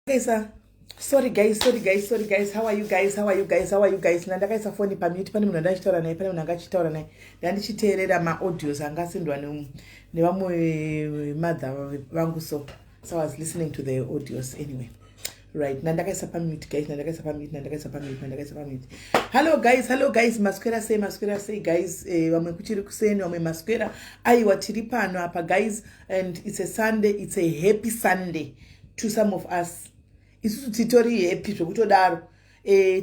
Ndakaisa, sorry guys, sorry guys, sorry guys. How are you guys? How are you guys? How are you guys? Ndandakaisa foni pamute. Pane munhu andachitaura naye, pane munhu anga achitaura naye. Ndandichiteerera maaudios anga asendwa nevamwe mother vangu, so I was listening to the audios. Anyway, right, ndandakaisa pamute, guys. Ndandakaisa pamute, ndandakaisa pamute, ndandakaisa pamute. Hello guys, hello guys. Maswera sei? Maswera sei, guys? Vamwe kuchiri kuseni, vamwe maswera. Aiwa, tiri pano apa, guys, and it's a Sunday. It's a happy Sunday to some of us. Isusu titori happy zvekutodaro.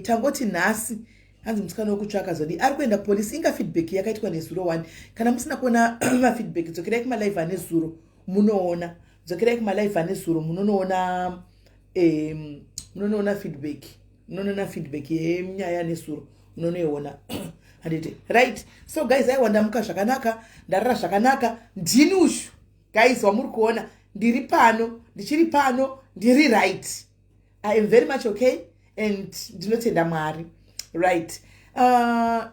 Tangoti nhasi hanzi musikana wekutsvaka zodi ari kuenda polisi. Inga feedback yakaitwa nezuro 1. Kana musina kuona mafeedback, dzokerai kumalive ane zuro munoona. Dzokerai kumalive ane zuro munonoona, munonoona feedback, munonoona feedback yenyaya nezuro, munonoiona, handiti? Right, so guys, aiwa, ndamuka zvakanaka, ndarara zvakanaka. Ndini ushu, guys, wamuri kuona. Ndiri pano, ndichiri pano, ndiri right. I am very much okay and ndinotenda Mwari. Right. Ah,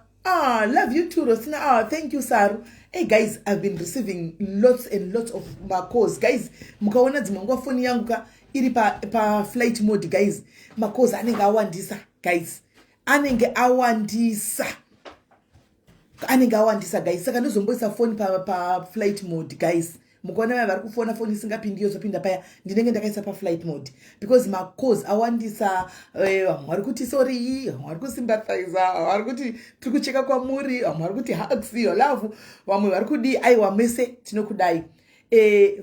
love you too, Rosina. Ah, thank you, Saru. Hey guys, I've been receiving lots and lots of macalls, guys. Mukaona dzimwe nguva foni yangu ka iri pa flight mode, guys, macalls anenge awandisa, guys, anenge awandisa, anenge awandisa, guys. Saka ndozomboisa foni pa flight mode, guys. Mukaona vaya vari kufona, foni isingapindi yozopinda paya, ndinenge ndakaisa paflight mode because macalls awandisa. Vamwe vari kuti sorry, vamwe vari kusympathiza, vamwe vari kuti tiri kucheka kwamuri, vamwe vari kuti hugs your love, vamwe vari kudii. Aiwa, mese tinokudai.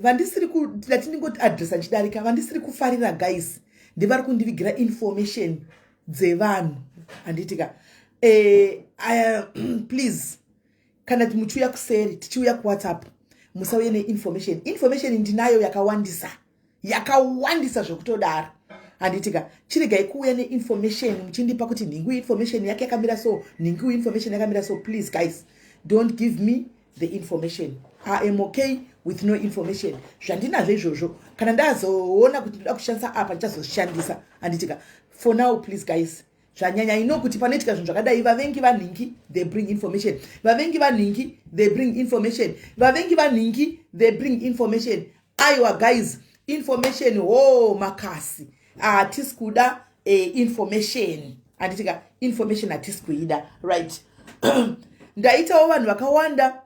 Vandisiri ndati ndingoti adresa ndichidarika, vandisiri kufarira, guys, ndevari kundivigira information dzevanhu, handitika? Please, kana muchiuya kuseri, tichiuya kuWhatsApp, musauye neinformation. Information ndinayo yakawandisa, yakawandisa zvekutodaro, handitika? Chiregai kuuya neinformation muchindipa kuti nhingi information yake yakamira so, nhingi information yakamira so. Please guys, don't give me the information. I am okay with no information. Zvandinazvo izvozvo, kana ndazoona kuti ndoda kushandisa apa, ndichazoshandisa, handitika? For now, please guys, zvanyanya ino kuti panoitika zvinhu zvakadai, vavengi vanhingi, they bring information. Vavengi vanhingi, they bring information. Vavengi vanhingi, they bring information. Aiwa guys, information ho makasi, hatisi kuda information, handitika? Information hatisi kuida. Right, ndaitawo vanhu vakawanda,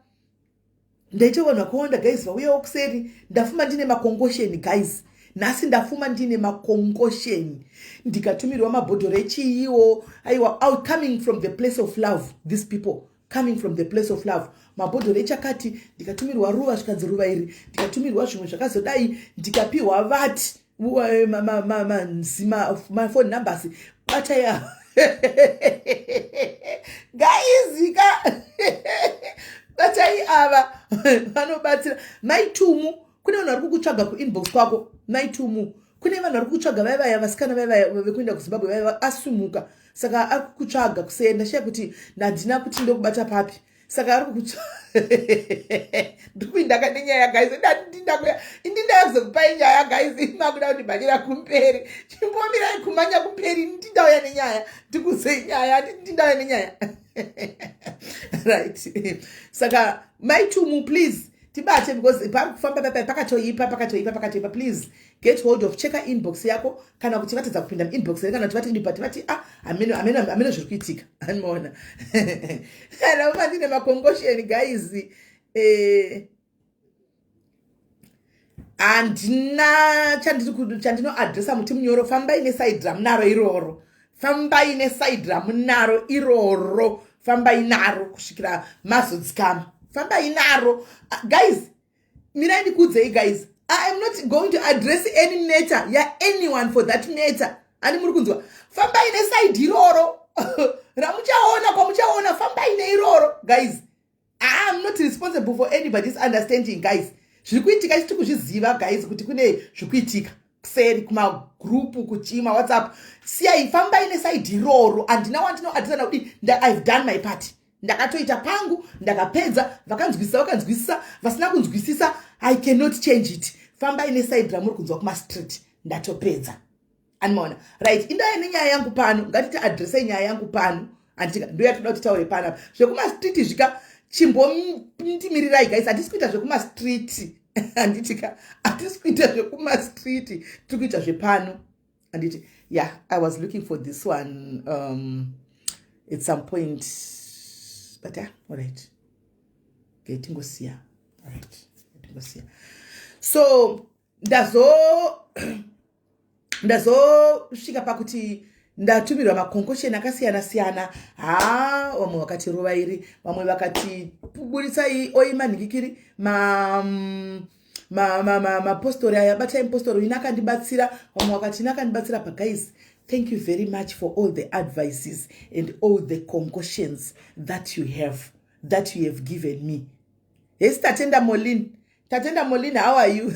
ndaitawo vanhu vakawanda, guys, vauyawo kuseri. Ndafuma ndine macongotion, guys. Nhasi ndafuma ndine makongosheni, ndikatumirwa mabhodhoro echiiwo. Aiwa, out coming from the place of love, these people coming from the place of love. Mabhodhoro echakati, ndikatumirwa ruva, zvikanzi ruva iri, ndikatumirwa zvimwe zvakazodai, ndikapiwa vati mafone numbers, batai guys ka, batai ava vanobatsira. Maitumu, kune vanhu vari kukutsvaga kuinbox kwako. Maitumu, kune vanhu vari kukutsvaga, vaivaya vasikana vaivaya vekuenda kuZimbabwe, vaiva asumuka, saka ari kukutsvaga kusenda shaya kuti ndandina kuti ndokubata papi. Saka ari kukutsvaga. Ndikuindaka nenyaya, guys. Indi ndakuzokupai nyaya, guys. Makuda kundimhanyira kumberi, chimbomirai kumhanya kumberi. Ndindauya nenyaya, ndikuzei nyaya, ndindauya nenyaya, right? Saka Maitumu, please tibate, because pari kufamba papai pakatoipa, pakatoipa, pakatoipa. Please get hold of, checka inbox yako, kana kuti vatadza kupinda muinbox here, kana kuti vatidi, but vati, ah, hameno, hameno, hameno zviri kuitika. Anoona kana uma ndine makongosheni, guys. Handina chandinoadresa muti munyoro. Fambai neside ramunaro iroro, fambai neside ramunaro iroro, fambai naro kusvikira mazodzikama, fambai naro. Guys, mirai ndikuudzei, guys. I am not going to address any matter yaanyone for that matter. Ani muri kunzwa? Fambai neside iroro ramuchaona, kwamuchaona, fambai neiroro, guys. I am not responsible for anybody's understanding, guys. Zviri kuitika ichi kuzviziva, guys, kuti kune zviri kuitika kuseri kumagrupu, kuchima WhatsApp. Siyai, fambai neside iroro. Handina wandinoadresana kudi. I've done my part, ndakatoita pangu, ndakapedza. Vakanzwisisa vakanzwisisa, vasina kunzwisisa, I cannot change it. Fambai neside ramuri kunzwa kumastreet, ndatopedza. Animaona? Right, indaya nenyaya yangu pano. Ngatiti adresei nyaya yangu pano, handitika? Ndoyatoda kuti taure panapa. Zvekumastreet zvika, chimbondimirirai, guys. Handisi kuita zvekumastreet, handitika? Hatisi kuita zvekumastreet, tiri kuita zvepano, handiti? Yeah, I was looking for this one at some point, but yeah, alright, okay, tingosiya. Alright, tingosiya. So ndazosvika pakuti ndatumirwa makonkosheni akasiyana siyana. Ha, vamwe vakati ruva iri, vamwe vakati buritsai oima nhikikiri, mapostori aya, batai mupostori ina akandibatsira, vamwe vakati ina akandibatsira. Pa guys, thank you very much for all the advices and all the concoctions that you have given me. Hesi, Tatenda Molin, Tatenda Molin, how are you?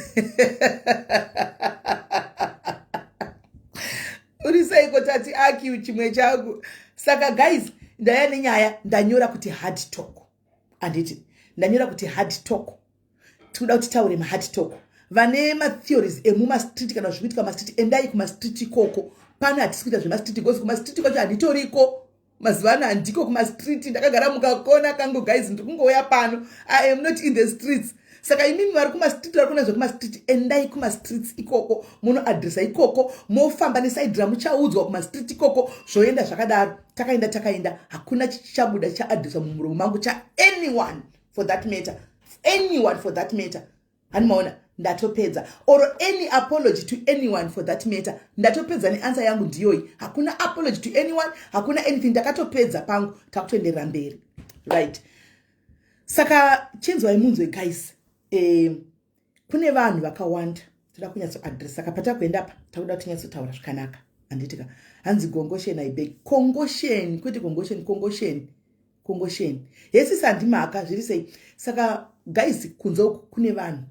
Uri seiko, Tati? Aki chimwe changu. Saka guys, ndaya nenyaya, ndanyora kuti hard talk, handiti? Ndanyora kuti hard talk. Tikuda kuti taure mahard talk. Vane matheories emumastreet kana zviri kuitika mumastreet, endai kumastreet ikoko. Pano hatisi kuita zvemastreet, because kumastreet kwacho handitoriko mazuva ano, handiko kumastreet. Ndakagara mukakona kangu, guys. Ndiri kungouya pano. I am not in the streets. Saka imimi vari kumastreet, vari kuona zvekumastreet, endai kumastreets ikoko, munoadresa ikoko, mofamba neside ramuchaudzwa kumastreet ikoko, zvoenda zvakadaro. Takaenda, takaenda, hakuna chichabuda chaadreswa mumuromo mangu chaanyone for that matter, anyone for that matter. Hani maona? Ndatopedza. Or any apology to anyone for that matter. Ndatopedza neanswer yangu ndiyoyi. Hakuna apology to anyone, hakuna anything. Ndakatopedza pangu, takutoenderera mberi, right? Saka chinzwai munzwe, guys. Kune vanhu vakawanda toda kunyatsoadress. Saka patakuenda pa takuda kuti tinyatsotaura zvakanaka, handitika? Hanzi gongoshen, I beg, kongoshen, kwete gongoshen, kongoshen, kongoshen. Hesi, sandimhaka, zviri sei? Saka guys, kunze uku kune vanhu,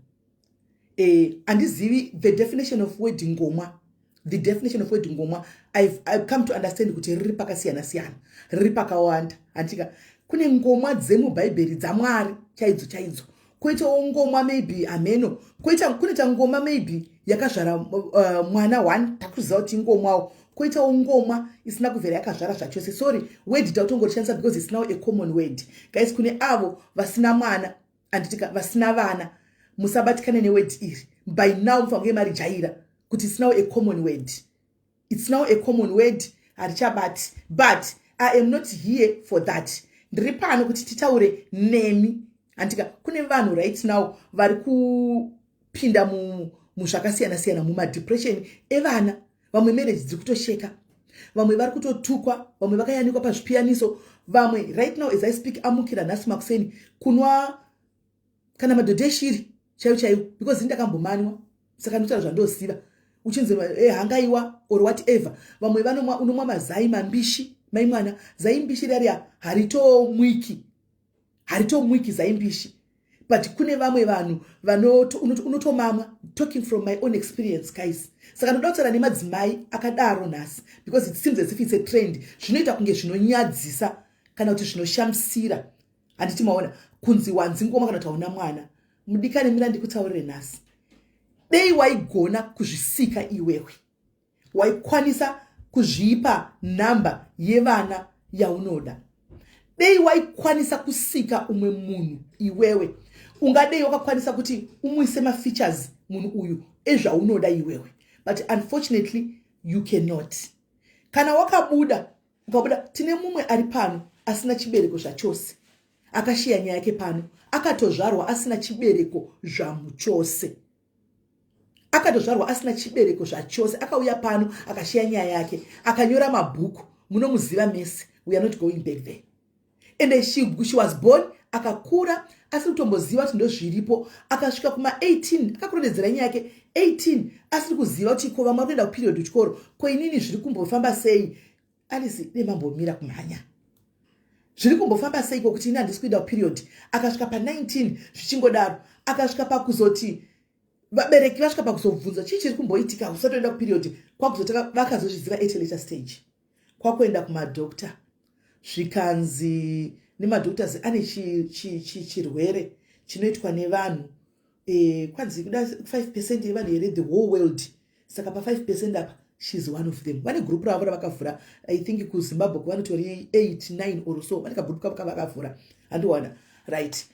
handizivi the definition of word ngomwa. The definition of word ngomwa, I've come to understand kuti riri pakasiyana siyana, riri pakawanda, handitika? Kune ngomwa dzemubhaibheri, dzaMwari chaidzo chaidzo, koitawo ngomwa maybe hameno, koita kunoita ngoma maybe yakazvara mwana one, takuziva kuti ingomwawo. Koitawo ngomwa isina kubvera yakazvara zvachose. Sorry, word takutongorishandisa because it's now a common word, guys. Kune avo vasina mwana, handitika, vasina vana, musabatikane neword iri. By now mufanira kunge marijaira kuti it's now a common word. It's now a common word, harichabati. But I am not here for that. Ndiri pano kuti titaure nemi, handika? Kune vanhu right now vari kupinda muzvakasiyana siyana, mumadepression evana. Vamwe marriage dziri kutosheka, vamwe vari kutotukwa, vamwe vakayanikwa pazvipiyaniso, vamwe right now as I speak amukira nhasi makuseni kunwa kana madhodha eshiri chaiyo chaiyo, because ini ndakambomanwa, saka ndotaura zvandoziva. Uchinzi hangaiwa or whatever. Vamwe vanomwa, unomwa mazai mambishi. Mai mwana, zai mbishi rariya haritomwiki, haritomwiki zai mbishi, but kune vamwe vanhu unotomamwa. Talking from my own experience, guys. Saka ndoda kutaura nemadzimai akadaro nhasi, because it seems as if it's a trend. Zvinoita kunge zvinonyadzisa kana kuti zvinoshamisira, handiti maona, kunzi wanzi ngoma kana kuti hauna mwana. Mudikani, mira ndikutaurire nhasi. Dei waigona kuzvisika iwewe, waikwanisa kuzvipa nhamba yevana yaunoda. Dei waikwanisa kusika umwe munhu iwewe, ungadei wakakwanisa kuti umuise mafeatures munhu uyu ezvaunoda iwewe, but unfortunately you cannot. Kana wakabuda, ukabuda. Tine mumwe ari pano asina chibereko zvachose, akashiya nyaya yake pano. Akatozvarwa asina chibereko zvamuchose, akatozvarwa asina chibereko zvachose. Akauya pano, akashiya nyaya yake, akanyora mabhuku. Munomuziva mese, we are not going back there. And she was born, akakura asiri kutomboziva kuti ndozviripo. Akasvika kuma18, akakurondedzera nyaya yake 18, asiri kuziva kuti ko vamwe vari kuenda kuperiod kuchikoro, ko inini zviri kumbofamba sei? Alisi, demambomira kumhanya, zviri kumbofamba seiko kuti ini handisi kuenda kuperiod? Akasvika pa19 zvichingodaro. Akasvika pakuzoti vabereki vasvika pakuzobvunza, chii chiri kumboitika usatoenda kuperiod? Kwakuzotanga vakazozviziva at later stage, kwakuenda kumadhokta, zvikanzi nemadoctors ane chirwere chinoitwa nevanhu, kwanzi kuda 5% yevanhu here, the whole world. Saka pa5% apa she's one of them. Vane gurupu ravo ravakavhura, I think kuZimbabwe vanotori 8 9 or so. Vane kagurupu kavo kavakavhura, handiwana right?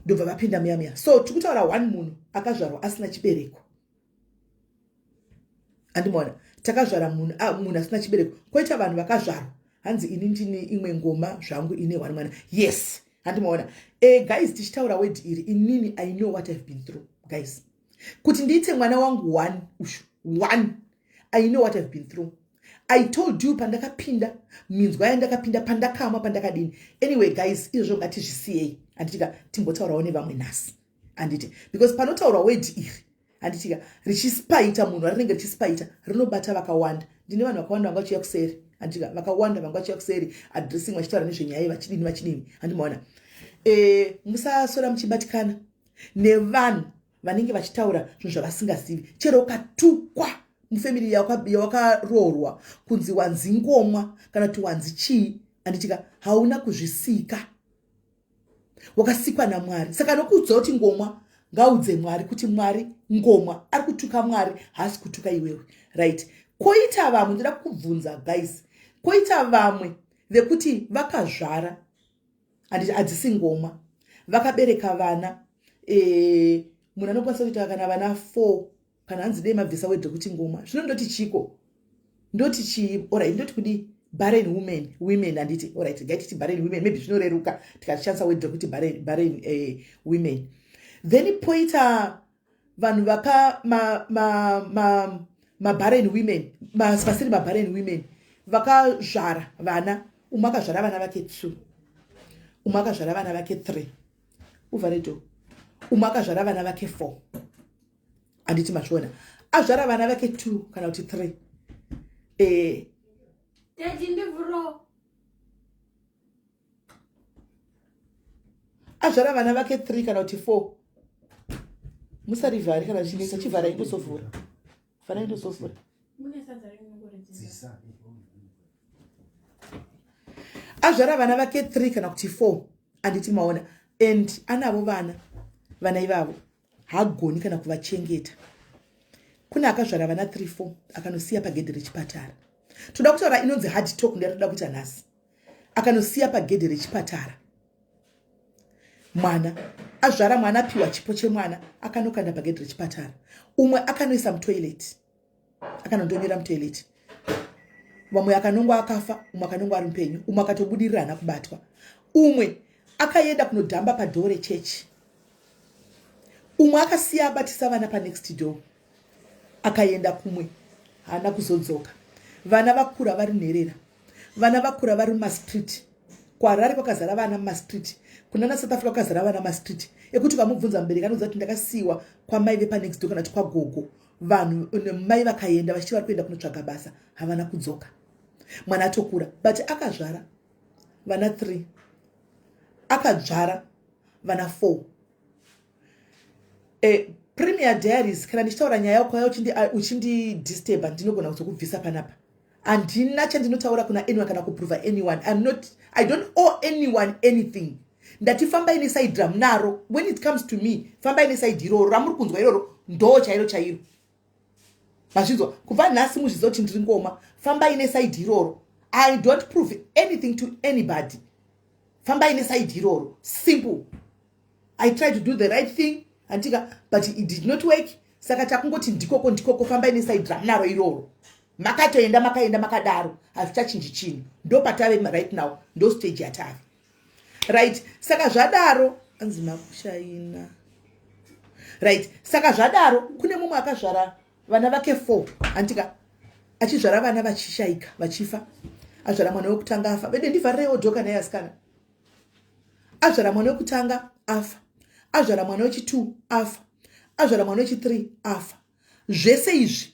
Ndobva vapinda muya muya. So tiri kutaura one munhu akazvarwa asina chibereko, handimaona? Takazvara munhu asina chibereko. Kwoita vanhu vakazvarwa, hanzi ini ndini imwe ngoma zvangu ine one mwana. Yes, handimaona? Guys, tichitaura word iri, inini I know what I've been through, guys. Kuti ndiite mwana wangu one ushu one, I know what I've been through. I told you pandakapinda minzwa yandakapinda, pandakamwa, pandakadini. Anyway guys, izvozvo ngatizvisiyei, handitika? Timbotaurawo nevamwe nhasi, handiti? Because panotaurwa word iri, handitika, richispaita munhu, rinenge richispaita, rinobata vakawanda. Ndine vanhu vakawanda vanga vachiuya kuseri, handitika? Vakawanda vanga vachiuya kuseri addressing, vachitaura nezvenyaya, vachidini, vachidini, handimaona? Musasora muchibatikana nevanhu vanenge vachitaura zvinhu zvavasingazivi. Chero ukatukwa mufamily yawakaroorwa kunzi wanzi ngomwa kana kuti wanzi chii, handitika, hauna kuzvisika, wakasikwa naMwari. Saka nokuudza kuti ngomwa, ngaudze Mwari kuti Mwari ngomwa. Ari kutuka Mwari, haasi kutuka iwewe, right? Kwoita vamwe, ndoda kukubvunza guys, kwoita vamwe vekuti vakazvara, handiti, hadzisi ngomwa, vakabereka vana. Munhu anokwanisa kuita kana vana 4 kana hanzi dei mabvisa word rekuti ngoma. Zvino ndoti chiko? Ndoti chii? Alright, ndoti kudi barren women, handiti? Alright, ngaititi barren women, maybe zvinoreruka tikashandisa word rekuti barren women. Then poita vanhu vaka mabarren women, vasiri mabarren women, vakazvara vana. Umwe akazvara vana vake 2, umwe akazvara vana vake 3, uvhare do, umwe akazvara vana vake 4, handiti mazviona? Azvara vana vake 2 kana kuti 3. Daddy, ndivhuro. Azvara vana vake 3 kana kuti 4. Musarivhari kana chinetsa, chivharai ndozovhura, vharai ndozovhura. Mune sadza renyu. Azvara vana vake 3 kana kuti 4, handiti maona? And anavo vana, vana ivavo haagoni kana kuvachengeta. Kune akazvara vana 3 4, akanosiya pagedhe rechipatara. Toda kutaura inonzi hard talk, ndeyatoda kuita nhasi. Akanosiya pagedhe rechipatara mwana, azvara mwana, apiwa chipo chemwana, akanokanda pagedhe rechipatara. Umwe akanoisa mutoilet, akanondonyera mutoilet. Vamwe akanongwa akafa, umwe akanongwa ari mupenyu, umwe akatobudirira, haana kubatwa. Umwe akaenda kunodhamba padoor rechechi. Umwe akasiya abatisa vana panext door, akaenda kumwe, haana kuzodzoka. Vana vakura vari nherera, vana vakura vari mumastreet. KuHarare kwakazara vana mumastreet, kunana South Africa kwakazara vana mumastreet, ekuti ukamubvunza mubereki anoudza kuti ndakasiyiwa kwamai vepanext door kana kuti kwagogo. Vanhu mai vakaenda vachiti vari kuenda kunotsvaga basa, havana kudzoka. Mwana atokura, but akazvara vana 3, akadzvara vana 4. Premier Diaries, kana ndichitaura nyaya yako uchindidisturba, ndinogona kuzokubvisa panapa. Handina chandinotaura kuna anyone kana kuprova anyone. I'm not, I don't owe anyone anything. Ndati fambai neside ramunaro. When it comes to me, fambai neside iroro ramuri kunzwa, iroro ndo chairo chairo. Mazvinzwa? Kubva nhasi muzviziva kuti ndiri ngoma. Fambai neside iroro. I don't prove anything to anybody. Fambai neside iroro, simple. I try to do the right thing, andika, but it did not work. Saka takungoti ndikoko ndikoko. Fambai neside ramunaro iroro. Makatoenda, makaenda makadaro, hazvichachinji chinhu. Ndo patave right now, ndo stage yatave, right? Saka zvadaro, anzi makushaina, right? Saka zvadaro, kune mumwe akazvara vana vake 4, andika, achizvara vana vachishayika, vachifa. Azvara mwana wekutanga, afa. Vede, ndivharireiwo dhoka naye asikana. Azvara mwana wekutanga, afa. Azvara mwana wechi2, afa. Azvara mwana wechi3, afa. Zvese izvi,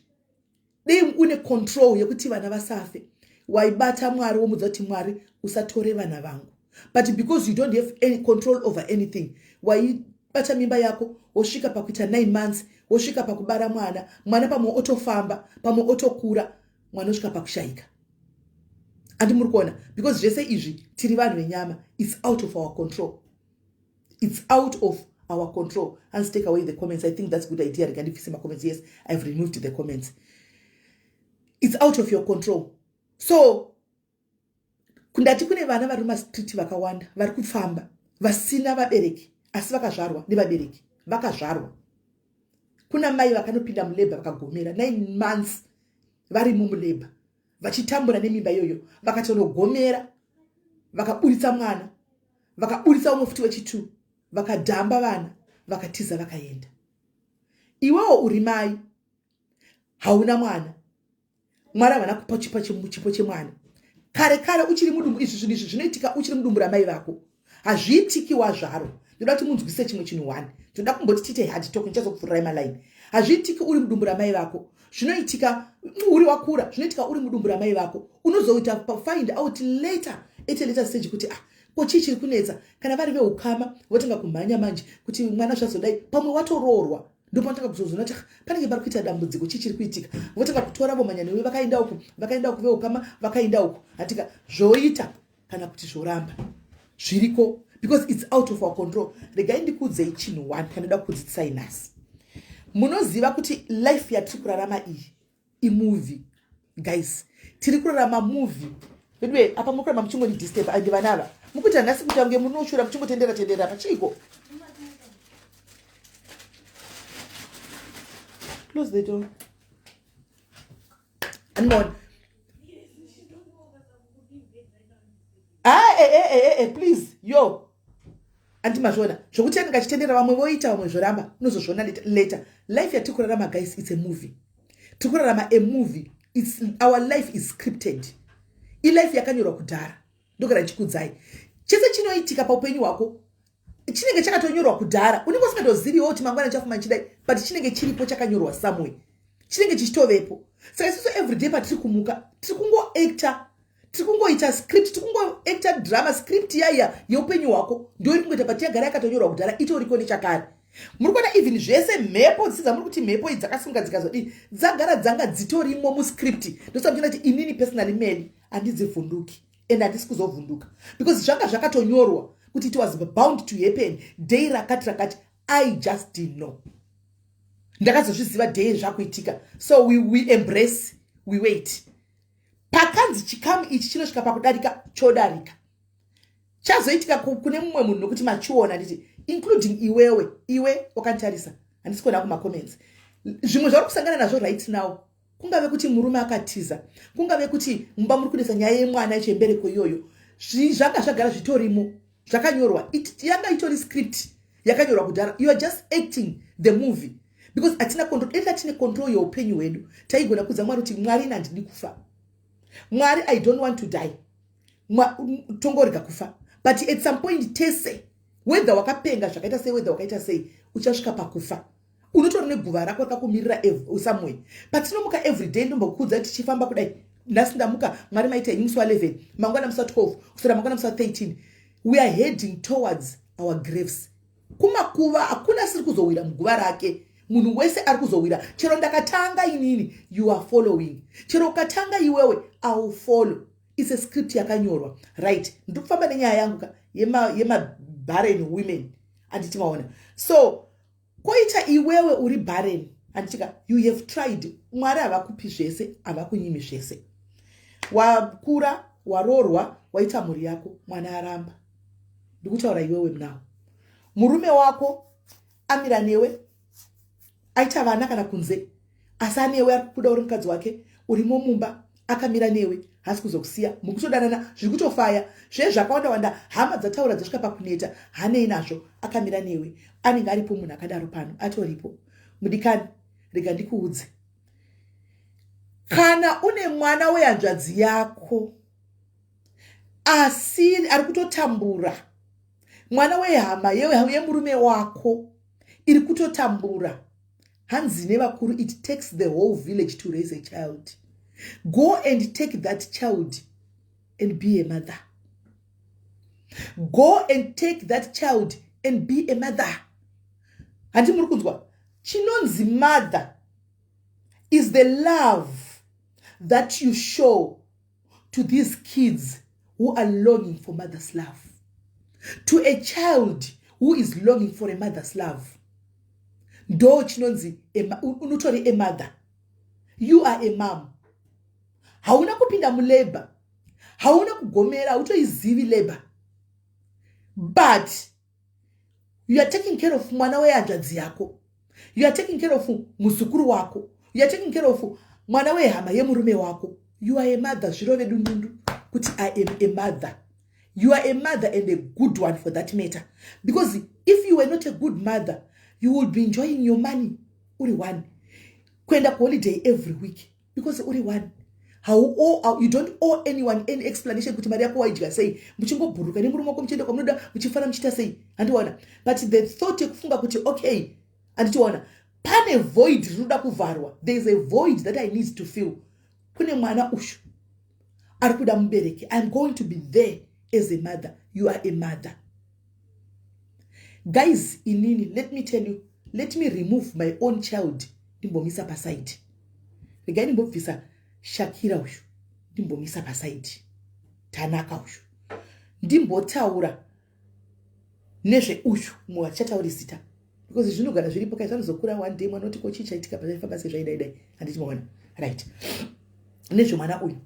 dei une control yekuti vana vasafe, waibata Mwari, womudza kuti, "Mwari, usatore vana vangu." But because you don't have any control over anything, waibata mimba yako, wosvika pakuita 9 months, wosvika pakubara mwana. Mwana pamwe otofamba, pamwe otokura, mwana osvika pakushayika. Andi muri kuona? Because zvese izvi, tiri vanhu venyama, it's out of our control, it's out of our control. Hanzi take away the comments. I think that's good idea. Rega ndibvise macomments. Yes, I've removed the comments. It's out of your control. So kundati kune vana vari mumastreet vakawanda vari kufamba vasina vabereki, asi vakazvarwa nevabereki. Vakazvarwa kuna mai vakanopinda mulabour, vakagomera 9 months varimo mulabour, vachitambura nemimba iyoyo. Vakatonogomera, vakaburitsa mwana, vakaburitsa umwe futi wechi2, vakadhamba vana, vakatiza, vakaenda. Iwewo uri mai, hauna mwana. Mwari havana kupa chipo chemwana kare kare uchiri mudumbu. Izvi zvinhu izvi zvinoitika uchiri mudumbu ramai vako, hazviitiki wazvaro. Ndoda kuti munzwise chimwe chinhu one. Ndoda kumboti tiite hard talk, ndichazokupfuurirai malaini. Hazviitiki uri mudumbu ramai vako, zvinoitika uri wakura. Zvinoitika uri mudumbu ramai vako. Unozoita find out later, at a later stage, kuti ah, ko chii chiri kunetsa? Kana vari veukama, votanga kumhanya manje kuti mwana zvazodai. Pamwe watoroorwa, ndopanotanga kuzozoona kuti ah, panenge pari kuita dambudziko, chii chiri kuitika? Votanga kutora, vomhanya newe, vakaenda uku, vakaenda uku, veukama vakaenda uku. Hatika zvoita kana kuti zvoramba zviriko, because it's out of our control. Regai ndikuudzei chinhu one kanoda kudzidzisai nhasi. Munoziva kuti life yatiri kurarama iyi imovie, guys. Tiri kurarama movie veduwe. Apa muri kuramba muchingondidisturb, andi vana ava mukuita nhasi kuita kunge munoshura, muchingotendera tendera pachiiko. Close the door. Andimaona. Ah, eh, eh, eh, eh, please yo, andi mazviona zvokuti anenge achitendera, vamwe voita, vamwe zvoramba. Unozozviona later. Life yatiri kurarama, guys, it's a movie. Tiri kurarama a movie. It's, our life is scripted. Ilife yakanyorwa kudhara. Ndogara ndichikudzai, chese chinoitika paupenyu hwako chinenge chakatonyorwa kudhara. Unenge usingatoziviwo kuti mangwana ndichafuma ndichidai, but chinenge chiripo, chakanyorwa somewhere, chinenge chichitovepo. Saka isusu everyday patiri kumuka, tiri kungoacta, tiri kungoita script, tiri kungoacta drama. Script yaiya yeupenyu hwako ndo iri kungoita, but yagara yakatonyorwa kudhara, itoriko nechakare. Muri kuona, even zvese mhepo dzisi dzamuri kuti mhepo idzi dzakasunga, dzikazodii, dzagara dzanga dzitorimo muscript. Ndosaka muchiona kuti inini personally, meli, handidzivhunduki and handisi kuzovhunduka, because zvanga zvakatonyorwa kuti it was bound to happen day rakati rakati. I just didn't know. Ndakazozviziva day zvakuitika. So we embrace, we wait. Pakanzi chikamu ichi chinosvika pakudarika, chodarika. Chazoitika kune mumwe munhu, nokuti machiona nditi, including iwewe, iwe wakanditarisa, handisi kuona kumacomments, zvimwe zvauri kusangana nazvo right now, kungave kuti murume akatiza, kungave kuti mumba muri kunetsa nyaya yemwana, yechembereko iyoyo, zvanga zvagara zvitorimo, zvakanyorwa. Yanga itori script yakanyorwa kudhara. You are just acting. the movie, because hatina control. Enda tine control yeupenyu hwedu, taigona kudza Mwari kuti, "Mwari, ina handidi kufa. Mwari, I don't want to die." Tongorega kufa. But at some point tese, whether wakapenga zvakaita sei, whether wakaita sei, uchasvika pakufa. Unotori neguva rako rakakumirira somewhere. Patinomuka every day, ndombokuudza, tichifamba kudai, nhasi ndamuka, Mwari maita henyu, musi wa11, mangwana musi wa12, kuswera mangwana musi wa13, we are heading towards our graves, kumakuva. Hakuna asiri kuzowira muguva rake. Munhu wese ari kuzowira. Chero ndakatanga inini, you are following. Chero ukatanga iwewe, I will follow. It's a script yakanyorwa, right? Ndiri kufamba nenyaya yangu ka yemabarren women, handiti maona? So koita iwewe uri barren, handitika? You have tried. Mwari havakupi zvese, havakunyimi zvese. Wakura, waroorwa, waita mhuri yako, mwana aramba. Ndikutaura iwewe munawo murume wako amira newe, aita vana kana kunze, asi anewe, ari kuda, uri mukadzi wake, urimo mumba, akamira newe, haasi kuzokusiya. Mukutodanana, zviri kutofaya zve zvakawanda wanda. Hama dzataura, dzasvika pakuneta, hanei nazvo, akamira newe. Anenge aripo munhu akadaro pano, atoripo. Mudikani, rega ndikuudze, kana une mwana wehanzvadzi yako asi ari kutotambura, mwana wehama yemurume wako iri kutotambura, hanzi nevakuru, "It takes the whole village to raise a child." Go and take that child and be a mother. Go and take that child and be a mother. Handi muri kunzwa? Chinonzi mother is the love that you show to these kids who are longing for mother's love, to a child who is longing for a mother's love. Ndo chinonzi unotori a mother. You are a mom. Hauna kupinda mulabour, hauna kugomera, hautoizivi labour, but you are taking care of mwana wehanzvadzi yako, you are taking care of muzukuru wako, you are taking care of mwana wehama yemurume wako. You are a mother. Zvirove dundundu kuti, "I am a mother." You are a mother, and a good one for that matter, because if you were not a good mother, you will be enjoying your money uri one, kuenda kuholiday every week, because uri one. How you don't owe anyone any explanation kuti mari yako waidya sei, muchingobhuruka nemurume wako, muchienda kwamunoda, muchifara, muchiita sei, handiona? But the thought yekufunga kuti, okay, handitiona, pane void rinoda kuvharwa, there is a void that I need to fill, kune mwana ushu ari kuda mubereki, I am going to be there as a mother. You are a mother, guys. Inini, let me tell you, let me remove my own child, ndimbomisa paside. Regai ndimbobvisa Shakira uyu, ndimbomisa paside. Tanaka uyu, ndimbotaura nezveuyu mumwe vatichatauri zita, because zvinogara zviripo kai. Zvanozokura, one day mwana oti, "Ko chii chaitika pachaifamba sei zvaidai?" Handiti maona? Right, nezvemwana uyu,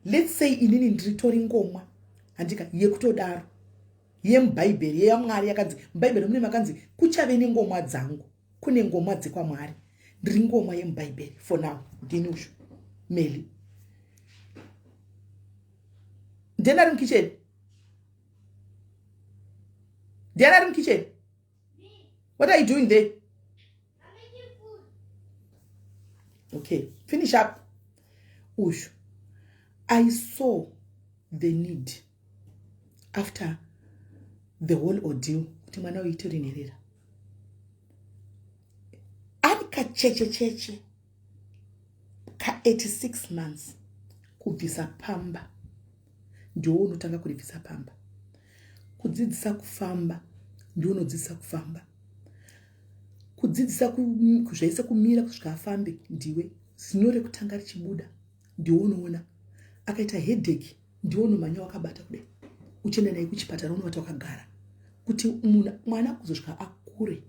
let's say inini ndiritori ngomwa, handika? Yekutodaro yemubhaibheri, yeyamwari, yakanzi mubhaibheri mune makanzi kuchave nengomwa dzangu, kune ngomwa dzekwamwari. Ndiri ngomwa yemubhaibheri for now. Ndini uyu Meli. Ndiani ari mukicheni? Ndiani ari mukicheni? What are you doing there? Okay, finish up. Uyu, I saw the need after the whole ordeal kuti mwana uyu itori nherera, ari kacheche cheche ka86 months. Kubvisa pamba, ndiwo unotanga kuribvisa pamba. Kudzidzisa kufamba, ndiwo unodzidzisa kufamba. Kudzidzisa zvese, kumira kusvika afambe, ndiwe. Zino rekutanga richibuda, ndiwo unoona. Akaita headache, ndiwo unomhanya wakabata kudai, uchienda naye kuchipatara, unovata wakagara kuti mwana kuzosvika akure.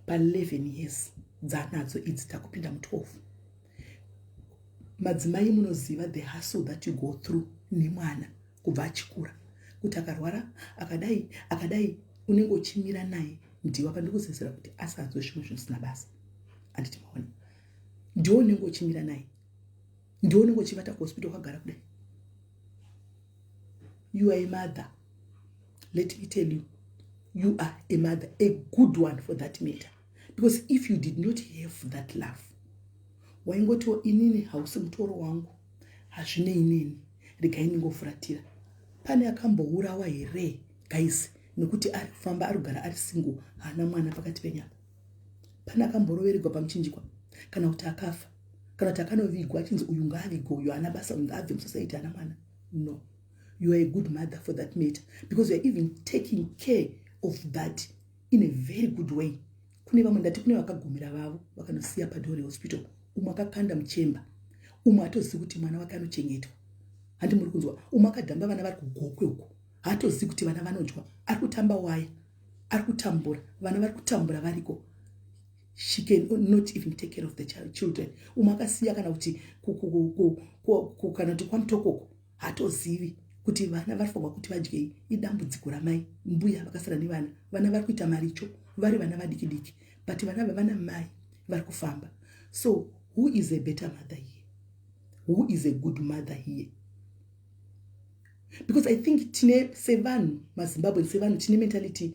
Pa11 years dzanadzo idzi, takupinda mu12. Madzimai munoziva the hustle that you go through nemwana kubva achikura, kuti akarwara akadai akadai, unenge uchimira naye. Ndiwe apa ndikuzezera kuti asanzwe zvimwe zvisina basa, handiti maona? Ndiwe unenge uchimira naye, ndiwe unenge uchivata kuhospital wakagara kudai. You are a mother. Let me tell you, you are a mother, a good one for that matter, because Because if you did not have that love, waingotiwo, "Inini hausi mutoro wangu, hazvinei neni, regai ningofuratira." Pane akambourawa here, guys, nekuti ari kufamba, ari kugara ari single, haana mwana pakati penyama? Pane akamborovererwa pamuchinjikwa, kana kuti akafa, kana kuti akanovigwa achinzi, "Uyu ngaavigwe, uyu haana basa, uyu ngaabve musociety, haana mwana"? No, you are a good mother for that matter, because you are even taking care of that in a very good way. Kune vamwe, ndati kune vakagumira vavo vakanosiya padoor rehospital, umwe akakanda muchemba, umwe atozivi kuti mwana wake anochengetwa. Handi muri kunzwa? Umwe akadhamba vana vari kuGokwe uko, haatozivi kuti vana vanodya, ari kutamba waya, ari kutambura, vana vari kutambura variko. She can not even take care of the children. Umwe akasiya kana kuti kwaMutokoko, hatozivi kuti vana varifanirwa kuti vadyei. Idambudziko ramai mbuya vakasara nevana. Vana vari kuita maricho vari vana vadiki diki, but vana vavana mai vari kufamba. So who is a better mother here? Who is a good mother here? Because I think tine, sevanhu maZimbabwe, sevanhu tine mentality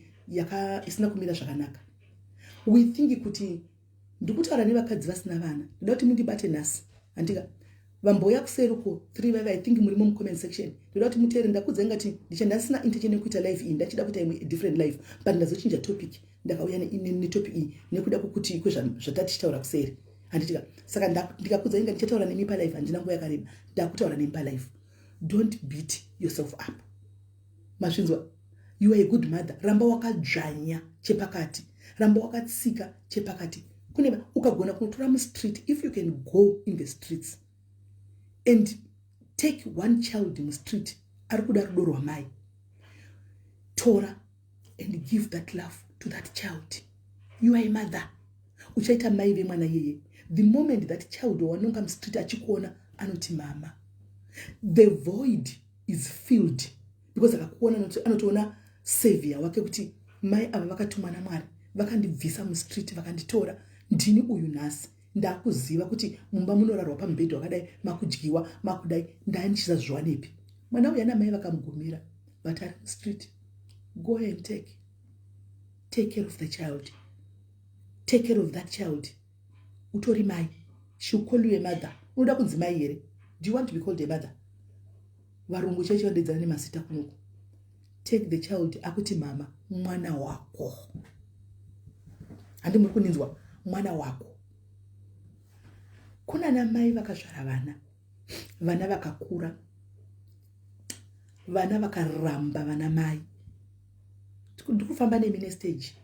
isina kumira zvakanaka. We think kuti, ndikutaura nevakadzi vasina vana, ndoda kuti mundibate nhasi, handika vamboya kuseri uko 3 vaiva, I think murimo mucomment section. Ndoda kuti muteere. Ndakudzai ngati ndicha ndasina intention yekuita live iyi, ndachida kuita imwe different live, but ndazochinja topic. Ndakauya netopic iyi nekuda kwokuti kwezvatatichitaura kuseri, handitika? Saka ndikakudzai nga ndichataura nemi palive, handina nguva yakareba, ndakutaura nemi palive. Don't beat yourself up. Mazvinzwa? You are a good mother. Ramba wakadzvanya chepakati, ramba wakatsika chepakati. Kune ukagona kunotora mustreet, if you can go in the streets and take one child mustreet ari kuda rudo rwamai, tora and give that love to that child. You are a mother. Uchaita mai vemwana yeye. The moment that child wawanonga mustreet achikuona, anoti, "Mama," the void is filled, because akakuona anotoona savior wake, kuti mai ava vakatumwa naMwari, vakandibvisa mustreet, vakanditora, ndini uyu nhasi ndakuziva kuti mumba munorarwa pamubhedhi wakadai, makudyiwa makudai, ndandichizazviwanepi? Mwana uyu ana mai vakamugumira, but ari mustreet. Go and take care of the child. Take care of that child. Utori mai. She'll call you a mother. Unoda kunzi mai here? Do you want to be called a mother? Varungu chaicho vadedzana nemazita kunoku. Take the child, akuti mama, mwana wako. Handi muri kuninzwa? Mwana wako. Kuna namai vakazvara vana, vana vakakura, vana vakaramba vana mai. Ndikufamba nemi nestage.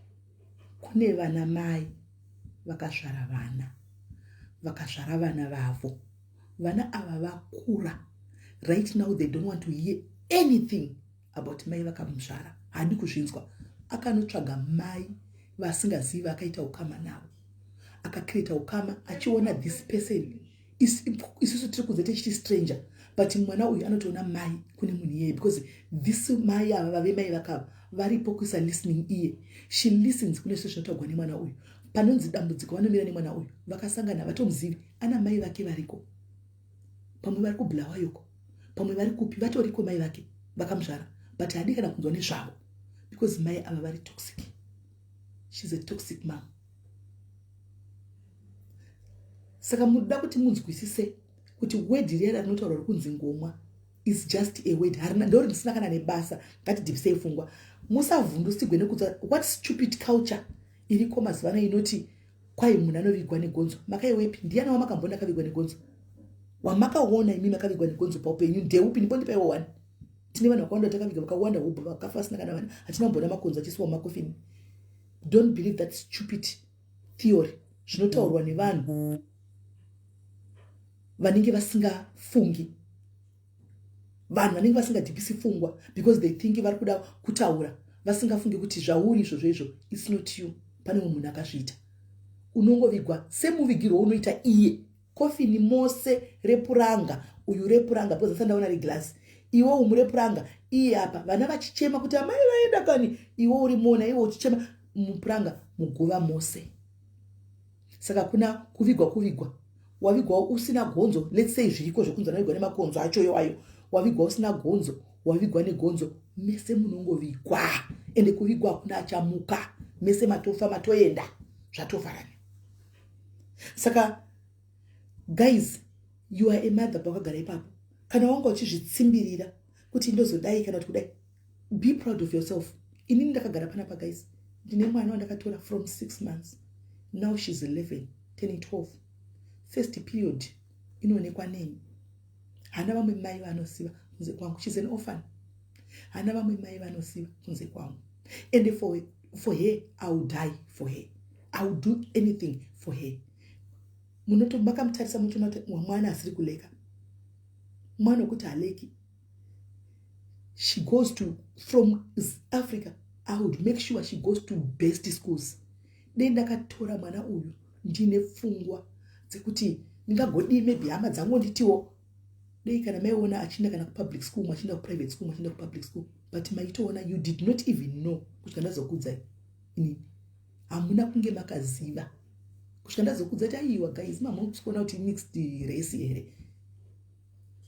Kune vana mai vakazvara vana, vakazvara vana vavo, vana ava vakura. Right now they don't want to hear anything about mai vakamuzvara, haadi kuzvinzwa. Akanotsvaga mai vasingazivi, akaita ukama navo, akacreata ukama achiona this person. Isusu tiri kunze tichiti stranger, but mwana uyu anotoona mai kune munhu iyeye, because this mai ava vave mai vakava varipo kuisa listening iye. She listens kune zvinhu zvinotaurwa nemwana uyu. Panonzi dambudziko, vanomira nemwana uyu. Vakasangana, vatomuzivi, ana mai vake variko, pamwe vari kuBhulawayoko, pamwe vari kupi, vatoriko mai vake vakamuzvara, but haadi kana kunzwa nezvavo because mai ava vari toxic. She's a toxic mom. Saka muda kuti munzwisise kuti word riya rinotaurwa rikunzi ngomwa is just a word, harina, ndori risina kana nebasa. Ngatidhipisei pfungwa, musavhundusigwe nekutsa what stupid culture iriko mazuva ano inoti kwai munhu anovigwa negonzo. Makaiwepi? Ndiani wamakambona akavigwa negonzo? Wamakaona imi makavigwa negonzo paupenyu ndeupi? Ndipondipaiwo one. Tine vanhu vakawanda takaviga, vakawanda hobho, vakafa vasina kana vana. Hatina kumboona makonzo achisiwa mumakofini. Don't believe that stupid theory zvinotaurwa nevanhu vanenge vasingafungi, vanhu vanenge vasingadhipisi pfungwa, because they think vari kuda kutaura vasingafungi kuti zvauri izvozvo izvo, it's not you, pane mumwe munhu akazviita. Unongovigwa semuvigirwo unoita iye, kofini mose repuranga, uyu repuranga, because asandaona reglass, iwe umu repuranga, iye apa vana vachichema kuti amai vaenda kani, iwe uri mona, iwe uchichema mupuranga, muguva mose. Saka kuna kuvigwa, kuvigwa wavigwa usina gonzo. Let's say zviriko zvekunzi anavigwa nemakonzo acho iwayo. Wavigwa usina gonzo, wavigwa negonzo, mese munongovigwa. Ende kuvigwa hakuna achamuka, mese matofa, matoenda. Zvatovharana. Saka guys, you are a mother pakagara ipapo. Kana wanga uchizvitsimbirira kuti ndozodai kana kuti kudai, be proud of yourself. Inini ndakagara panapa, guys, ndine mwana wandakatora from 6 months. Now she's 11, 10, 12. First period inoonekwa neni. Hana vamwe mai vanosiva kunze kwangu. She's an orphan. Hana vamwe mai vanosiva kunze kwangu. And for her, I will die for her. I will do anything for her. Makamutarisa, mutoona kuti mwana asiri kuleka, mwana wekuti haleki. She goes to, from Africa, I would make sure she goes to best schools. Dei ndakatora mwana uyu ndine pfungwa dzekuti ndingagodii, maybe hama dzangu nditiwo dei kana maiona achienda kana kupublic school, machienda kuprivate school, machienda kupublic school, but maitoona, you did not even know kusvika ndazokudzai inini. Hamuna kunge makaziva kusvika ndazokudza kuti aiwa guys, mamusi kuona kuti mixed race here?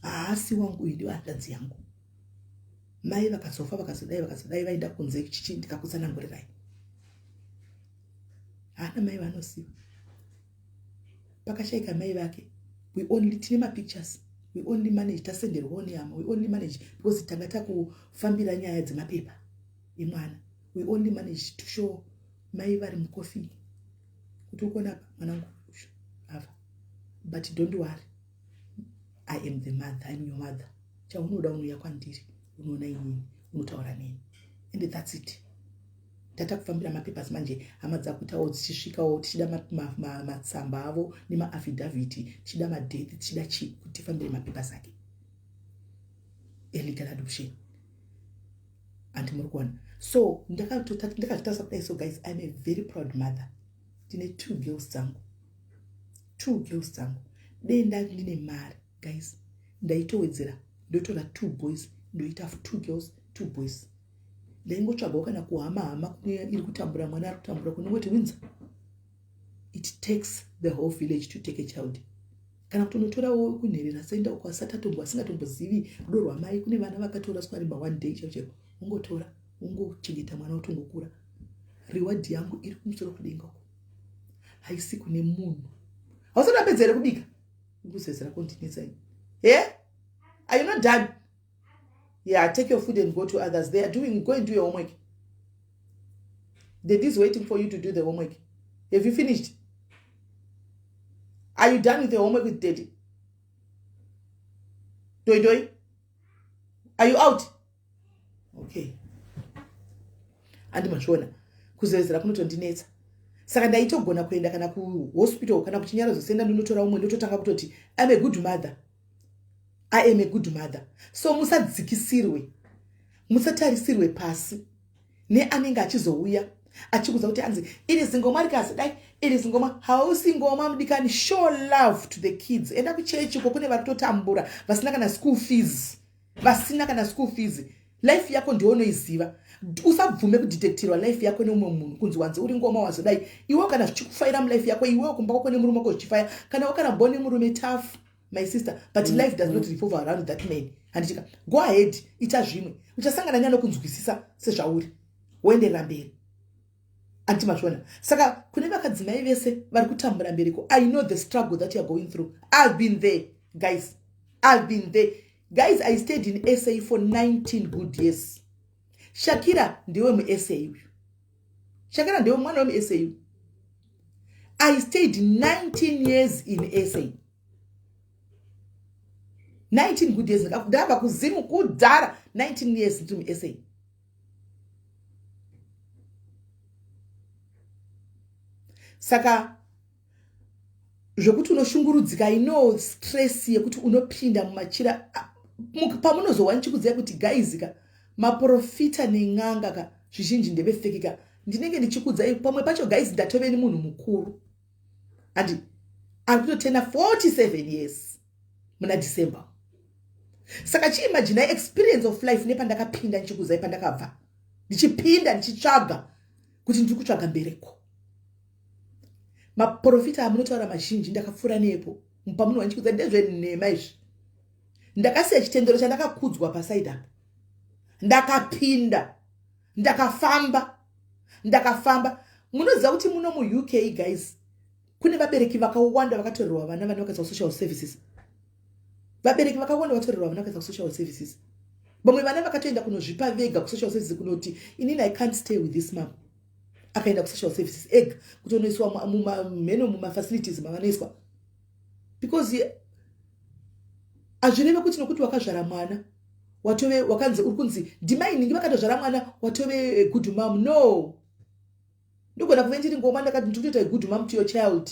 Haasi wangu uyu, ndiwo hanzvadzi yangu. Mai vakazofa, vakazodai, vakazodai, vaenda kunze chichi. Ndikakutsanangurirai, haana mai vanosiva. Pakashayika mai vake, we only, tine mapictures, we only manage, tasenderwawo nehama. We only manage, because tanga takufambira nyaya dzemapepa emwana, we only manage to show mai vari mucoffin kuti ukuona apa mwanangu ava. But don't worry, I am the mother, I am your mother. Chaunoda unouya kwandiri, unoona inini, unotaura neni, and that's it. Tata kufambira mapapers manje, hama dzakutawo dzichisvikawo, tichida matsamba avo nemaaffidavit, tichida madeath, tichida chii kuti tifambire mapapers ake elegal adoption. Andi muri kuona? So ndakazvitarisa kudai. So guys, I'm a very proud mother. Ndine two girls dzangu, two girls dzangu. Dei ndine mari, guys, ndaitowedzera, ndotora two boys, ndoita two girls, two boys. Ndaingotsvagawo kana kuhama, hama kune iri kutambura, mwana ari kutambura, kunongoti winza. It takes the whole village to take a child. Kana kuti unotorawo kunherera senda uko, asati asingatombozivi rudo rwamai. Kune vana vakatoraswa rimba one day chaivo chaivo, ungotora, ungochengeta mwana, utongokura. Reward yangu iri kumusoro kudenga uko, haisi kune munhu. Hausati wapedza here kubika? Ikuzezera kondinetsa ini. He, are you not done? Yeah, take your food and go to others. They are doing. Go and do your homework. Daddy is waiting for you to do the homework. Have you finished? Are you done with the homework with Daddy? Doi doi, are you out? Okay, andi mazviona, kuzevezera kunotondinetsa. Saka ndaitogona kuenda kana kuhospital kana kuchinyaradzo senda, ndinotora umwe, ndototanga kutoti I'm a good mother, I am a good mother. So musadzikisirwe, musatarisirwe pasi neanenge achizouya achikuudza kuti anzi iri zingoma rikazi dai iri zingoma. Hausi ngoma, mudikani. Show love to the kids. Enda kuchechi uko, kune vari kutotambura vasina kana school fees, vasina kana school fees. Life yako ndionoiziva. Usabvume kudetectirwa life yako neumwe munhu, kunzi wanzi uri ngoma, wazodai. Iwewo kana zvichikufaira mulife yako, iwewo kumba kwako nemurume wako zvichifaya, kana wakarambwa nemurume, tough, my sister, but life does not revolve around that man, handitika? Go ahead, ita zvimwe, uchasangana neanokunzwisisa sezvauri, woenderera mberi. Anti mazviona? Saka kune vakadzimai vese vari kutambura mbereko, I know the struggle that you are going through. I've been there, guys. I've been there, guys. I stayed in SA for 19 good years. Shakira ndewe muSA uyu. Shakira ndewe mwana wemuSA uyu. I stayed 19 years in SA, 19 good years. Ndakabva kuZimu kudhara, 19 years ndiri muSA. Saka zvokuti unoshungurudzika, ino stress yekuti unopinda mumachira pamunozowa ndichikudzai kuti guys ka, maprofita nen'anga ka, zvizhinji ndevefake ka. Ndinenge ndichikudzai pamwe pacho, guys, ndatove nemunhu mukuru, handi ari kutotena 47 years muna December. Saka chiimaginai experience of life nepandakapinda, ndichikudzai pandakabva, ndichipinda, ndichitsvaga kuti ndiri kutsvaga mbereko. Maprofita amunotaura mazhinji, ndakapfuura nepo pamunova ndichikudza, ndezvenhema izvi. Ndakasiya chitendero chandakakudzwa paside apa, ndakapinda, ndakafamba, ndakafamba. Munoziva kuti muno muUK, guys, kune vabereki vakawanda vakatorerwa vana, vana vakaiswa social services. Vabereki vakawanda vatorerwa vana vakaiswa social services. Vamwe vana vakatoenda kunozvipa vega kusocial services, kunoti, "Inini I can't stay with this mom." Akaenda kusocial services ega kutonoiswa mumheno, mumafacilities mavanoiswa, because hazvireve kuti nokuti wakazvara mwana watove, wakanzi uri kunzi ndimainingi vakatozvara mwana watove good mom. No, ndogona kuve ndiri ngoma, ndakati ndikutoita good mom to your child,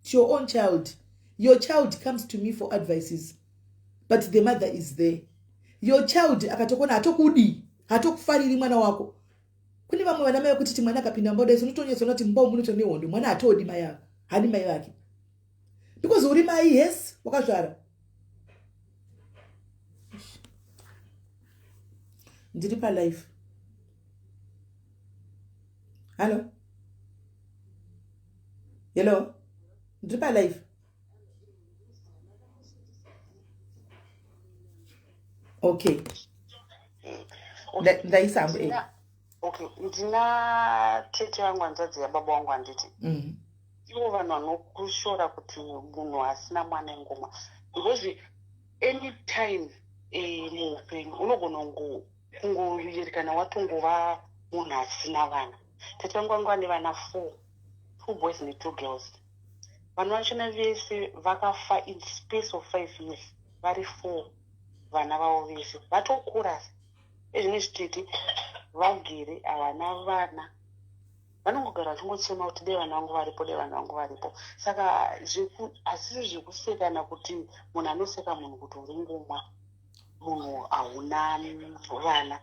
to your own child. Your child comes to me for advices, but the mother is there. Your child akatokona hatokudi, hatokufariri mwana wako. Kune vamwe vana mai vekuti ti mwana akapinda mumba dai, unotonyatsoona kuti mumba munoita nehondo. Mwana hatodi mai ava, hadi mai vake, because uri mai, yes, wakazvara. Ndiri palive. Hallo, hello, ndiri palive. Okay, ndaisa hangu. Okay, ndina tete vangu, hanzvadzi yababa vangu, handiti? Ivo vanhu vanokushora kuti munhu asina mwana ingoma, because anytime muupenyu unogona kungoyerekana watongova munhu asina vana. Tete vangu vanga vane vana four, two boys netwo girls. Vanhu vachona vese vakafa in space of 5 years, vari four. Vana vavo vese vatokura. Ezvino zvitete vagere havana vana, vanongogara vachingochema kuti dai vana vangu varipo, dai vana vangu varipo. Saka hasisi zvekusekana kuti munhu anoseka munhu kuti uri ngomwa, munhu hauna vana.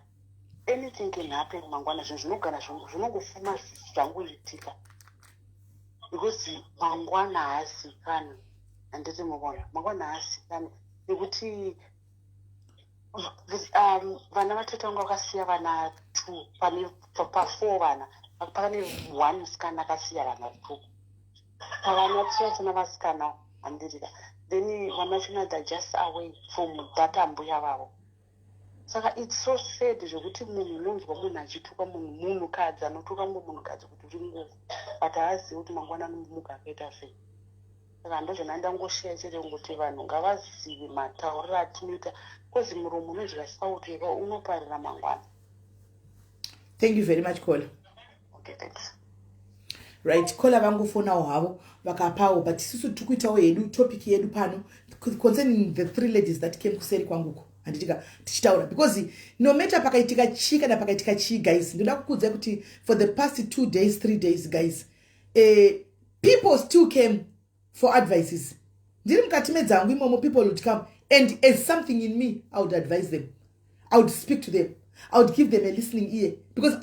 Anything can happen mangwana. Zvinhu zvinogara zvinongofuma zvangoitika, because mangwana haazikanwi, handiti? Muvona, mangwana haazikanwi, nekuti vana vatete vangu vakasiya vana two. Pane pafour vana, pane one musikana akasiya vana two. Pavana two vachona vasikana, handirika? Then vana vachona, they're just away from that ambuya vavo. Saka it's so sad zvekuti munhu unonzwa munhu achituka munhu, munhukadzi anotuka mumwe munhukadzi kuti uri nguva, but haazivi kuti mangwana anomuka akaita sei. Saka ndozvona ndangoshiya chete, kungoti vanhu ngavazive matauriro atinoita, because muromo unodya sauti, unoparira mangwana. Thank you very much, caller. Okay, thanks. Right, caller vangofonawo havo vakapawo, but isusu tiri kuitawo hedu topic yedu pano concerning the three ladies that came kuseri kwanguko, handitika? Tichitaura because no matter pakaitika chii, kana pakaitika chii, guys, ndoda kukuudzai kuti for the past 2 days, 3 days, guys, people still came for advices. Ndiri mukati medzangu imomo, people would come, and as something in me, I would advise them, I would speak to them, I would give them a listening ear, because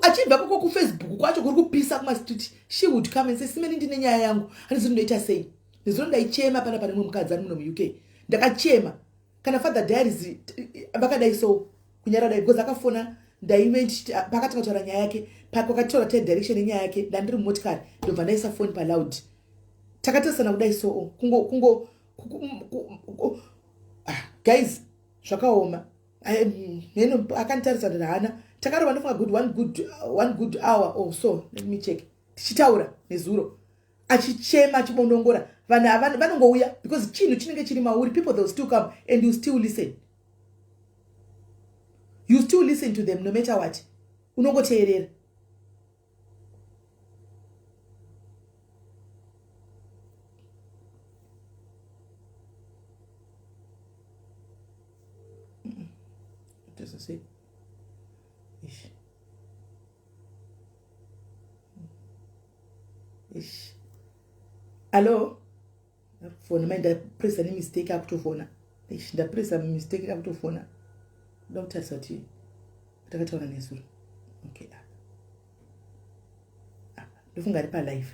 achibva koko kuFacebook kwacho kuri kupisa kumastreet, she would come and say, "Simeni, ndine nyaya yangu, handizi ndinoita sei." Ndizino ndaichema pana pane mumwe mukadzi ari muno muUK. Ndakachema kana Father Diaries vakadai, so kunyara dai, because akafona, ndaive pakati kataura nyaya yake, pakataura te direction yenyaya yake, ndandiri mumotikari, ndobva ndaisa foni paloud, takatarisana kudai, so kungo kungo ah, guys, zvakaoma. Mheno akanditarisa ndati hana takarova, ndofunga good one good hour or so, let me check, tichitaura nezuro, achichema, achibondongora. Vanhu ava vanongouya because chinhu chinenge chiri mauri. People, they will still come and you still listen, you still listen to them no matter what. Unongoteerera. Does it say? Ish. Ish. Allo? Fona mai, ndapresa nemistake, akutofona. Ish, ndapresa mistake, akutofona. Ndoda kutarisa kuti takataura nezuro. Okay, apa. Apa. Ndofunga ari palive.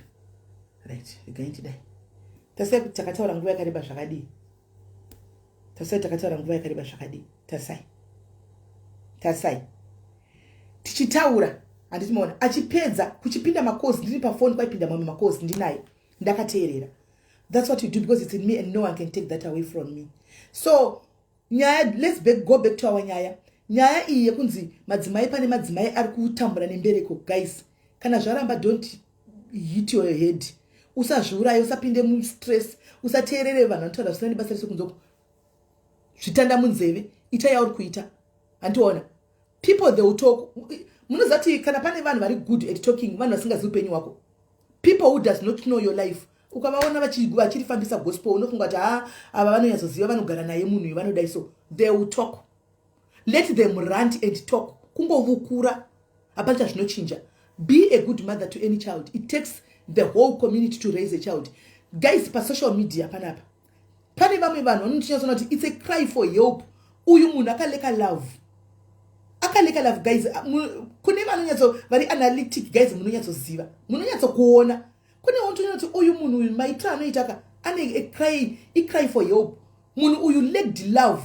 Right, regai ndidai. Tasai kuti takataura nguva yakareba zvakadii. Tasai takataura nguva yakareba zvakadii. Tasai. Tasai. Tichitaura, handiti maona, achipedza kuchipinda macalls, ndiri pafoni, kwaipinda mamwe macalls, ndinaye ndakateerera. That's what you do, because it's in me and no one can take that away from me. So nyaya, let's go back to our nyaya. Nyaya iyi yekunzi madzimai, pane madzimai ari kutambura nembereko, guys. Kana zvaramba, don't hit your head. Usazviuraye, usapinde mustress, usateerere vanhu vanotaura zvisina nebasa rese kunzoko. Zvitanda munzeve, ita yauri kuita. Handiona people, they will talk. Munoziva kuti kana pane vanhu vari good at talking, vanhu vasingazivi upenyu hwako, people who does not know your life. Ukavaona vachirifambisa gospel, unofunga kuti ha, ava vanonyatsoziva, vanogara naye munhu uyu, vanodai. So they will talk. Let them rant and talk. Kungovukura, hapana chazvinochinja. Be a good mother to any child. It takes the whole community to raise a child, guys. Pasocial media panapa pane vamwe vanhu vanotinyatsoona kuti it's a cry for help. Uyu munhu akalacka love, akalacka love, guys. Kune vanonyatso vari analytic, guys, munonyatsoziva, munonyatsokuona. Kune unotoona kuti uyu munhu uyu, maitiro anoita ka, ane cry, icry for help. Munhu uyu lacked love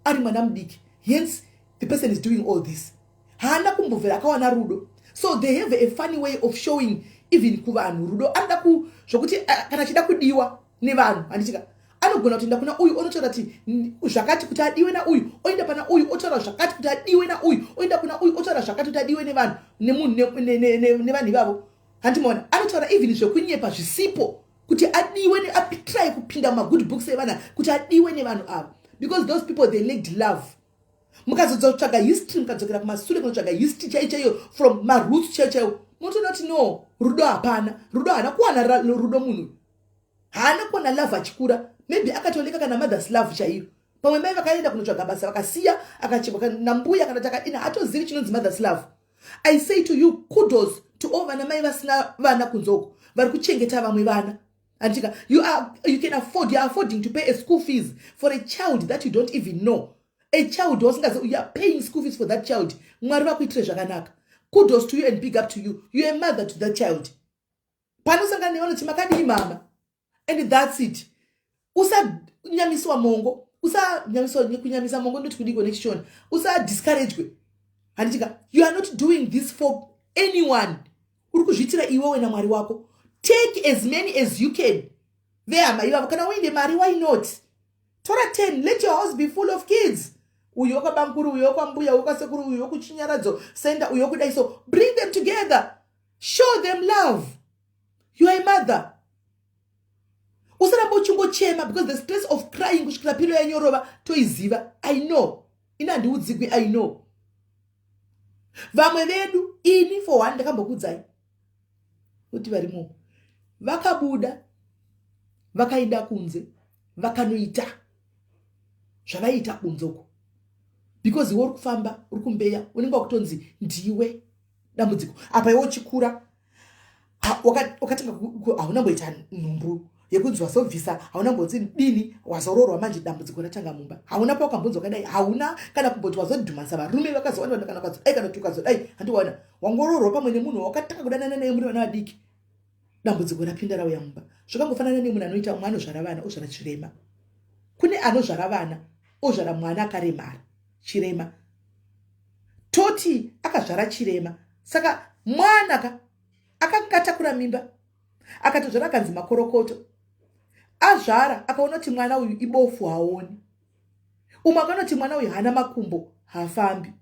ari mwana mudiki, hence the person is doing all this. Haana kumbobvera akawana rudo. So they have a funny way of showing even kuvanhu rudo. Anoda zvokuti kana achida kudiwa nevanhu, handitika, anogona kutoenda kuna uyu, onotaura kuti zvakati kuti adiwe nauyu, oenda pana uyu, otaura zvakati kuti adiwe nauyu, oenda kuna uyu, otaura zvakati kuti adiwe nevanhu, nemunhu, nevanhu ivavo. Handimaona anotaura even zvekunyepa zvisipo kuti adiwe, atry kupinda mumagood books evana kuti adiwe nevanhu ava, because those people, they lacked love. Mukazotsvaga history, mukadzokera kumasure kunotsvaga history chaiyo chaiyo, from maroots chaiyo chaiyo, munotoona kuti no, rudo hapana, rudo haana kuwana rudo. Munhu haana kuwana love achikura. Maybe akatolacka kana mother's love chaiyo. Pamwe mai vakaenda kunotsvaga basa, vakasiya, akachekwa nambuya kana takadini, hatozivi chinonzi mother's love. I say to you, kudos to all vana mai vasina vana kunzoko vari kuchengeta vamwe vana. Andika, you can afford, you are affording to pay a school fees for a child that you don't even know, a child wasingazi. You are paying school fees for that child. Mwari vakuitire zvakanaka. Kudos to you and big up to you. You are a mother to that child. Panosangana nevanoti, "Makadii, mama?" And that's it. Usanyamiswa mongo, usanyamiswa, kunyamisa mongo ndoti kudiko nechishona, usadiscouragwe. Handitika, you are not doing this for anyone. Uri kuzviitira iwewe namwari wako. Take as many as you can vehama ivavo. Kana uine mari, why not tora 10? Let your house be full of kids. Uyu wekwabankuru, uyu wekwambuya, wekwasekuru, uyu wekuchinyaradzo senda, uyu wekudai. So bring them together, show them love. You are a mother. Usaramba uchingochema, because the stress of crying kusvikira pillow yanyorova, toiziva. I know, ini handiudzigwi, I know. Vamwe vedu, ini for one, ndakambokudzai kuti varimo vakabuda, vakaenda kunze, vakanoita zvavaiita kunze uko, because iwe uri kufamba, uri kumbeya, unenge wakutonzi ndiwe dambudziko. Apa iwe uchikura, wakatanga, hauna mboita nhumbu yekunzi wazobvisa, hauna mbonzi dini, wazoroorwa, manje dambudziko ratanga mumba. Hauna pawakambonzi wakadai, hauna kana kumboti wazodhumanisa varume vakazowana, kana ukazodai, kana kuti ukazodai. Handiwana wangoroorwa pamwe nemunhu wakatanga kudanana naye muri vana vadiki, dambudziko rapinda, rauya mumba. Zvakangofanana nemunhu anoita mumwe anozvara vana, ozvara chirema. Kune anozvara vana, ozvara mwana akaremara, chirema. Toti akazvara chirema, saka mwana ka akanga atakura mimba, akatozvara, akanzi makorokoto. Azvara, akaona kuti mwana uyu ibofu, haoni. Umwe akaona kuti mwana uyu haana makumbo, haafambi.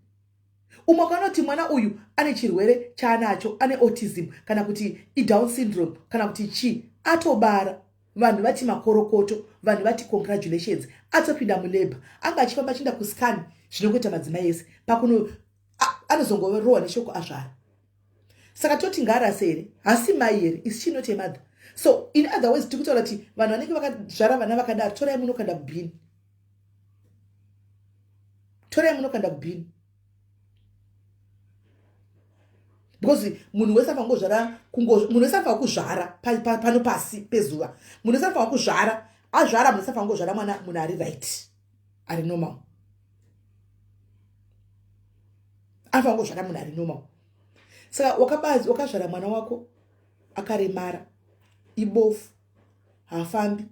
Umwe akaona kuti mwana uyu ane chirwere chaanacho, ane autism, kana kuti iDown syndrome, kana kuti chii. Atobara, vanhu vati makorokoto, vanhu vati congratulations. Atopinda mulabour, anga achifamba achienda kuscan, zvinongoita madzimai ese pakuno, anozongorohwa neshoko azvara. Saka toti ngaarase here? Hasi mai here? Is she not a mother? So in other words, tiri kutaura kuti vanhu vanenge vakazvara vana vakadaro, torai munokanda kubhini, torai munokanda kubhini, because munhu wese afanira kungozvara, munhu wese afanira kuzvara pano pasi pezuva. Munhu wese afanira kuzvara, azvara, munhu wese afanira kungozvara mwana, munhu ari right, ari normal. Anofanira kungozvara munhu ari normal. Saka wakazvara mwana wako akaremara, ibofu, haafambi,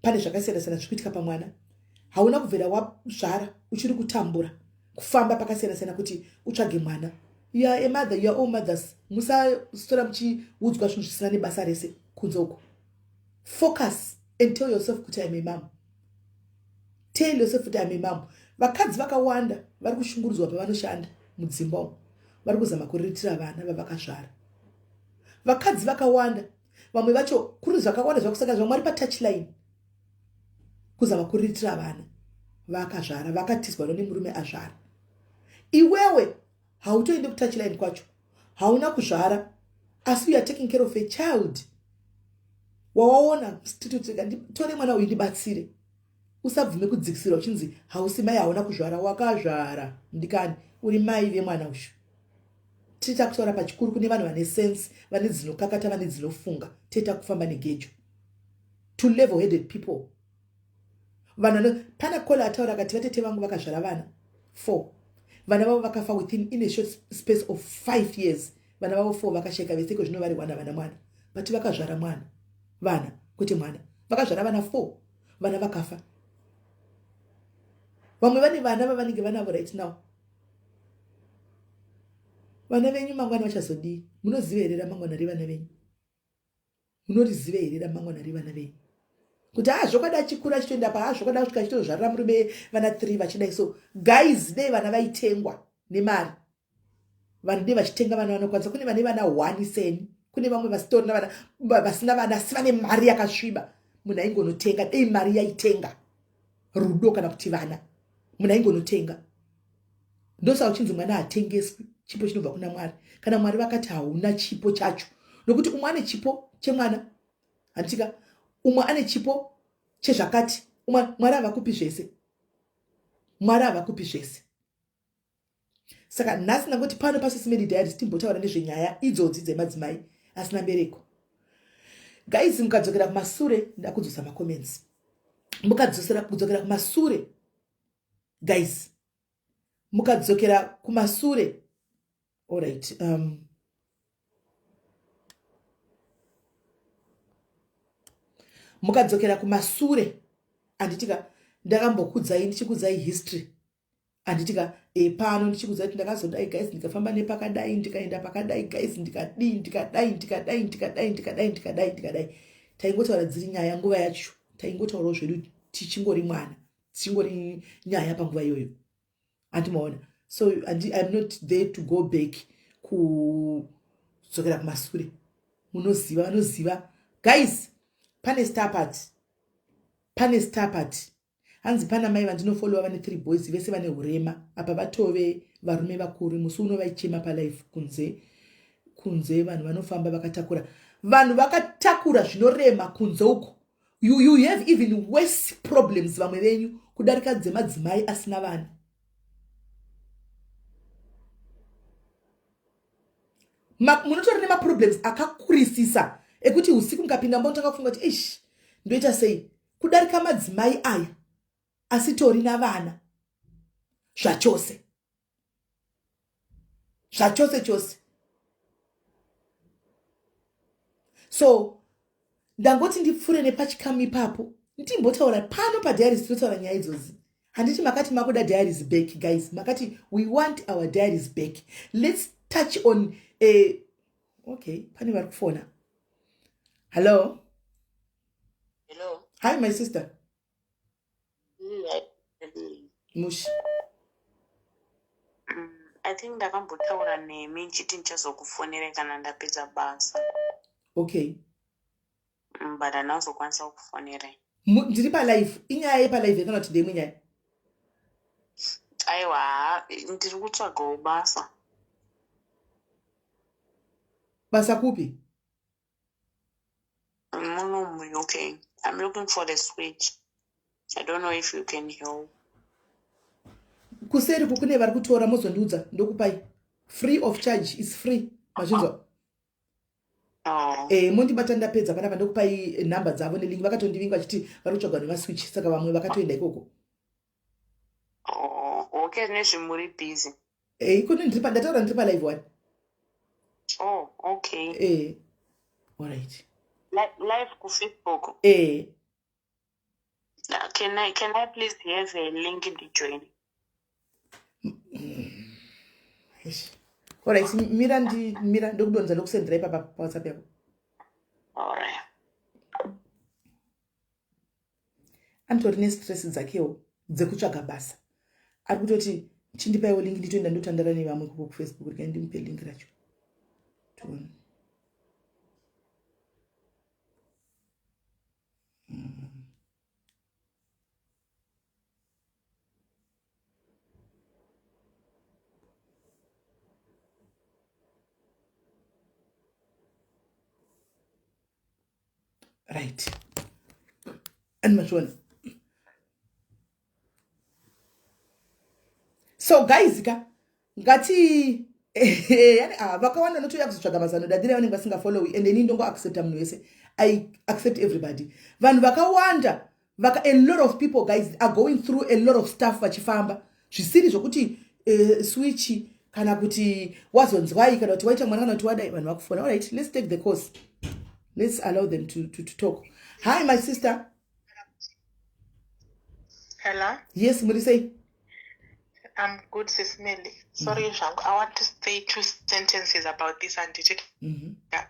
pane zvakasiyana siyana zviri kuitika pamwana. Hauna kubvira wazvara, uchiri kutambura kufamba pakasiyana siyana kuti utsvage mwana. You are a mother, you are all mothers. Musastora muchiudzwa zvinhu zvisina nebasa rese kunze uko. Focus and tell yourself kuti I'm a mom. Tell yourself kuti I'm a mom. Vakadzi vakawanda vari kushungurudzwa pavanoshanda mudzimba umu, vari kuzama kuriritira vana vavakazvara. Vakadzi vakawanda, vamwe vacho kuri zvakawanda zvakusangana zvamwari patouchline kuzama kuriritira vana vakazvara, vakatizwa nemurume azvara. Iwewe hautoende kutouchline kwacho, hauna kuzvara, asi you are taking care of a child wawaona street. Tore mwana uyu ndibatsire. Usabvume kudzikisirwa uchinzi hausi mai, hauna kuzvara. Wakazvara, mudikani, uri mai vemwana uyu. Tiri kutaura pachikuru kune vanhu vane sense, vane dzinokakata, vane dzinofunga. Toita kufamba negejo to level headed people. Vanhu pana kola ataura akati vatete vangu vakazvara vana four, vana vavo vakafa within in a short space of 5 years. Vana vavo four vakasheka vese. Iko zvino vari wana vana mwana, but vakazvara mwana, vana, kwete mwana, vakazvara vana four, vana vakafa. Vamwe vane vana vavanenge vanavo right now. Vana venyu mangwana vachazodii? Munoziva here ramangwana revana venyu? Munoriziva here ramangwana revana venyu? Kuti ha, zvokwadi achikura achitoenda pa, ha, zvokwadi asvika achitozvarira murume vana 3 vachidai. So guys, dei vana vaitengwa nemari, vanhu dei vachitenga vana vanokwanisa. Kune vane vana 1 seni, kune vamwe vasitorina vana, vasina vana, asi vane mari yakasviba. Munhu aingonotenga. Dei mari yaitenga rudo kana kuti vana, munhu aingonotenga. Ndosaka uchinzi mwana hatengeswi, chipo chinobva kuna Mwari. Kana Mwari vakati hauna chipo chacho, nokuti umwe ane chipo chemwana, handitika? Umwe ane chipo chezvakati, umwe. Mwari havakupi zvese, Mwari havakupi zvese. Saka nhasi ndangoti pano paSis Melly Diaries timbotaura nezvenyaya idzodzi dzemadzimai asina mbereko. Guys, mukadzokera kumasure, ndakudzosa macomments, mukadzosera kudzokera kumasure, guys, mukadzokera kumasure, alright, mukadzokera kumasure, handitika? Ndakambokudzai, ndichikudzai history, handitika? Pano ndichikudzai kuti ndakazodai, guys, ndikafamba nepakadai, ndikaenda pakadai, guys, ndikadii, ndikadai, ndikadai, ndikadai, ndikadai, ndikadai, ndikadai. Taingotaura dziri nyaya nguva yacho, taingotaurawo zvedu tichingori mwana, tichingori nyaya panguva iyoyo, handimaona? So I'm not there to go back, kudzokera kumasure. Munoziva, vanoziva, guys. Pane star party, pane star party. Hanzi pana mai vandinofollowa vane three boys, vese vane urema. Apa vatove varume vakuru. Musi uno vaichema palife kunze kunze, vanhu vanofamba vakatakura, vanhu vakatakura zvinorema kunze uko. You have even worse problems, vamwe venyu, kudarika dzemadzimai asina vana. Munotori nemaproblems akakurisisa ekuti usiku mukapinda mbonotanga kufunga kuti, ish, ndoita sei, kudarika madzimai aya asitori navana zvachose zvachose chose. So ndangoti ndipfuure nepachikamu ipapo, ndimbotaura pano padiaries. Tinotaura nyaya idzozi, handiti? Makati makuda diaries back, guys. Makati we want our diaries back. Let's touch on a, okay, pane vari kufona. Hello? Hello. Hi, my sister. Mushi. I think ndakambotaura nemi nchiti ndichazokufonera kana ndapedza basa. Okay. But handina kuzokwanisa kukufonerai. Ndiri palive. Inyaya yepalive kana kuti ndeimwe nyaya? Aiwa, ndiri kutsvagawo basa. Basa kupi? Muno muUK. I'm looking for the switch. I don't know if you can help. Kuseri kukune vari kutora, mozondiudza, ndokupai free of charge. Is free, mazvinzwa? Oh. Mondibata ndapedza panapa, ndokupai nhamba dzavo nelink. Vakatondivinga vachiti vari kutsvagwa nemaswitch, saka vamwe vakatoenda ikoko. Oh, okay, nezvimuri busy. Ikone ndiri ndataura, ndiri palive one. Oh, okay. Alright. Live kuFacebook? Eh. Can I please have a link ndijoin? Eish. Alright, mira, ndi mira ndokudonza, ndokusendera ipapa paWhatsApp yako. Alright. Anotori nestress dzakewo dzekutsvaga basa. Ari kutoti chindipaiwo link nditoenda ndotandara nevamwe kuko kuFacebook. Regai ndimupe link racho, tione. Right, and mazviona. So guys ka, ngati yani, ah, vakawanda notouya kuzotsvaga mazano dadire vanenge vasingafollowi, and ini ndongoaccepta munhu wese. I accept everybody. Vanhu vakawanda vaka, a lot of people, guys, are going through a lot of stuff, vachifamba zvisiri zvokuti switch kana kuti wazonzwai kana kuti waita mwana kana kuti wadai. Vanhu vakufona. Alright, let's take the course. Let's allow them to talk. Hi, my sister. Hello. Yes, muri sei? I'm good, Sis Melly. Sorry, zvangu. I want to say two sentences about this and Yeah.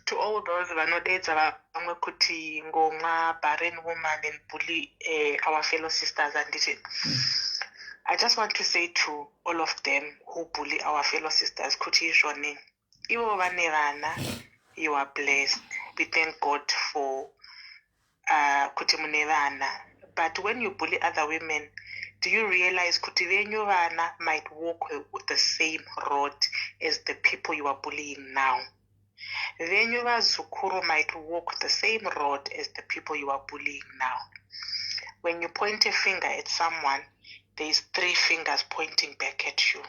To all those vanodedza vamwe kuti ngomwa, barren woman, and bully our fellow sisters, anditi, I just want to say to all of them who bully our fellow sisters kuti izvoni ivo vane vana, you are blessed. We thank God for kuti mune vana. But when you bully other women, do you realize kuti venyu vana might walk the same road as the people you are bullying now? Venyu vazukuru might walk the same road as the people you are bullying now. When you point a finger at someone, there is three fingers pointing back at you.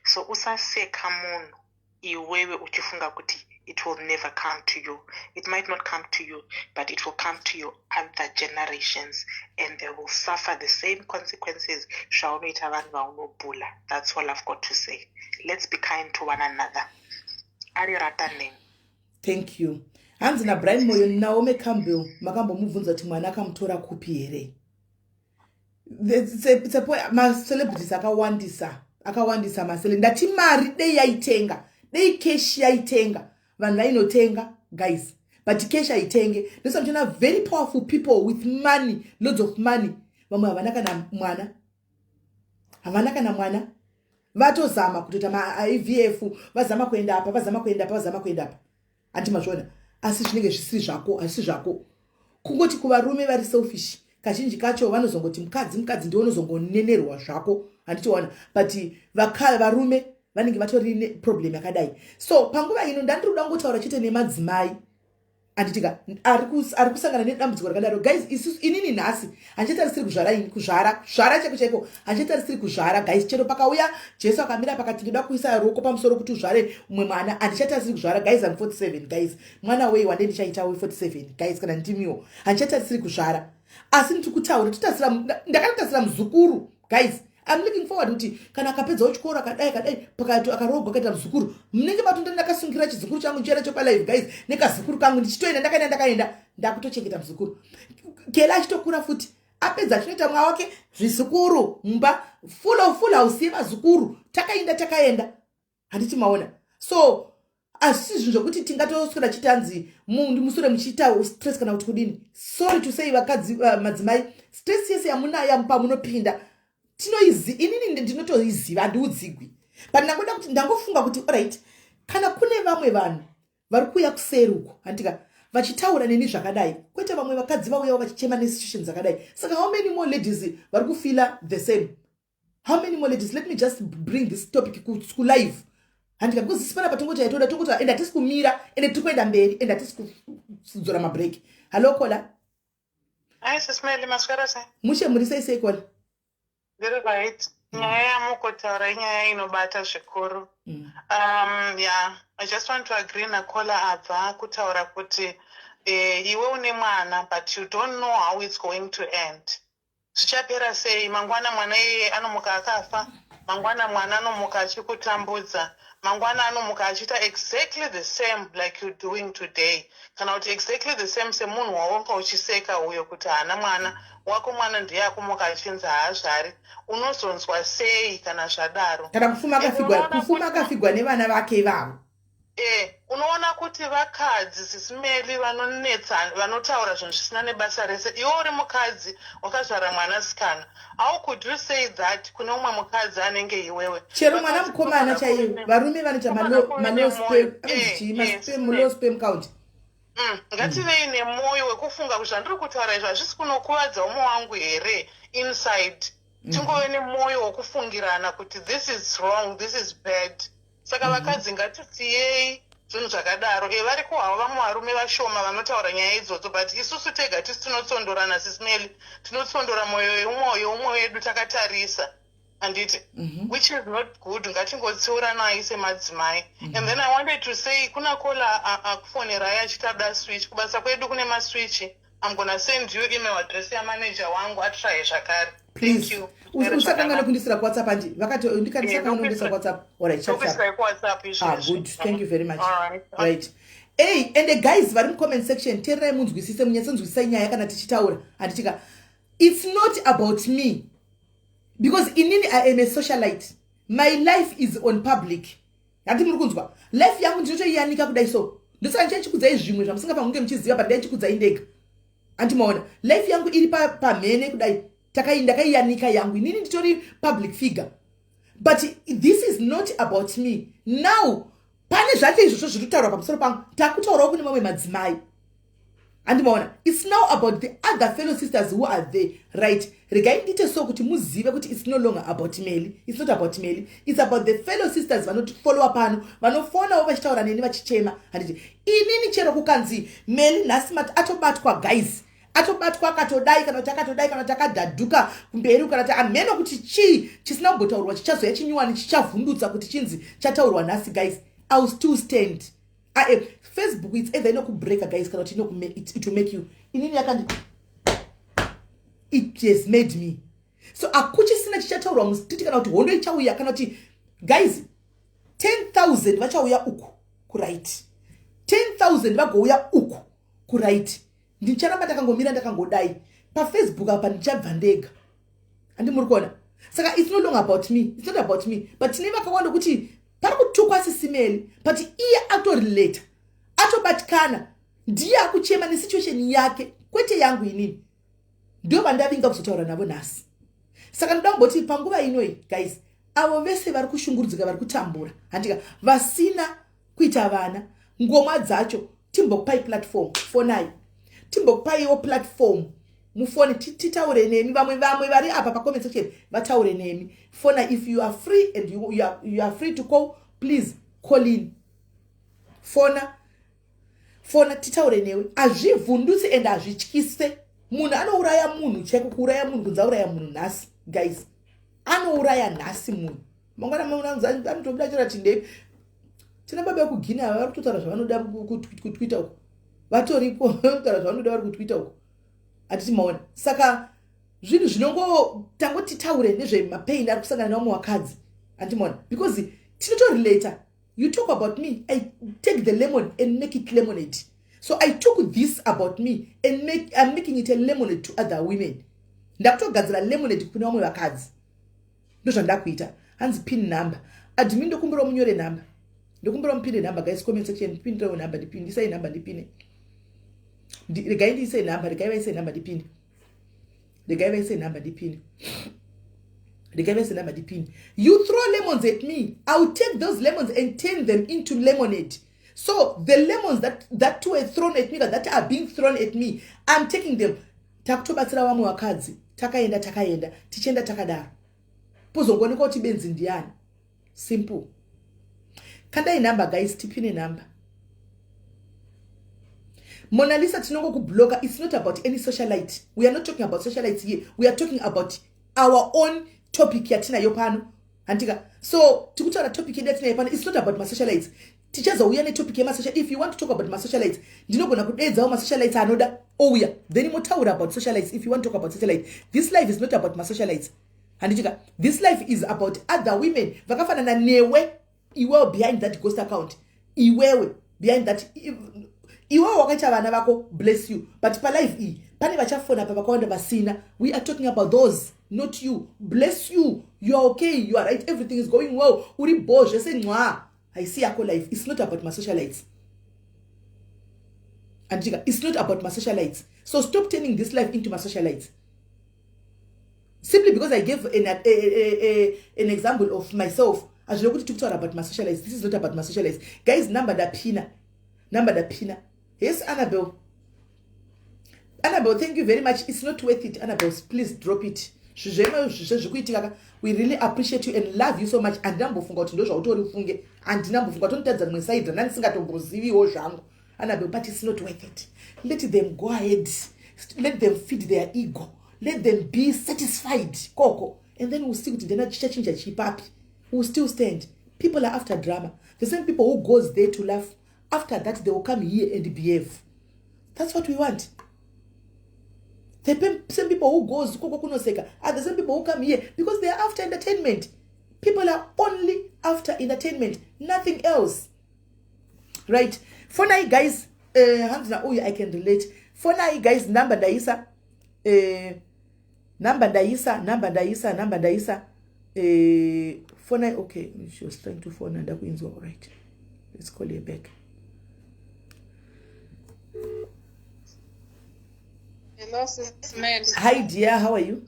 So usaseka munhu iwewe uchifunga kuti it will never come to you. It might not come to you, but it will come to your other generations, and they will suffer the same consequences zvaunoita vanhu vaunobhula. That's all I've got to say. Let's be kind to one another. Ari rataneng. Thank you. Hanzi naBrian Moyo, Naomi Campbell makambomubvunza kuti mwana akamutora kupi here? Macelebrities akawandisa, akawandisa masele. Ndati mari dei yaitenga, dei cash yaitenga, vanhu vainotenga, guys, but cash haitenge. Ndosamuchiona very powerful people with money, loads of money, vamwe havana kana mwana, havana kana mwana. Vatozama kutoita maIVF, vazama kuenda apa, vazama kuenda apa, vazama kuenda apa, handi mazviona? Asi zvinenge zvisiri zvako, hazvisi zvako. Kungoti kuvarume vari selfish, kazhinji kacho vanozongoti mukadzi, mukadzi ndiwo unozongonenerwa zvako, handitiona? But varume vanenge vatori neproblem yakadai. So panguva ino ndandiri kuda kungotaura chete nemadzimai, handitika, ari kusangana nedambudziko rakadaro. Guys, isusu, inini nhasi handichatarisiri kuzvara ini, kuzvara, kuzvara chaiko chaiko handichatarisiri kuzvara, guys. Chero pakauya Jesu akamira pakati, ndoda kuisa ruoko pamusoro kuti uzvare umwe mwana, handichatarisiri kuzvara, guys. Am 47, guys. Mwana wei wande ndichaita we47, guys? Kana ndimiwo, handichatarisiri kuzvara, asi ndiri kutaura totasira, ndakatotasira muzukuru, guys. I'm looking forward kuti kana akapedzawo chikoro, akadai akadai, pakati akaroogwa, akaita muzukuru, munenge matonda ndakasungira chizukuru changu ndichienda chopalive, guys, nekazukuru kangu ndichitoenda. Ndakaenda, ndakaenda, ndakutochengeta muzukuru. Kela achitokura futi, apedza achinoita mwa wake, zvizukuru mumba, full of full house yevazukuru. Takaenda, takaenda, handiti maona? So hazvisi zvinhu zvokuti tingatoswera chitanzi musure muchiita stress kana kuti kudini. Sorry to say, vakadzi, madzimai, stress yese yamunayo pamunopinda tinoizi, inini ndinotoiziva, handiudzigwi. But ndangoda kuti, ndangofunga kuti alright, kana kune vamwe vanhu vari kuuya kuseri uko, handika, vachitaura neni zvakadai, kwete vamwe vakadzi vauyawo vachichema nesituation dzakadai, saka how many more ladies vari kufeela the same? How many more ladies? Let me just bring this topic kulive, handika, because isi panapa tongoti yaitoda tongoti, ende hatisi kumira, ende tiri kuenda mberi, ende hatisi kudzora mabreak. Hallo, caller. Hi, Sis Melly, maswera sei? Mushe, muri sei sei, caller? Ndiri right. Nyaya yamukutaura inyaya inobata zvikuru. Yeah, I just want to agree nacaller abva kutaura kuti iwe une mwana, but you don't know how it's going to end. Zvichapera sei? Mangwana mwana iyeye anomuka akafa, mangwana mwana anomuka achikutambudza, mangwana anomuka achiita exactly the same like you doing today, kana kuti exactly the same semunhu wawanga uchiseka uyo kuti haana mwana wako, mwana ndiye akumuka achinzi haazvari. Unozonzwa sei kana zvadaro? Kana kufuma akafigwa, kufuma akafigwa nevana vake ivavo. Unoona kuti vakadzi, Sis Melly, vanonetsa, vanotaura zvinhu zvisina nebasa rese. Iwe uri mukadzi wakazvara mwanasikana, how could you say that kune umwe mukadzi anenge iwewe? Chero mwana mukomana chaiye, varume vanoita malow sperm count. Ngativei nemwoyo wekufunga kuti zvandiri kutaura izvo hazvisi kunokuvadza umwe wangu here inside. Tingove nemwoyo wekufungirana kuti this is wrong, this is bad. Saka vakadzi, ngatisiyei. Zvinhu zvakadaro. Variko havo vamwe varume vashoma vanotaura nyaya idzodzo, but isusu tega tisi tinotsondorana, Sis Melly. Tinotsondora mwoyo yeumwe wedu takatarisa, handiti? Which is not good. Ngatingotsiuranai semadzimai. And then I wanted to say kuna caller akufonerai achita switch. Kubasa kwedu kune maswitch. I'm gonna send you email address yamanager wangu, atry zvakare. Please usakangana kundisira kuWhatsApp, andi vakati ndikandisakangana kundisira kuWhatsApp. Alright. WhatsApp. Ah, good, thank you very much. Right, ei, ende guys vari mucomment section, teererai munzwisise, munyatsonzwisisai nyaya kana tichitaura, handitika? It's not about me, because inini I am a socialite. My life is on public, handi muri kunzwa? Life yangu ndinotoiyanika kudai, so ndosaka ndichachikudzai zvimwe zvamusingafanira kunge muchiziva, but ndaichikudzai ndega, andimaona? Life yangu iri pamhene kudai, ndakaiyanika yangu. Inini nditori public figure, but this is not about me. Now pane zvacho izvozvo zviri kutaurwa pamusoro pangu, takutaurawo kune mamwe madzimai, handimaona? It's now about the other fellow sisters who are there, right? Regai ndiite so kuti muzive kuti it's no longer about Melly. It's not about Melly, it's about the fellow sisters vanotifollowa pano, vanofonawo vachitaura neni vachichema, handiti? Inini chero kukanzi Melly nhasi atobatwa, guys, atobatwa akatodai, kana kuti akatodai, kana kuti akadhadhuka kumberi, kana kuti amheno kuti chii chisina kumbotaurwa chichazoya chinyuwani chichavhundutsa kuti chinzi chataurwa nhasi, guys, I will still stand. Facebook, it's either inokubreaka, guys, kana kuti it will make you. Inini yakandi, it has made me. So akuchisina chichataurwa mustreet, kana kuti hondo ichauya, kana kuti, guys, 10,000 vachauya uku kuright, 10,000 vagouya uku kuright, ndicharamba ndakangomira ndakangodai paFacebook apa, ndichabva ndega, handi muri kuona? Saka it's no longer about me, it's not about me, but tine vakawanda kuti pari kutukwa Sis Melly, but iye atorelata, atobatikana, ndiye akuchema nesituation yake, kwete yangu inini. Ndo vandavinga kuzotaura navo nhasi. Saka ndoda kumboti panguva inoi, guys, avo vese vari kushungurudzika, vari kutambura, handika, vasina kuita vana, ngoma dzacho, timbokupai platform, fonai, timbokupaiwo platform, mufoni titaure nemi. Vamwe vari apa pacomment section vataure nemi. Fona if you are free and you are free to call. Please call in, fona, fona titaure newe. Hazvivhundutsi and hazvityise. Munhu anouraya munhu chaiko, kuuraya munhu, kunzi auraya munhu nhasi, guys, anouraya nhasi munhu, mangwana anotobuda chora tindei. Tina baba vekuGuinea ava vari kutotaura zvavanoda kuTwitter uko, vatoripo kutaura zvavanoda vari kuTwitter uko, hatiti maona? Saka zvinhu zvinongo tangoti taure nezvemapain ari kusangana nevamwe vakadzi, handimaona? Because tinotorelata. You talk about me, I take the lemon and make it lemonade. So I took this about me and I'm making it a lemonade to other women. Ndakutogadzira lemonade kune vamwe vakadzi, ndozvandakuita. Hanzi pin number, admin, ndokumbirawo munyore number, ndokumbirawo mupinde number. Guys, comment section, ndipindirewo number, ndipindisai number, ndipine. Regai ndiise number, regai vaise number, ndipinde, regai vaise number, ndipinde, regai vaise number, ndipinde. You throw lemons at me, I will take those lemons and turn them into lemonade. So the lemons that were thrown at me, that are being thrown at me, I'm taking them, takutobatsira vamwe vakadzi. Takaenda, takaenda, tichienda takadaro, pozongoonekwa kuti benzi ndiani. Simple. Kandai nhamba, guys, tipine nhamba. Monalisa, tinongokubloka. It's not about any socialite. We are not talking about socialites here. We are talking about our own topic yatinayo pano, handika? So tikutaura topic yedu yatinayo pano. It's not about masocialites. Tichazouya netopic yemasocial. If you want to talk about masocialites, ndinogona kudeedzawo masocialites anoda ouya, then motaura about socialites if you want to talk about socialites. This life is not about masocialites, handitika? This life is about other women vakafanana newe, iwewe behind that ghost account, iwewe behind that, iwewe wakaita vana vako, bless you. But palife iyi pane vachafona pa vakawanda vasina. We are talking about those, not you. Bless you, you are okay, you are right, everything is going well, uri bo zvese ncwa, haisi yako life. It's not about masocialites, anditika? It's not about masocialites. So stop turning this life into masocialites simply because I gave an example of myself. Hazvino kuti tikutaura about masocialites. This is not about masocialites, guys. Number ndapina, number ndapina. Yes, Annabel, Annabel, thank you very much. It's not worth it, Annabel. Please drop it. Zvizvema zvezviri kuitika ka, we really appreciate you and love you so much. Handinambofunga kuti ndo zvautori funge, handinambofunga tonitadza rimwe side rana ndisingatomboziviwo zvangu, Anabel, but it's not worth it. Let them go ahead, let them feed their ego, let them be satisfied koko, and then we'll see kuti ndena chichachinja chipapi. We'll still stand. People are after drama. The same people who goes there to laugh, after that they will come here and behave. That's what we want. The same people who goes koko kunoseka are the same people who come here because they are after entertainment. People are only after entertainment, nothing else, right? Fonai guys. Hanzi nauyu, "I can relate." Fonai guys, number ndaisa, number ndaisa, number ndaisa, number ndaisa. Fonai. Okay, she was trying to phone, ndakuinzwa. All right, let's call her back. Hello, Sis Mel. Hi dear, how are you?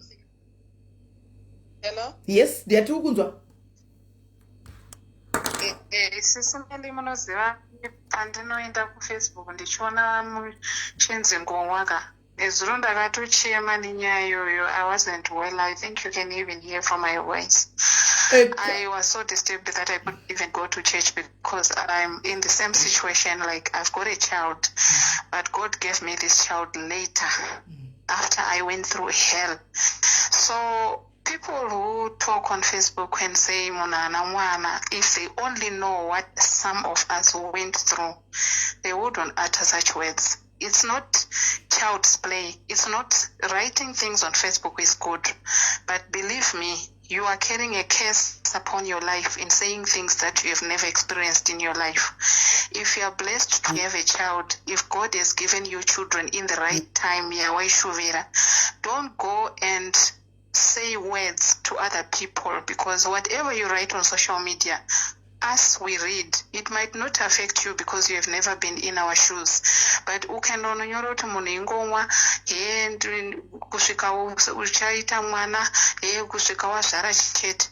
Hello. Yes dear, tiri kunzwa. Sis Mel, munoziva pandinoenda kuFacebook ndichiona muchinzi ngomwa ka, nezuro ndakatochema nenyaya iyoyo. I wasn't well. I think you can even hear from my voice. I was so disturbed that I couldn't even go to church because I'm in the same situation. Like, I've got a child, but God gave me this child later, after I went through hell. So people who talk on Facebook and say munhu haana mwana, if they only know what some of us went through, they wouldn't utter such words. It's not child's play. It's not writing things on Facebook is good, but believe me, you are carrying a curse upon your life in saying things that you have never experienced in your life. If you are blessed to have a child, if God has given you children in the right time yawaishuvira, don't go and say words to other people, because whatever you write on social media, us we read. It might not affect you because you have never been in our shoes, but ukandononyora kuti munhu ingomwa he kusvika uchaita mwana, he kusvika wazvara chete,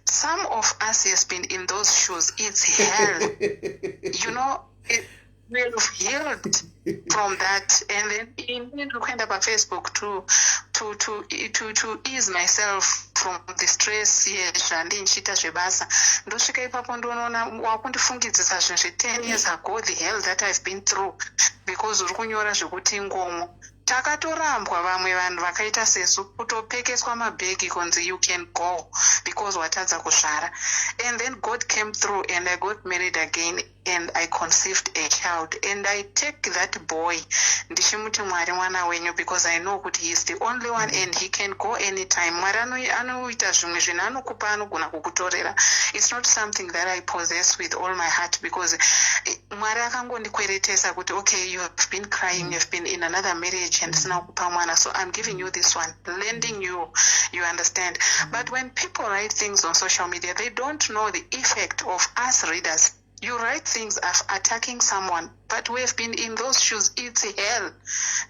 some of us has been in those shoes. It's hell. We have healed from that. And then ini ndiri paFacebook to ease myself from the stress yezvandinchiita zvebasa. Ndosvika ipapo, ndonoona wakundifungidzisa zvinhu zve10 years ago, the hell that I've been through, because uri kunyora zvekuti ngomo takatorambwa. Vamwe vanhu vakaita sesu kutopekeswa mabhegi kunzi you can go because watadza kuzvara. And then God came through and I got married again and I conceived a child, and I take that boy ndichimuti, "Mwari, mwana wenyu," because I know kuti he is the only one and he can go anytime. Mwari anoita zvimwe zvinhu, anokupa, anogona kukutorera. It's not something that I possess with all my heart, because Mwari akangondikweretesa kuti, "Okay, you have been crying, you have been in another marriage and ndisina kukupa mwana, so I'm giving you this one, lending you." You understand? But when people write things on social media, they don't know the effect of us readers. You write things of attacking someone, but we have been in those shoes. It's hell.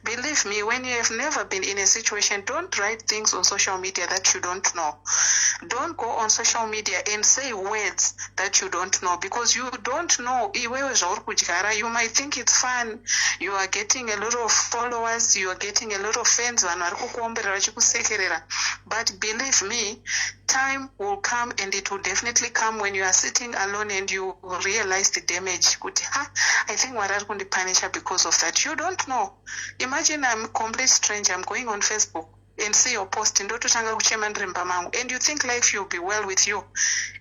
Believe me, when you have never been in a situation, don't write things on social media that you don't know. Don't go on social media and say words that you don't know, because you don't know iwewe zvauri kudyara. You might think it's fun. You are getting a lot of followers, you are getting a lot of fans, vanhu vari kukuomberera vachikusekerera, but believe me, time will come, and it will definitely come when you are sitting alone and you will realize the damage kuti, "Ha, I think Mwari ari kundipunisha because of that." You don't know. Imagine I'm a complete stranger, I'm going on Facebook and see your post, ndototanga kuchema ndiri mumba mangu, and you think life will be well with you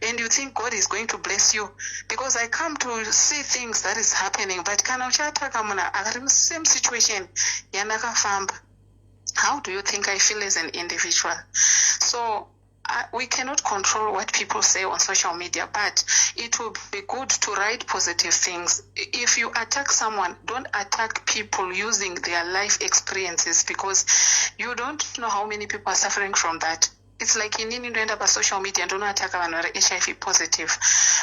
and you think God is going to bless you because I come to see things that is happening. But kana uchiataka munhu akari musame situation yandakafamba, how do you think I feel as an individual? So we cannot control what people say on social media, but it will be good to write positive things. If you attack someone, don't attack people using their life experiences, because you don't know how many people are suffering from that. It's like inini ndoenda pasocial media, ndonoataka vanhu vari HIV positive.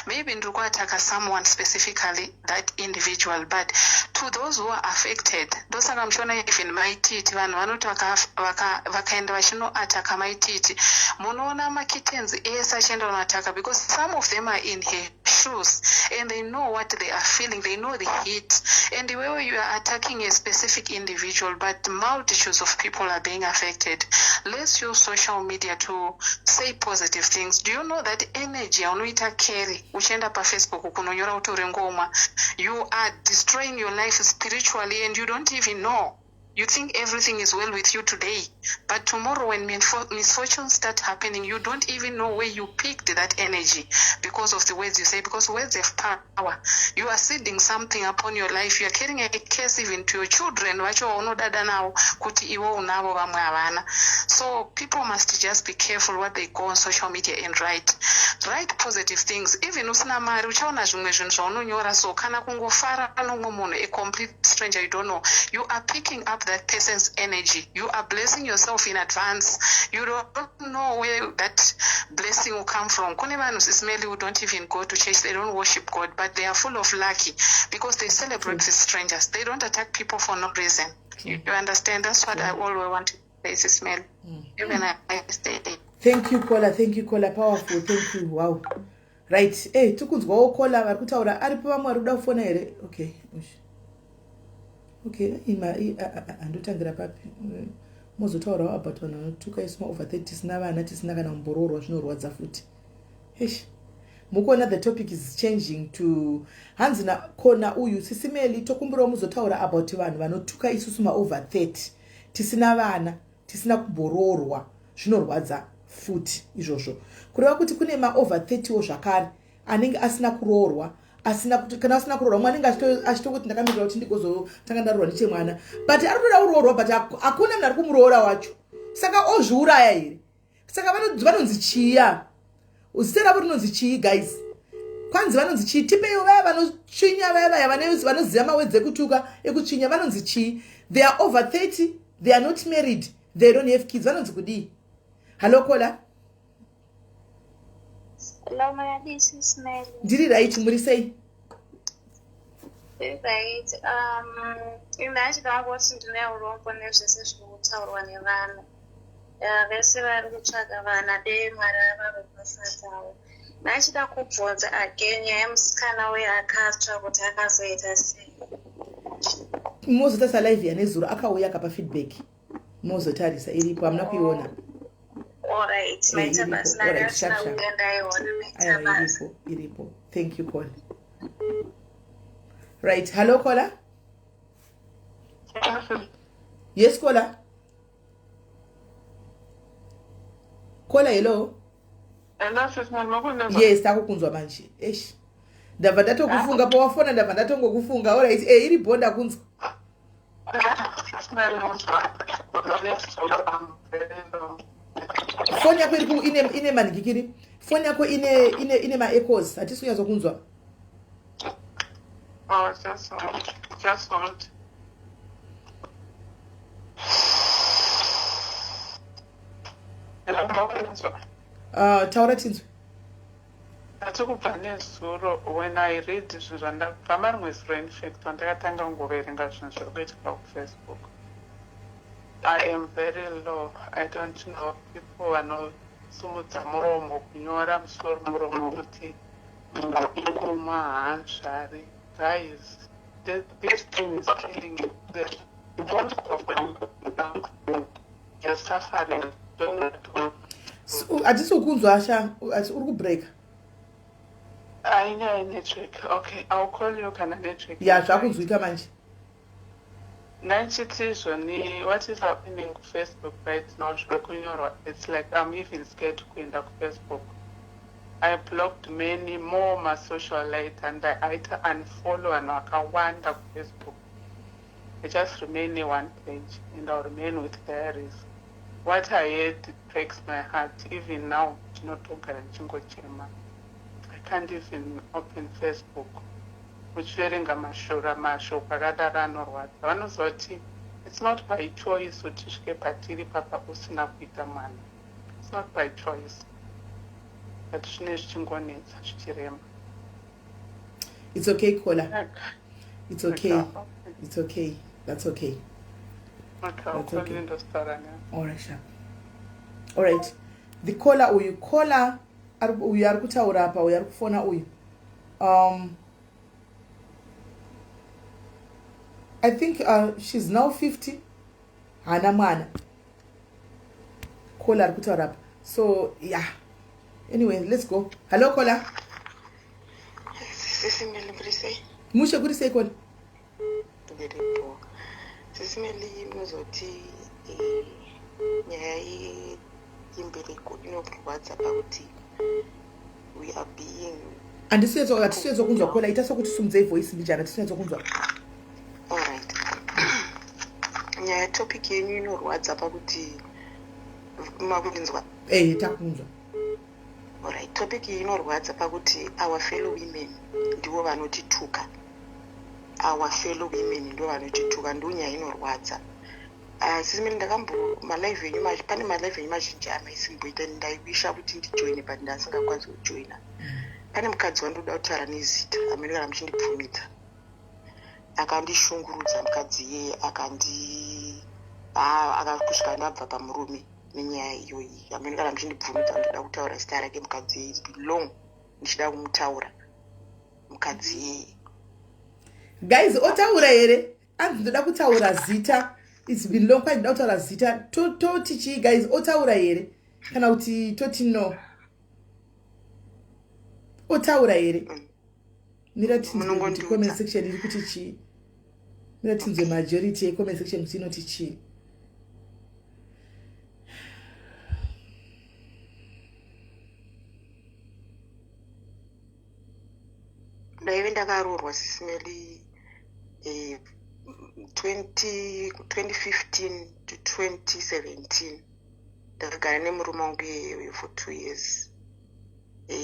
Maybe ndiri kuataka someone specifically, that individual, but to To those who are affected, ndosaka muchiona even maititi, vanhu vanoti vakaenda vachinoataka maititi, munoona makittens ese achienda kunoataka, because some of them are in her shoes and they know what they are feeling. They know the heat. And iwewe, you are attacking a specific individual, but multitudes of people are being affected. Let's use social media to say positive things. Do you know that energy yaunoita carry uchienda paFacebook kunonyora kuti uri ngomwa, you are destroying your life spiritually and you don't even know? You think everything is well with you today, but tomorrow when misfortunes start happening, you don't even know where you picked that energy because of the words you say, because words have power. You are seeding something upon your life. You are carrying a curse even to your children vacho vaunodada navo kuti iwe unavo, vamwe havana. So people must just be careful what they go on social media and write. Write positive things. Even usina mari, uchaona zvimwe zvinhu zvaunonyora. So kana kungofara nomumwe munhu, a complete stranger you don't know, you are picking up that person's energy. You are blessing yourself in advance. You don't know where that blessing will come from. Kune vanhu, Sis Melly, who don't even go to church. They don't worship God, but they are full of lucky because they celebrate with strangers. They don't attack people for no reason. You understand? That's what I always want to say, Sis Melly. Even I stay. Thank you, caller. Thank you, caller. Powerful. Thank you. Wow. Right, hey, tikunzwawo caller vari kutaura. Aripo vamwe vari kuda kufona here? Okay, okay, ima handotangira papi? Mozotaurawo about vanhu vanotuka isu maover 30 tisina vana, tisina kana mumboroorwa. Zvinorwadza futi. Eish, mukuona the topic is changing to hanzi nakona uyu, "Sis Melly, tokumbirawo muzotaura about vanhu vanotuka isusu maover 30 tisina vana, tisina kumboroorwa. Zvinorwadza futi izvozvo." Kureva kuti kune maover 30wo zvakare anenge asina kuroorwa, asina kuti kana asina kuroorwa, mumwe anenge achitongoti, "Ndakamirira kuti ndigozotanga ndaroorwa ndichemwana," but ari kutoda kuroorwa, but hakuna munhu ari kumuroora wacho. Saka ozviuraya here? Saka vanonzi chiya? Zita ravo rinonzi chii, guys? Kwanzi vanonzi chii? Tipeiwo vaya vanotsvinya, vaya vaya vanoziva mawords ekutuka, ekutsvinya. Vanonzi chii? They are over 30, they are not married, they don't have kids. Vanonzi kudii? Hallo, caller. Hello, makadii, Sis Melly? Ndiri right, muri sei? Right. Ine achida kuti ndine urombo nezvese zviri kutaurwa nevanhu. Vese vari kutsvaga vana, dei Mwari avaropafadzawo. Ndachida kubvunza again nyaya yemusikana uyo akatsva, kuti akazoita sei? Mozotarisa live yanezuro, akauya akapa feedback. Mozotarisa, iripo, hamuna kuiona? Alright, maita basa. Ndakasina kuuya ndaiona. Maita basa. Iripo, iripo. Thank you, caller. Right, hello, caller. Yes, caller. Caller, hello. Hello, Sis Melly. Yes, takukunzwa manje. Eish, ndabva ndatokufunga pawafona, ndabva ndatongokufunga. Alright, e iri bho, ndakunzwa. Sis Melly, Foni yako iri ine manhikikiri, foni yako ine maechoes, hatisi kunyatsokunzwa. Oh, just hold. Just hold. Hello, makunzwa? Taura tinzwe. Ndati kubva nezuro, when I read zvinhu zvandabva marimwe zuro, in fact, wandakatanga kungoverenga zvinhu zviri kuitika kuFacebook, I am very low. I don't know, people vanosumudza muromo kunyora musoro muromo kuti ngomwa haazvari. Guys, this thing is killing the most of them. You're suffering. Don't Hatisi kukunzwa sha, uri kubreaka. Ainyaya network. Okay, I'll call you kana network. Ya, zvakunzwika manje. Nachiti zvoni, what is happening kuFacebook right now, zviri kunyorwa, it's like I'm even scared kuenda kuFacebook. I blocked many more masocialite and I aita unfollow vanhu vakawanda kuFacebook. I just remain in one page and I'll remain with diaries. What I heard breaks my heart. Even now ndinotogara ndichingochema. I can't even open Facebook. Uchiverenga mashura, mashoko akadaro anorwadza. Vanoziva kuti it's not by choice kuti tisvike patiri papa usina kuita mwana. It's not by choice, but zvine zvichingonetsa, zvichirema. It's okay, caller. It's okay, it's okay, that's okay. That's okay. Alright, sharp. Alright, the caller uyu, caller uyu ari kutaura apa, uyu ari kufona uyu, I think she's now 50, haana mwana, caller ari kutaura apa. So yeah, anyway, let's go. Hello, caller. Sisi Meli, muri sei? Mushe, kuri sei, caller? Ndiripo, Sisi Meli. Munozoti nyaya yembereko inorwadza pakuti we are being Handisi kunzwa, caller. Ita sokuti sumudzei voice mbijana, tisonyatso kunzwa. Alright, nyaya, topic yenyu inorwadza pakuti, makundinzwa? Eh, takunzwa. Alright, topic iyi inorwadza pakuti our fellow women ndivo vanotituka. Our fellow women ndo vanotituka, ndo nyaya inorwadza. Sisi Meli, ndakambo malive enyu, pane malive enyu mazhinji amaisimboita, ndaiwisha kuti ndijoine, but ndasingakwanisi kujoina. Pane mukadzi wandoda kutaura nezita, amene kana muchindibvumidza. Akandishungurudza mukadzi iyeye, akandi kusvika ndabva pamurume nenyaya iyoyi. Amene kana muchindibvumidza, ndoda kutaura zita rake mukadzi iyeye. It's been long ndichida kumutaura mukadzi iyeye. Guys, otaura here? Anzi ndoda kutaura zita, it's been long kwai ndoda kutaura zita. Toti chii, guys? Otaura here kana kuti toti no? Otaura here? Mira tinzwe kuti comment section iri kuti chii. Mira tinzwe majority yecomment section kuti inoti chii. Ndaive ndakaroorwa, Sisi Meli, 2015 to 2017. Ndakagara nemurume wangu iyeyo for 2 years.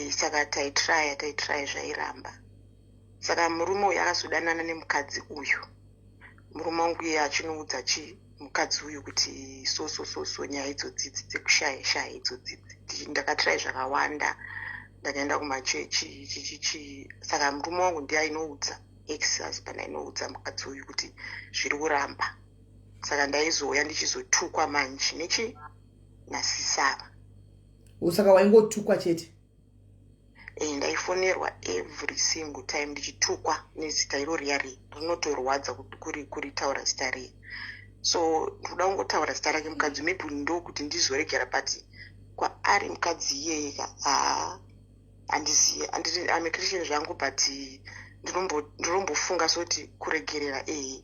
Saka taitraya, taitraya, zvairamba. Saka murume uyu akazodanana nemukadzi uyu. Murume wangu iye achinoudza chi mukadzi uyu kuti so so so so, nyaya idzodzidzi dzekushaya shaya idzodzidzi, ndakatrai zvakawanda, ndakaenda kumachechi, chichichi. Saka murume wangu ndiye ainoudza, ex husband ainoudza mukadzi uyu kuti zviri kuramba. Saka ndaizouya ndichizotukwa manje nechi nasisava. Saka waingotukwa chete? Ndaifonerwa every single time ndichitukwa nezita iro riya riya rinotorwadza kuritaura zita riya. So ndoda kungotaura zita rake mukadzi, maybe ndokuti ndizoregera, but kwaari mukadzi iyeye ka, haa, handiziye. I'm a Christian zvangu, but ndinombofunga soti kuregerera, ehe,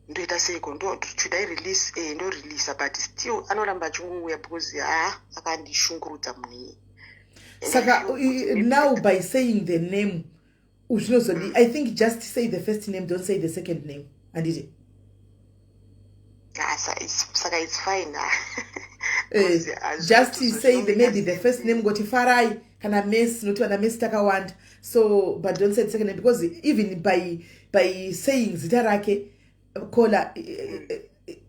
ndoita seiko? Should I release? Ehe, ndoreleasa, but still anoramba achingouya because haa, akandishungurudza munhu iyeye. Saka now by saying the name zvinozodi? I think just say the first name, don't say the second name, handiti? Saka it's fine. Just say maybe the first name, ngoti Farai kana Mes, noti vana Mes takawanda. So but don't say the second name, because even by saying zita rake, caller,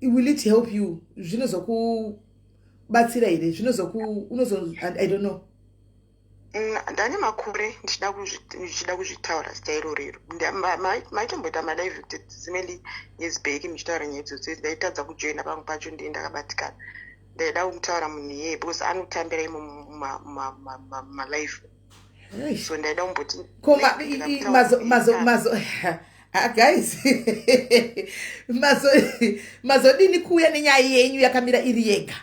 will it help you? Zvinozokubatsira here? Zvinozoku unozo, I don't know. Ndane makore ndichida kuzvitaura zita irorero. Maitomboita malive dzimweni years back muchitaura nyaya idzodzo, ndaitadza kujoina pamwe pacho, ndii ndakabatikana. Ndaida kumutaura munhu iyeye because anotambira imo mumalive, so ndaida kumboti Koma mazo mazo mazo, ah, guys, mazodini kuuya nenyaya yenyu yakamira iri yega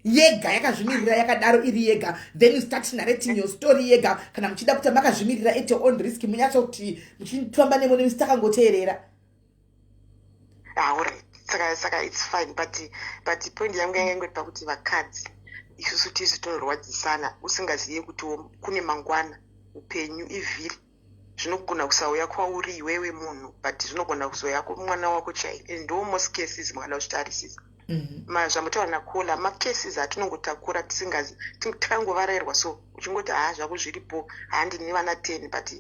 yega, yakazvimirira yakadaro iri yega? Then you start narrating your story yega. Kana muchida kuti makazvimirira, at your own risk, munyatsoti muchifamba nemo nemisi takangoteerera. Alright, saka it's fine, but point yangu yanga ingori pakuti vakadzi isusu tisu tinorwadzisana, usingazive kuti kune mangwana. Upenyu ivhiri, zvinogona kusauya kwauri iwewe munhu, but zvinogona kuzouya kumwana wako chai. And ndo most cases mukada kuzvitarisisa, zvambotaura nacaller, macases atinongotakura tisingazi, takangovarairwa. So uchingoti, haa, zvako zviripo, haa, ndine vana 10, but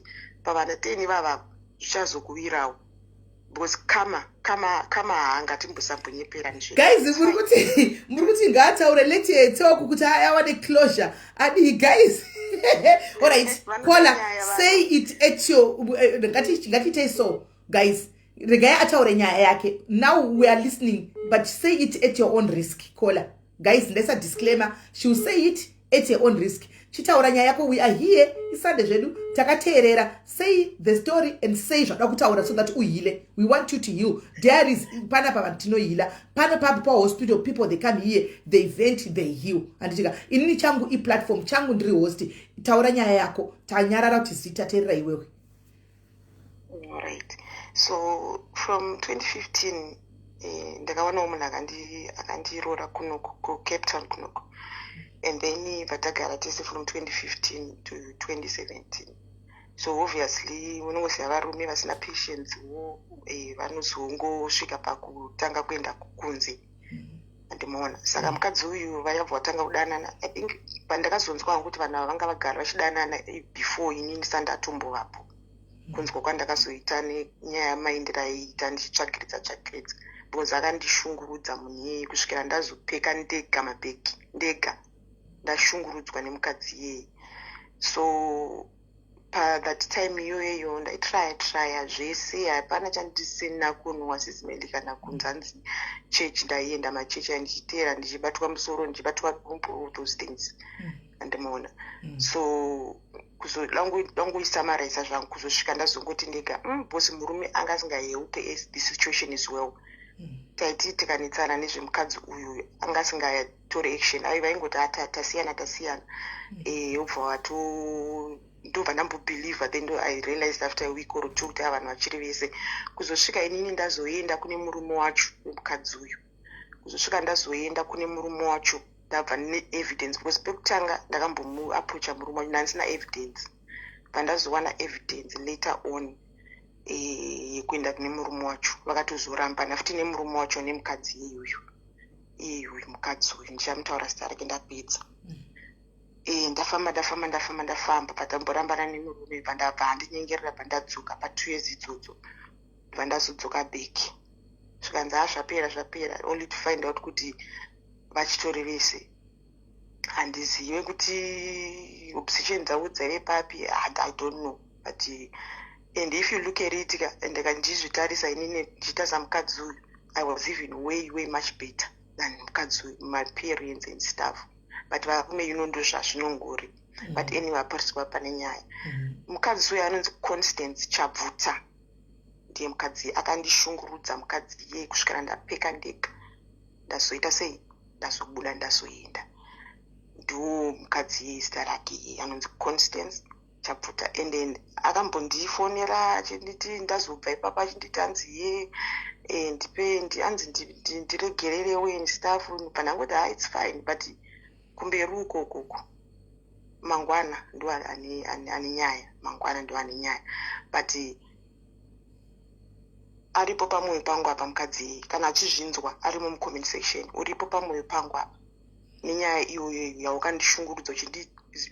pavana 10 ivava zvichazokuwirawo, because kama kama kama haangatimbosambonyepera. Guys, muri kuti ngaataure, let talk kuti awane closure, adii, guys? Alright, caller, say it at your ngatiitei so. Guys, regai ataure nyaya yake. Now we are listening, but say it at your own risk, caller. Guys, ndaisa disclaimer, she will say it at your own risk. Chitaura nyaya yako. We are here, iSunday zvedu, takateerera. Say the story and say zvada kutaura so that uheale. We want you to heal. There is panapa vanhu tinoheala pano papo pahospital. People, they come here, they vent, they heal, handitika? Inini changu iplatform changu, ndiri host. Taura nyaya yako, tanyarara kuti zitateerera iwewe. Right, so from 2015 ndakawanawo munhu akandiroora kunoku kuCape Town kunoku, and then vatagara tese from 2015 to 2017. So obviously unongoziva varume vasina patience wo, vanozongosvika pakutanga kuenda kunze, andimaona? Saka mukadzi uyu vayabva vatanga kudanana. I think pandakazonzwa hangu kuti vanhu ava vanga vagara vachidanana before inini ndisati ndatombovapo, kunzwa kwandakazoita nenyaya yamaindira aiita ndichitsvagiridza tsvagiridza, because akandishungurudza munhu iyeye kusvikira ndazopeka ndega mabhegi ndega, ndashungurudzwa nemukadzi iyeye. So pathat time iyoyeyo ndaitraya traya zvese, hapana chandisina kunwa, Sis Melly, kana kunzanzi chechi ndaienda machechi andichiteera, ndichibatwa musoro, ndichibatwa dumbu, all those things, andimaona? So langoisamaraisa zvangu kuzosvika ndazongoti ndega, because murume anga asingahelpe the situation as well. Taiti tikanetsana nezvemukadzi uyu, anga asingatori action, ai vaingoti, ata tasiyana, tasiyana." Obva wato ndobva ndambobelieva. Then I realized after a week or two kuti a vanhu vachiri vese. Kuzosvika inini ndazoenda kune murume wacho wemukadzi uyu, kuzosvika ndazoenda kune murume wacho ndabva neevidence, because pekutanga ndakambomuapproacha murume wacho ndandisina evidence. Pandazowana evidence later on yekuenda kune murume wacho, vakatozorambana futi nemurume wacho nemukadzi iyuyu. Iyuyu mukadzi uyu ndichamutaura zita rake ndapedza. Ndafamba, ndafamba, ndafamba, ndafamba, patamborambana nemurume, pandabva handinyengerera, pandadzoka pa2 years idzodzo, bva ndazodzoka back, zvikanzi, "Ha, zvapera, zvapera," only to find out kuti vachitori vese. Handizive kuti obsession dzavo dzaive papi, I don't know. But and if you look at it ka, ndikandizvitarisa inini ndichitarisa mukadzi uyu, I was even way, way much better than mukadzi uyu, my parents and stuff. But varume, ndo zvazvinongori. But anyway, apariswa pane nyaya. Mukadzi uyu anonzi Constance Chabvuta, ndiye mukadzi akandishungurudza, mukadzi iyeye, kusvikira ndapeka ndega, ndazoita sei, ndazobuda, ndazoenda. Ndo mukadzi iyeye, zita rake iye anonzi Constance Chabvuta. And then akambondifonera achinditi ndazobva ipapo, achinditi anzi ye ndipe, anzi ndiregererewo and stuff. Pandangoti, "Ha, it's fine," but kumberi ukokoko mangwana ndo ane nyaya, mangwana ndo ane nyaya. But aripo pamwoyo pangu apa mukadzi, kana achizvinzwa arimo mucomment section, uripo pamwoyo pangu apa nenyaya iyoyo yaukandishungurudza,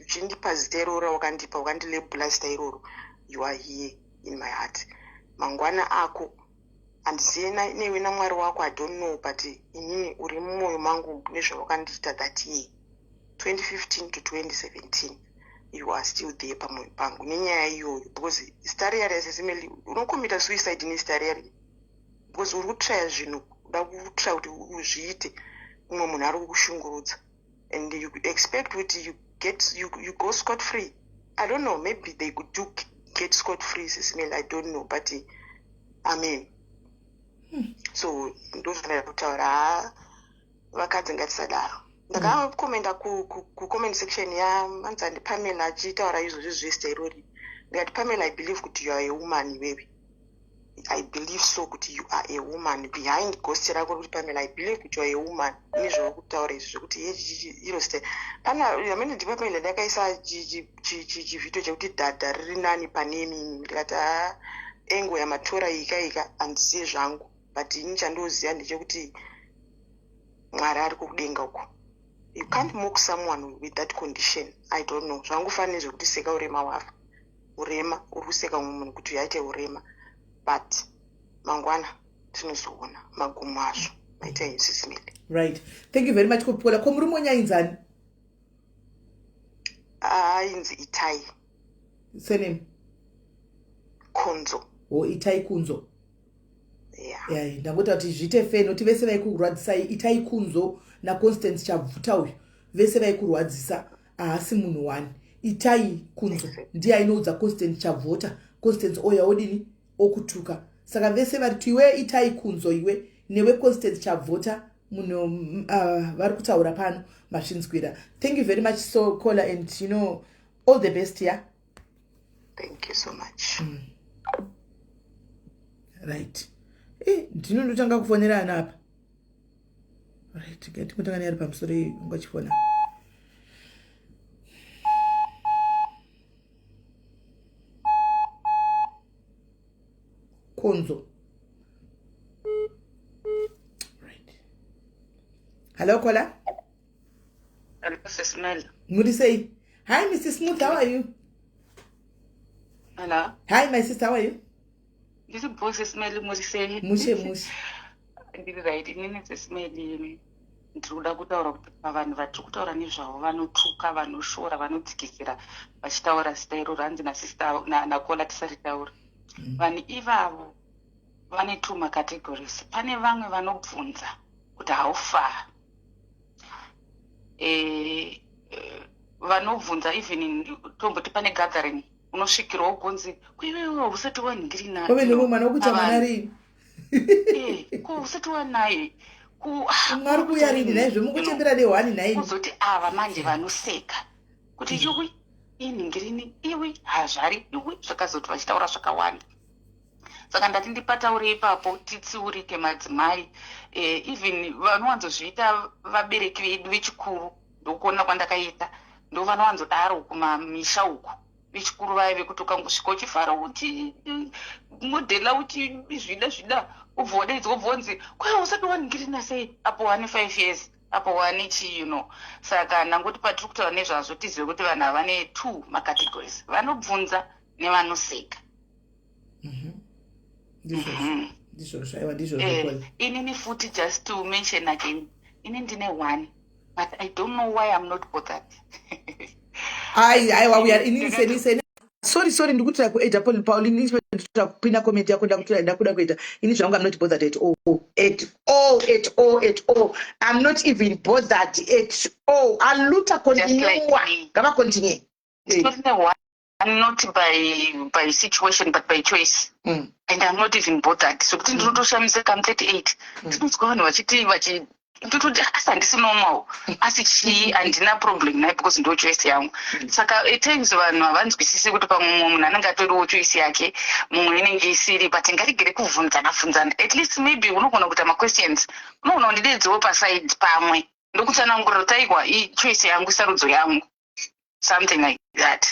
uchindipa zita iroro rawakandipa, wakandilabela zita iroro. You are here in my heart. Mangwana ako handizive newe naMwari wako, I don't know, but inini uri mumwoyo mangu nezvawakandiita that year 2015 to 2017. You are still there pamwoyo pangu nenyaya iyoyo, because zita riya riya, Melly, unocommita suicide nezita riya riya, because uri kutraya zvinhu, uda kutraya kuti uzviite, umwe munhu ari kukushungurudza, and you expect kuti you go scot free. I don't know, maybe they could do get scot free, Sis Melly, I don't know, but I mean, so ndozvandada kutaura. Ha, vakadzi ngatisadaro. Ndakakomenda kucomment section yamanzandi Pamela achitaura izvozvi zvezita irori, ndikati, "Pamela, I believe kuti you are a woman iwewe. I believe so kuti you are a woman behind ghost rako rekuti Pamela. I believe kuti you are a woman nezvauri kutaura izvi zvekuti iro zita pana amene." NdiPamela ndakaisa chivhidhio chekuti dhadha riri nani pane mimi. Ndikati, "Ha, engo yamatora ika ika handizive zvangu, but ini chandoziva ndechekuti Mwari ari kudenga uko. You can't mock someone with that condition. I don't know, zvangofanira nezvekuti seka urema wafa urema, uri kuseka umwe munhu kuti yaite urema, but mangwana tinozoona magumo azvo." Maita, Sis Melly. Right, thank you very much, Kupola. Ko murume wanyainzani? Ainzi Itai. Surname? Konzo. O Itai Kunzo. Yeah, ndangoti kuti zviite fair, nokuti vese vaikurwadzisai, Itai Kunzo naConstance Chabvuta uyu, vese vaikurwadzisa, haasi munhu one. Itai Kunzo ndiye ainoudza Constance Chabvota, Constance oya odini, okutuka. Saka vese vari tuiwe, Itai Kunzo iwe newe Constance Chabvota, munhu vari kutaura pano mazvinzwira. Thank you very much, so caller, and all the best, yeah. Thank you so much. Right, ndinondotanga kufonera ana apa. Right, ngatingotanga neari pamusoro iyi, ungachifona. Konzo, right. Hello, caller. Hello, Sis Mel. Muri sei? Hi, Mrs Smooth, how are you? Hello. Hi, my sister, how are you? Ndiri bho, Sis Mel, muri sei? Mushe mushe. Ndiri right. Inini, Sis Mel, ndiri kuda kutaura kuti pavanhu vatiri kutaura nezvavo, vanotuka, vanoshora, vanodzikisira vachitaura zita iroro, hanzi nasister nacaller tisaritaura. Vanhu ivavo vane two macategories. Pane vamwe vanobvunza kuti how far, vanobvunza even tomboti pane gathering, unosvikirwa ugonzi, "Kuiwewe usati wanhingirina?" Kwave nemumwe mwana wokuita mwana rini? Ko usati wanaye? Mwari kuuya rini naizvo mukuchembera nehwani naini? Kuzoti ava manje vanoseka kuti iwi inhingirini, iwi hazvari, iwi zvakazoti, vachitaura zvakawanda. Saka ndati ndipataure ipapo titsiurike madzimai. Even vanowanzozviita vabereki vedu vechikuru, ndokuona kwandakaita, ndo vanowanzodaro kumamisha uku, vechikuru vaya vekuti ukangosvika uchifara, uchimodhela, uchizvida zvida, ubva wadaidzwa, ubva wanzi, "Kwaiwa usati wanhingirina sei?" Apo wane 5 years, apo wane chii. Saka ndangoti patiri kutaura nezvazvo tizive kuti vanhu ava vane two macategories, vanobvunza nevanoseka. Ndizvozvo, aiwa, ndizvozvo. Inini futi, just to mention again, ini ndine one, but I don't know why I'm not bothered. Ai, aiwa, uya inini seni, sorry, sorry, ndikutira kuedha Pauline, ndikutira kupinda comment yako. Ndakutira, ndakuda kuita ini zvangu. I'm not bothered at all, at all, at all, at all. I'm not even bothered at all. Aluta continua, ngava continue. Not by situation but by choice, and I'm not even bothered, sokuti ndinotoshamisika, I'm 38, ndinonzwa vanhu vachiti vachi, ndototi asi handisi normal, asi chii? Handina problem naye because ndo choice yangu. Saka at times vanhu havanzwisisi kuti pamwe mumwe munhu anenge atoriwo choice yake, mumwe inenge isiri. But ngatigere kubvunzana bvunzana. At least maybe unogona kuita maquestions, unogona kundidedzewo paside pamwe, ndokutsanangurira kuti aiwa, ichoice yangu, sarudzo yangu, something like that.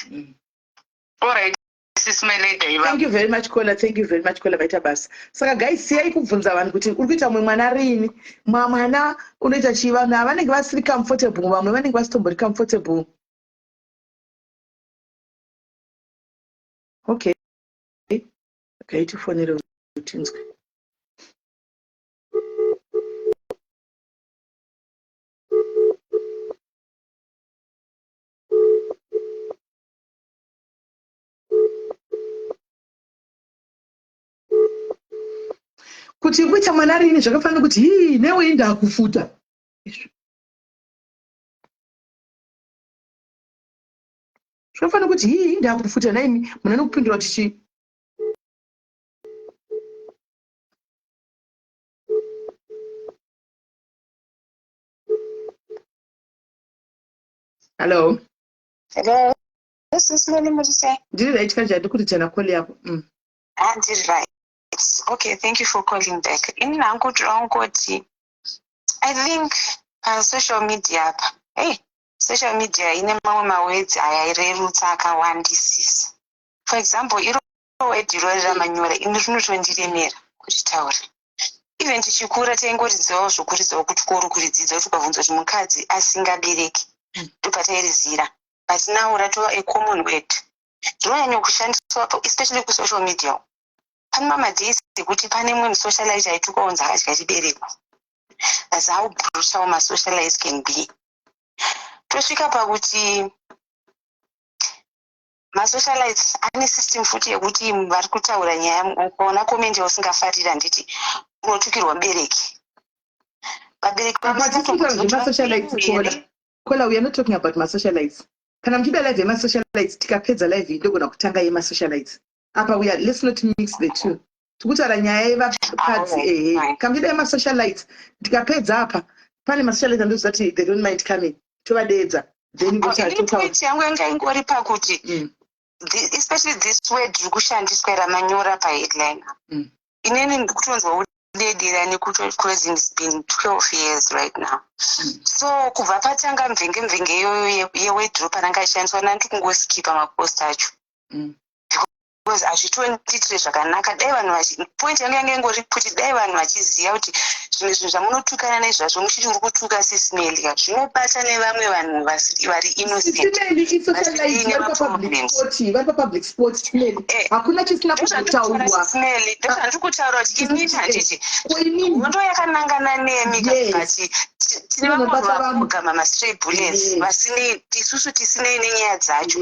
Alright, Sis Meleda. Thank you very much, caller. Thank you very much, caller. Vaita basa. Saka guys, siyai kubvunza vanhu kuti uri kuita mumwe mwana rini, mwana unoita chii. Vanhu ava vanenge vasiri comfortable, vamwe vanenge vasitombori comfortable. Okay, tifonere tinzwe. Kuti kuita mwana rini zvakafanira kuti hii newe indakufuta izvo zvakafanira kuti hii indakufuta naimi. Munhu anokupindura kuti chii? Hello. Hello, Sis Melly, muri sei? Ndiri right kanje, ndiri kuritana call yako. Ah, ndiri right. Okay, thank you for calling back. Ini hangu ndinongoti I think pasocial media apa, hey, social media ine mamwe mawords ayairerutsa akawandisisa. For example, iro word irori ramanyora ini rinotondiremera kuchitaura. Even tichikura taingoridzawo zvokuridzawo kuchikoro, kuridzidza kuti ukabvunzwa kuti mukadzi asingabereki, ndopatairizira. But now ratova a common word rinonyanya kushandiswa, especially kusocial media. Pane mamadays ekuti pane mumwe musocialite aitukwa kunzi akadya chibereko. That's how brutal masocialites can be. Tosvika pakuti Masocialites ane system futi yekuti vari kutaura nyaya, ukaona comment yausingafariri, handiti unotukirwa mubereki, vabereki. Hatisi zvemasocialites, caller. Caller, we are not talking about masocialites. Kana muchida live yemasocialites, tikapedza live iyi ndogona kutanga yemasocialites. Apa we are, let's not mix the two. Tikutaura nyaya yevakadzi, ehe. Kana muchida yemasocialites, tikapedza apa pane masocialites andoziva kuti they don't mind coming, tovadeedza, then votaura. Point yangu yanga ingori pakuti especially this word riri kushandiswa ramanyora paheadline, inini ndikutonzwa kudedera nekuti because it's been 12 years right now. So kubva patanga mvenge mvenge iyoyo yeword ro paranga ishandiswa, nandi kungoskipa mapost acho because hazvitondiitire zvakanaka. Dai vanhu, point yangu yanga ingori kuti dai vanhu vachiziva kuti zvimwe zvinhu zvamunotukana nezvazvo muchiti uri kutuka Sis Melly, zvinobata nevamwe vanhu vari innocent. Vari papublic spot, Meli, hakuna chisina kutaurwa. Ndozvandiri kutaura kuti inini, handiti hondo yakanangana nemi, but tine vamwe vanhu vakugama mastray bullets vasinei, isusu tisinei nenyaya dzacho,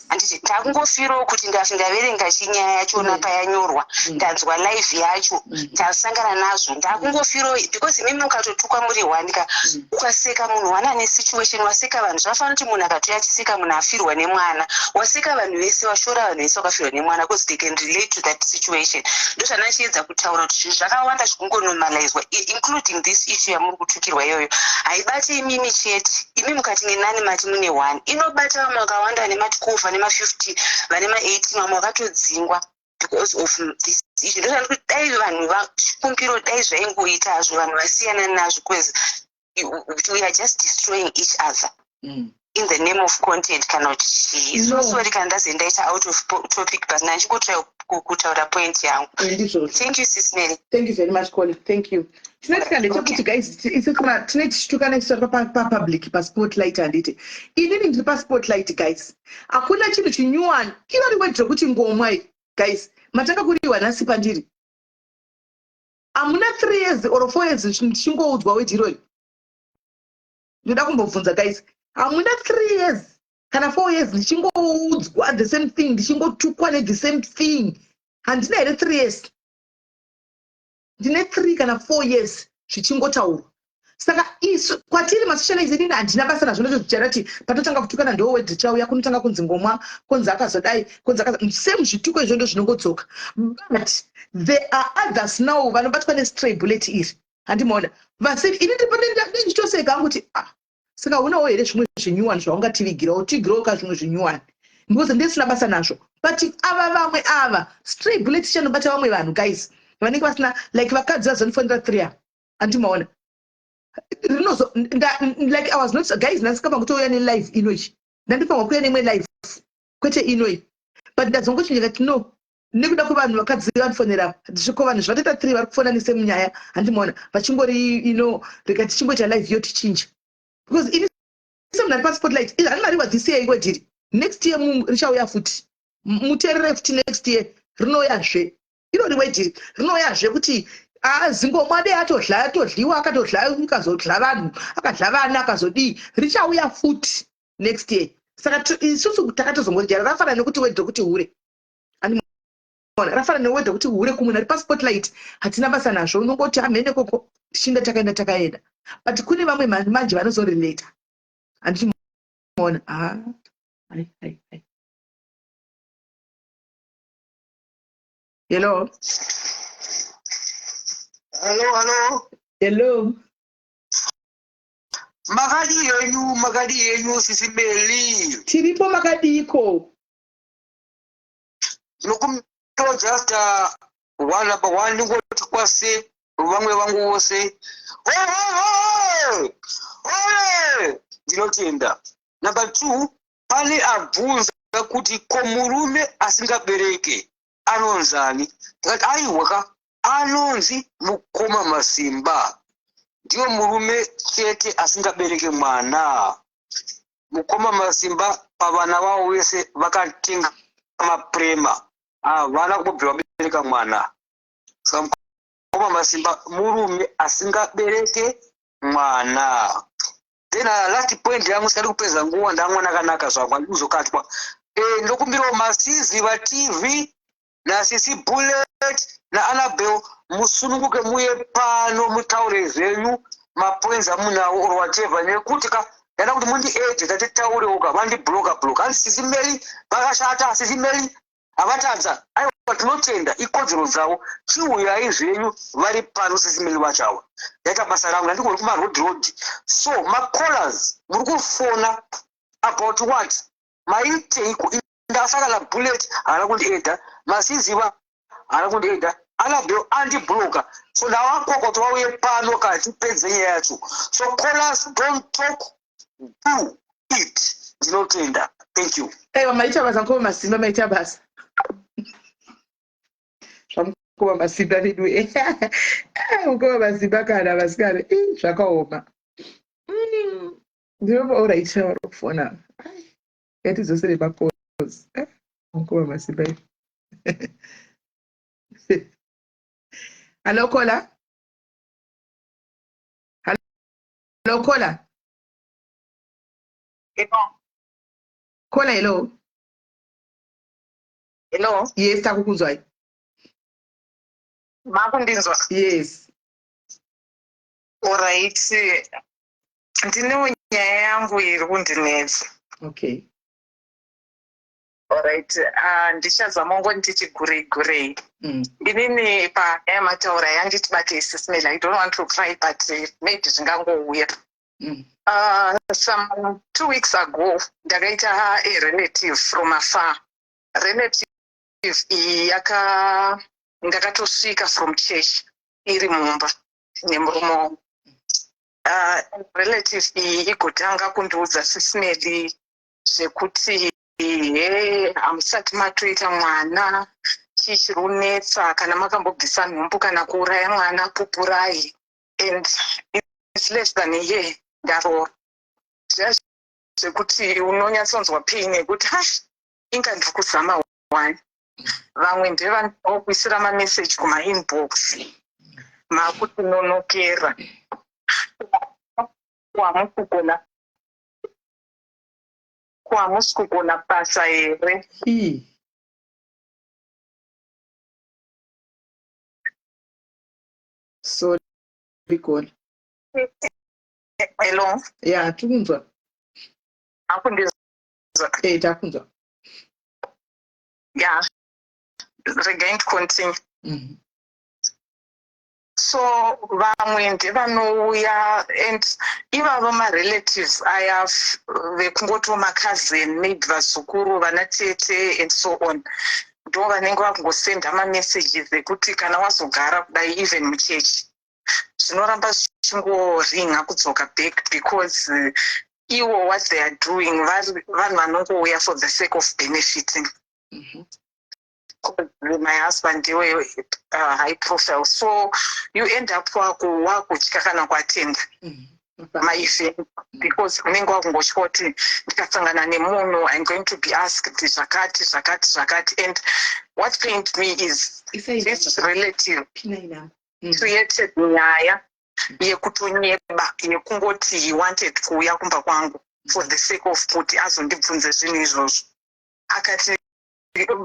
handiti? Takungofirawo kuti ndaverenga chinyaya yachona payanyorwa, ndanzwa live yacho, ndasangana nazvo, ndakungofirawo because imimi ukatotukwa muri one ka, ukaseka munhu one ane situation, waseka vanhu. Zvafanira kuti munhu akatouya achiseka munhu afirwa nemwana, waseka vanhu vese, washora vanhu vese vakafirwa nemwana because they can relate to that situation. Ndozvandachiedza kutaura kuti zvinhu zvakawanda zvikungonormalizwa, including this issue yamuri kutukirwa iyoyo. Haibati imimi chete. Imi mukati nenani mati mune one, inobata vamwe vakawanda vane ma12, vane ma15, vane ma18, vamwe vakatodzingwa because of this issue. Ndozvandi kuti dai vanhu vakumbiro, dai zvaingoitazvo vanhu vasiyana nazvo because we are just destroying each other in the name of content kana kuti chii. So sorry kana ndaze ndaita out of topic, but ndachingotry kutaura point yangu. Ndizvozvo. Thank you, Sis Mary. Thank you very much, caller, thank you. Chinoitika ndechekuti, guys, isu kana tine tichitukana isu papublic, paspotlight, handiti? Inini ndiri paspotlight, guys. Hakuna chinhu chinyuwani. Irori word rekuti ngomwa, guys, matanga kuriwa nhasi pandiri. Hamuna 3 years or 4 years ndichingoudzwa word irori. Ndoda kumbobvunza, guys, hamuna 3 years kana 4 years ndichingoudzwa the same thing, ndichingotukwa nethe same thing? Handina here 3 years? Ndine 3 kana 4 years zvichingotaurwa. Saka isu kwatiri masocialites, inini handina basa nazvo. Ndozvichara kuti patotanga kutukana, ndo word richauya, kunotanga kunzi ngomwa, kunzi akazodai, kunzi same zvituko izvo ndo zvinongodzoka. But there are others now vanobatwa nestray bullet iri, handimaona? Vasiri ini ndichitoseka hangu kuti, ah, saka unawo here zvimwe zvinyuwani zvaungativigirawo? Tigirawo ka zvimwe zvinyuwani, because ndisina basa nazvo. But ava vamwe ava, stray bullet ichanobata vamwe vanhu, guys, vanenge vasina, like vakadzi vazonifonera three ava, handimaona? Rinozo like I was not, guys, ndasingamba kutouya nelive inoichi. Ndandifanwa kuuya nemwe live, kwete inoi, but ndazongoti ndikati no, nekuda kwevanhu vakadzi vanofonera ko vanhu zvatoita three vari kufona nesemunyaya, handimaona? Vachingori ino, rega tichingoita live yo tichinja, because ini semunhu ari paspotlight, handimariwa this year word iri. Next year richauya futi. Muteerere futi, next year rinouyazve irori word iri, rinouyazve kuti azingomwa dei atodla, atodliwa, akatodla, akazodla vanhu, akadla vana, akazodii. Richauya futi next year. Saka isusu takatozongorijara. Rafanana nekuti word rekuti hure, rafanana neword rekuti hure kumunhu ari paspotlight, hatina basa nazvo. Unongoti hamhene koko, tichinda takaenda takaenda. But kune vamwe manje vanozorelata, handichimaona? Ah, ai ai ai, hello. Hello, hello. Hello. Makadii yenyu, makadii yenyu, Sisi Meli? Tiripo, makadiko? Ndinokumbira just one number one, ndingoti kwase vamwe vangu vose, oye! Ndinotenda. Number two, pane abvunza kuti ko murume asingabereke anonzani? Ndikati aiwa ka, anonzi mukoma masimba. Ndiyo murume chete asingabereke mwana. Mukoma masimba pavana vavo vese vakatenga maprema, havana kumbobvira vabereka mwana. Saka mukoma masimba murume asingabereke mwana. Then last point yangu, sikadi kupedza nguva, ndamwana akanaka zvangu, handikuzokatwa. Eh, ndokumbirawo masizi vatv nasisi Bullet naAnabel, musununguke muye pano mutaure zvenyu mapoints amunawo or whatever, nekuti ka ndada kuti mundiede tatitaurewo ka. Vandibloka bloka, hanzi Sisi Mary vakashata, Sisi Mary havatadza. Aiwa, tinotenda, ikodzero dzavo. Chiuyai zvenyu, vari pano Sisi Mary vacho ava. Ndaita basa rangu, ndandingori kumaroad road. So macallers muri kufona about what? Maiteiko? Ndasaka Bullet haana kundiedha, Masiziva haana kundiedha, Anabel andibloka, so ndavakoka kuti vauye pano kana tipedze nyaya yacho. So callers, don't talk, do it. Ndinotenda, thank you. Aiwa, maita basa, Mukoma Masimba, maita basa zvamukoma Masimba vedu. Mukoma Masimba kana vasikana, zvakaoma. Ndinopa, alright, vari kufona, ngatidzosere macalls. Mukoma Masimba. Hello caller, hello caller. Hello. Caller, hello. Hello. Yes, takukunzwai. Makundinzwa? Yes. Alright. Ndinewo nyaya yangu iri kundinetsa. Alright. Ndichazama ngoni ndichi gurei gurei. Inini panyaya yamataura yanditibate, Sis Mel, I don't want to cry, but maybe zvingangouya. Some 2 weeks ago ndakaita a relative from afar. Relative iyi yaka ndakatosvika from church iri mumba nemurume wangu. Relative iyi igotanga kundiudza, Sis Meli, zvekuti he, hamusati matoita mwana, chii chiri kunetsa? Kana makambobvisa nhumbu kana kuuraya mwana, pupurai. And it's less than a year ndaroora. Zviya zvekuti unonyatsonzwa pain yekuti ha, inga ndiri kuzama one. Vamwe ndevanokuisira mameseji kumainbox, makutinonokera, hamusi kugona, hamusi kugona basa here? Ii. Sorry caller. Hello? Ya, tikunzwa. Akundizwa? Eh, takunzwa. Ya, regai ndicontinue. So vamwe ndevanouya, and ivavo marelatives aya vekungotova macousin, maybe vazukuru, vana tete and so on, ndo vanenge vakungosenda mamessages ekuti kana wazogara kudai, even muchechi zvinoramba zvichingoringa kudzoka back, because iwo what they are doing, vanhu vanongouya for the sake of benefiting. My husband iwe high profile, so you end up wakutya kana kuatenda maevent because unenge wakungotya kuti ndikasangana nemunhu, I'm going to be asked zvakati zvakati zvakati. And what pained me is this relative created nyaya yekutonyeba, yekungoti he wanted kuuya kumba kwangu for the sake of kuti azondibvunze zvinhu izvozvo. Akati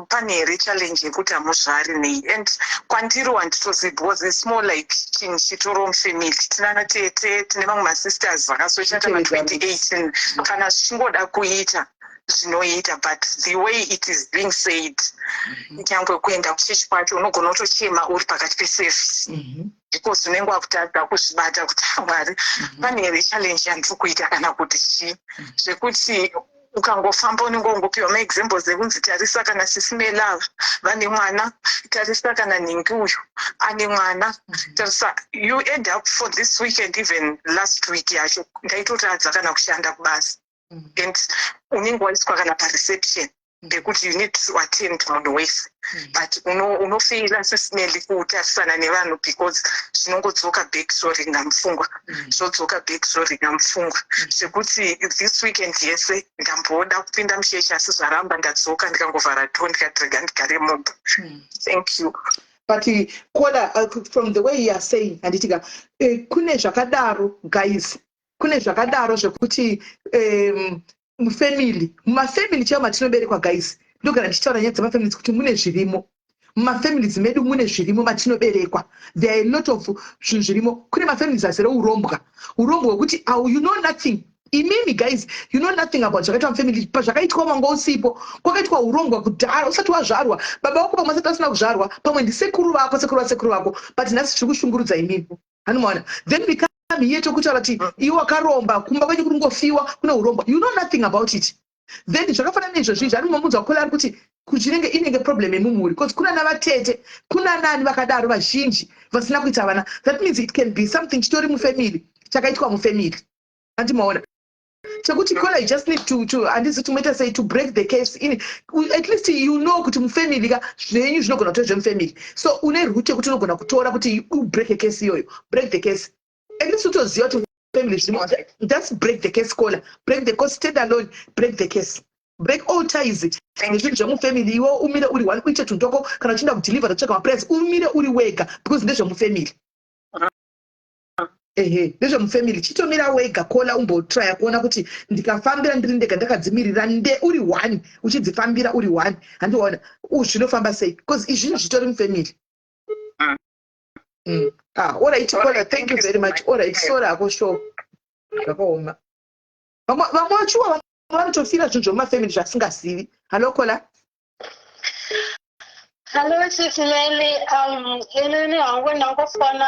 pane here challenge yekuti hamuzvari nei? And kwandiri wanditozivi, because it's more like chinhu chitoro mufamily. Tinana tete, tine vamwe masisters vakazochata ma2018. Kana zvichingoda kuita, zvinoita, but the way it is being said, nyangwe kuenda kuchechi kwacho unogona kutochema uri pakati peservice because unenge wakutadza kuzvibata kuti, "Ah, Mwari, pane here challenge yandiri kuita kana kuti chii?" Zvekuti ukangofamba unenge ungopiwa maexamples ekunzi tarisa kana Sisi Melava vane mwana, tarisa kana nhingi uyu ane mwana, tarisa. You end up for this weekend, even last week yacho ndaitotadza kana kushanda kubasa, and unenge waiswa kana pareception pekuti you need to attend munhu wese, but unofeela, Sis Meli, kutarisana nevanhu because zvinongodzoka back, zvoringa mupfungwa, zvodzoka back, zvoringa mupfungwa, zvekuti this weekend yese ndamboda kupinda muchechi asi zvaramba. Ndadzoka ndikangovhara door, ndikati rega ndigare mumba. Thank you. But caller, from the way you are saying, handitika kune zvakadaro, guys, kune zvakadaro zvekuti Mufamily, mumafamily chaivo matinoberekwa, guys, ndogara ndichitaura nyaya dzemafamilies kuti mune zvirimo. Mumafamilies medu mune zvirimo matinoberekwa. There are a lot of zvinhu zvirimo. Kune mafamilies azere urombwa, urombwa hwekuti you know nothing. Imimi guys, you know nothing about zvakaitwa mufamily. Pazvakaitwa wanga usipo. Kwakaitwa urombwa kudhara usati wazvarwa. Baba vako pamwe asati asina kuzvarwa, pamwe ndisekuru vako, sekuru vasekuru vako, but nhasi zviri kushungurudza imimi. Anomaona? Then we come here tokutaura kuti iwe wakaromba, kumba kwenyu kuri kungofiwa, kune urombwa. You know nothing about it. Then zvakafanana neizvozvo izvi ari mumudzi wakola ari kuti kuchinenge inenge problem yemumhuri, because kuna navatete, kuna nani vakadaro vazhinji vasina kuita vana. That means it can be something chitori mufamily, chakaitwa mufamily. Andimaona chekuti kola, you just need to handizi timoita sei to break the case in. At least you know kuti mufamily ka zvenyu zvinogona kutora zvemufamily, so une route yekuti unogona kutora kuti ubreak case iyoyo. Break the case. At least utoziva kuti family zvirimo. Just break the case, caller. Break the case. Stand alone. Break the case. Break all ties nezvinhu zvemufamily. Iwe umire uri one, uite tundoko. Kana uchienda kudeliver, totsvaga maprayers, umire uri wega, because ndezvemufamily. Ehe, ndezvemufamily. Chitomira wega, caller. Umbotraya kuona kuti ndikafambira ndiri ndega, ndakadzimirira nde uri one, uchidzifambira uri one, handiona zvinofamba sei, because izvinhu zvitori mufamily. Ah, alright, caller, thank you very much. Alright, sorry hako, sure, zvakaoma. Vamwe vachiwa vamwe vanotofira zvinhu zvemumafamily zvasingazivi. Hallo, caller. Hello, Sis Melly. Inini hangu ndangofona,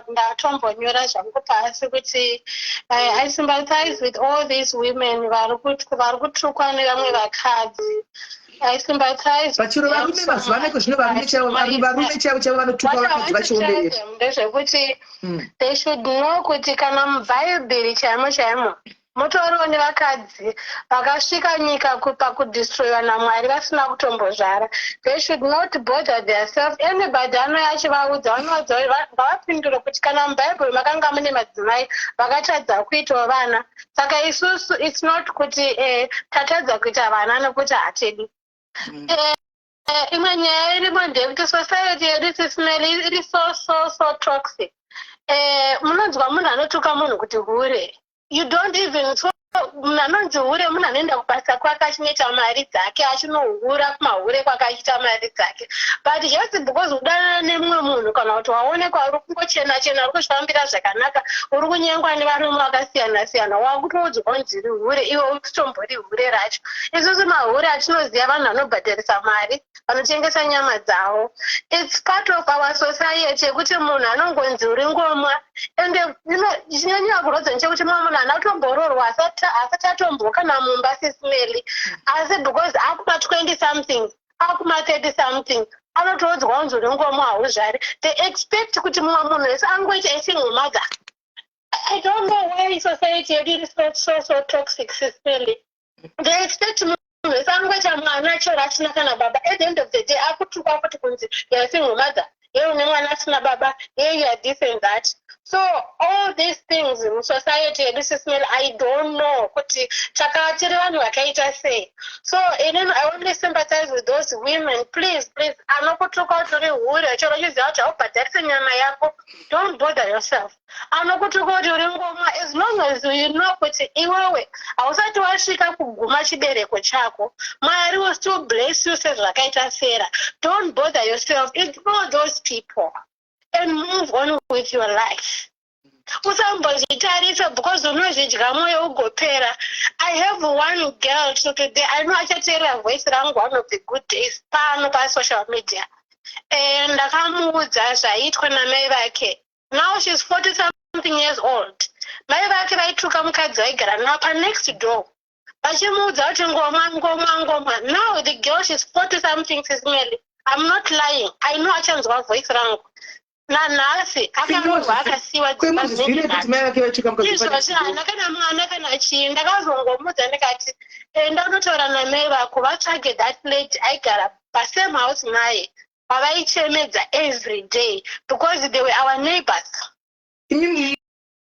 ndatombonyora zvangu pasi kuti I sympathize with all these women vari kutukwa nevamwe vakadzi. I sympathize. Vachiro varume mazuva ano zvino, varume chaivo, varume chaivo chaivo vanotukwa vakadzi vachiomberera. Ndezvekuti they should know kuti kana mubhaibheri chaimo chaimo mutoriwo nevakadzi vakasvika nyika pakudestroyiwa naMwari vasina kutombozvara. They should not bother theirself. Anybody anouya achivaudza, vanovaudza, ngavapindure kuti kana mubhaibheri makanga mune madzimai vakatadza kuitawo vana, saka isusu it's not kuti tatadza kuita vana nekuti hatidi. Imwe nyaya irimo ndeyekuti society yedu, Sis Melly, iri so so so toxic. Munonzwa munhu anotuka munhu kuti hure. You don't even, so munhu anonzi hure munhu anoenda kubasa kwake achinoita mari dzake, achinohura kumahure kwake achiita mari dzake, but just because udanana nemumwe munhu kana kuti waonekwa uri kungochena chena, uri kuzvifambira zvakanaka, uri kunyengwa nevarume vakasiyana siyana, wakutoudzwa kunzi uri hure, iwe usitombori hure racho. Isusu mahure atinoziva vanhu vanobhadharisa mari, vanotengesa nyama dzavo. It's part of our society yekuti munhu anongonzi uri ngomwa. Ende chinonyanya kurwadza ndechekuti mumwe munhu haana kutombororwa, asati atomboka mumba, Sis Melly, asi because akuma 20 something, akuma 30 something, anotoudzwa kunzi uri ngomwa, hauzvari. They expect kuti mumwe munhu wese angoita a single mother. I don't know why society yedu iri so so so toxic, Sis Melly. They expect munhu wese angoita mwana chero asina kana baba. At the end of the day akutukwa futi kunzi you are single mother, ye une mwana asina baba, ye you are this and that. So all these things musociety yedu, Sis Melly, I don't know kuti tiri vanhu vakaita sei. So inini I only sympathize with those women. Please, please, anokutuka kuti uri hure, chero uchiziva kuti haubhadharise nyama yako, don't bother yourself. Anokutuka kuti uri ngomwa, as long as you know kuti iwewe hausati wasvika kuguma chibereko chako, Mwari will still bless you sezvakaita Sarah. Don't bother yourself. Ignore those people and move on with your life. Usambozvitarisa because unozvidya mwoyo ugopera. I have one girl to today, I know achateerera voice rangu one of the good days pano pasocial media. Ndakamuudza zvaiitwa namai vake. Now she's 40 something years old. Mai vake vaituka mukadzi vaigara navo panext door, vachimuudza kuti ngomwa, ngomwa, ngomwa. Now the girl, she's 40 something, Sis Melly, I'm not lying. I know achanzwa voice rangu. Nanhasi akarohwa, akasiyiwa. Kwemuzvizivire kuti mai vake vaituka mukadzi? Izvozvi haana kana mwana kana chii. Ndakazongomudza ndikati, enda unotaura namai vako, vatsvage that lady aigara pasame house naye pavaichemedza every day, because they were our neighbors. Imi.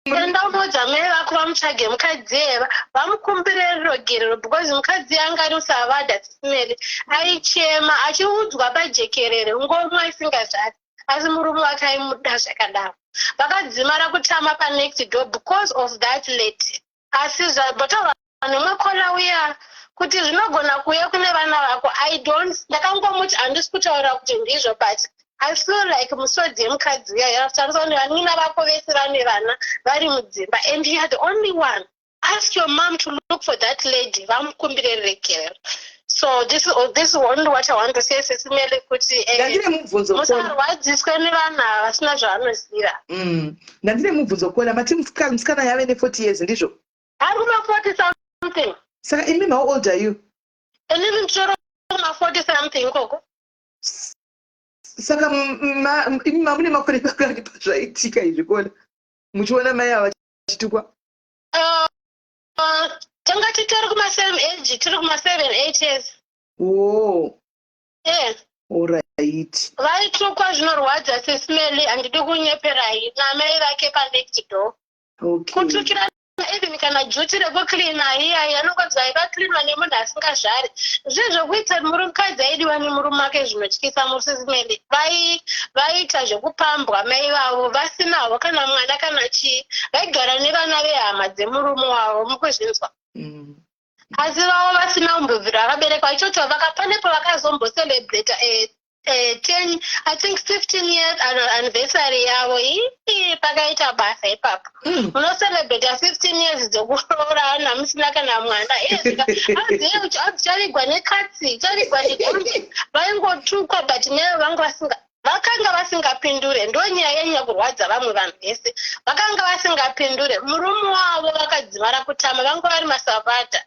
Enda unoudza mai vako vamutsvage mukadzi eva, vamukumbire ruregerero, because mukadzi anga ari usavadha, Sis Melly. Aichema achiudzwa pajekerere ngomwa isingazvari, asi murume wake aimuda zvakadaro. Vakadzimara kutama panext door because of that lady. Asi zvabotaurwa. Nemwe caller uya kuti zvinogona kuuya kune vana vako. I don't, ndakangomuti handisi kutaura kuti ndizvo, but I feel like musodzi yemukadzi uya yatariswa kuti vanina vako vese vane vana vari mudzimba and you are the only one. Ask your mom to look for that lady, vamukumbire regerero. So this is only what I want to say, Sis Melly, kuti Ndandine mubvunzo, caller. Musarwadziswe nevanhu ava vasina zvavanoziva. Ndandine mubvunzo, caller. Mati musikana yave ne40 years, ndizvo? Ari kuma-40 something. Saka imi, how old are you? Inini nditori kuma-40 something ikoko. Saka imi mamune makore makani pazvaitika izvi, caller, muchiona mai ava vachitukwa? Tanga titori kuma-same age, tiri kuma-7 8 years. Oh. Yeah. Alright. Vaitukwa zvinorwadza, Sis Melly, handidi kunyeperai, namai vake panext door. Kutukira even kana duty rekucleana iyai anongonzi aivacleanwa nemunhu asingazvari. Zvezvokuita mukadzi aidiwa nemurume wake zvinotyisa, muSis Melly. Vaiita zvekupambwa mai vavo vasinavo kana mwana kana chii. Vaigara nevana vehama dzemurume wavo, mukuzvinzwa? Asi vavo vasina kumbobvira vakaberekwa. Ichocho panepo vakazombocelebrata 10, I think 15 years anniversary yavo. Ii, pakaita basa ipapo. Munocelebrata 15 years dzekuroorana musina kana mwana. Chavigwa nekatsi, chavigwa negonzi. Vaingotukwa, but nevo vanga vasinga vakanga vasingapindure. Ndo nyaya yanyanya kurwadza vamwe vanhu vese. Vakanga vasingapindure. Murume wavo vakadzimara kutama, vanga vari masavadha.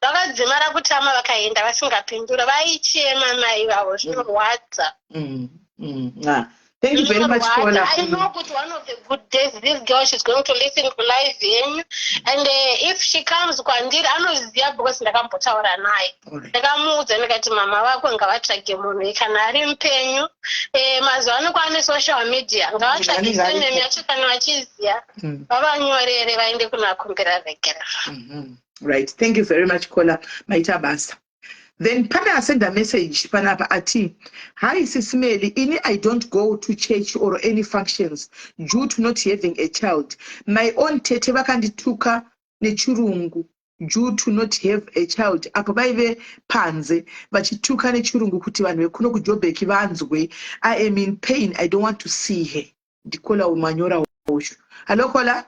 Vakadzimara kutama, vakaenda vasingapindura. Vaichema mai vavo, zvinorwadza. Ah. Thank you very much, caller. I know kuti one of the good days this girl, she's going to listen to live yenyu, and if she comes kwandiri anoziva because ndakambotaura naye. Ndakamuudza ndikati mama vako ngavatsvage munhu kana ari mupenyu. Mazuva ano kwaane social media, ngavatsvage Anenge aripo. surname yacho kana vachiziva, vavanyorere vaende kunakumbira regerero. Right, thank you very much, caller. Maita basa. Then pane asenda message panapa ati, "Hi Sis Melly, ini I don't go to church or any functions due to not having a child. My own tete vakandituka nechirungu due to not have a child. Apo vaive panze vachituka nechirungu kuti vanhu vekuno kuJobek vanzwe. I am in pain, I don't want to see her." Ndicaller manyora uyu. Hello, caller.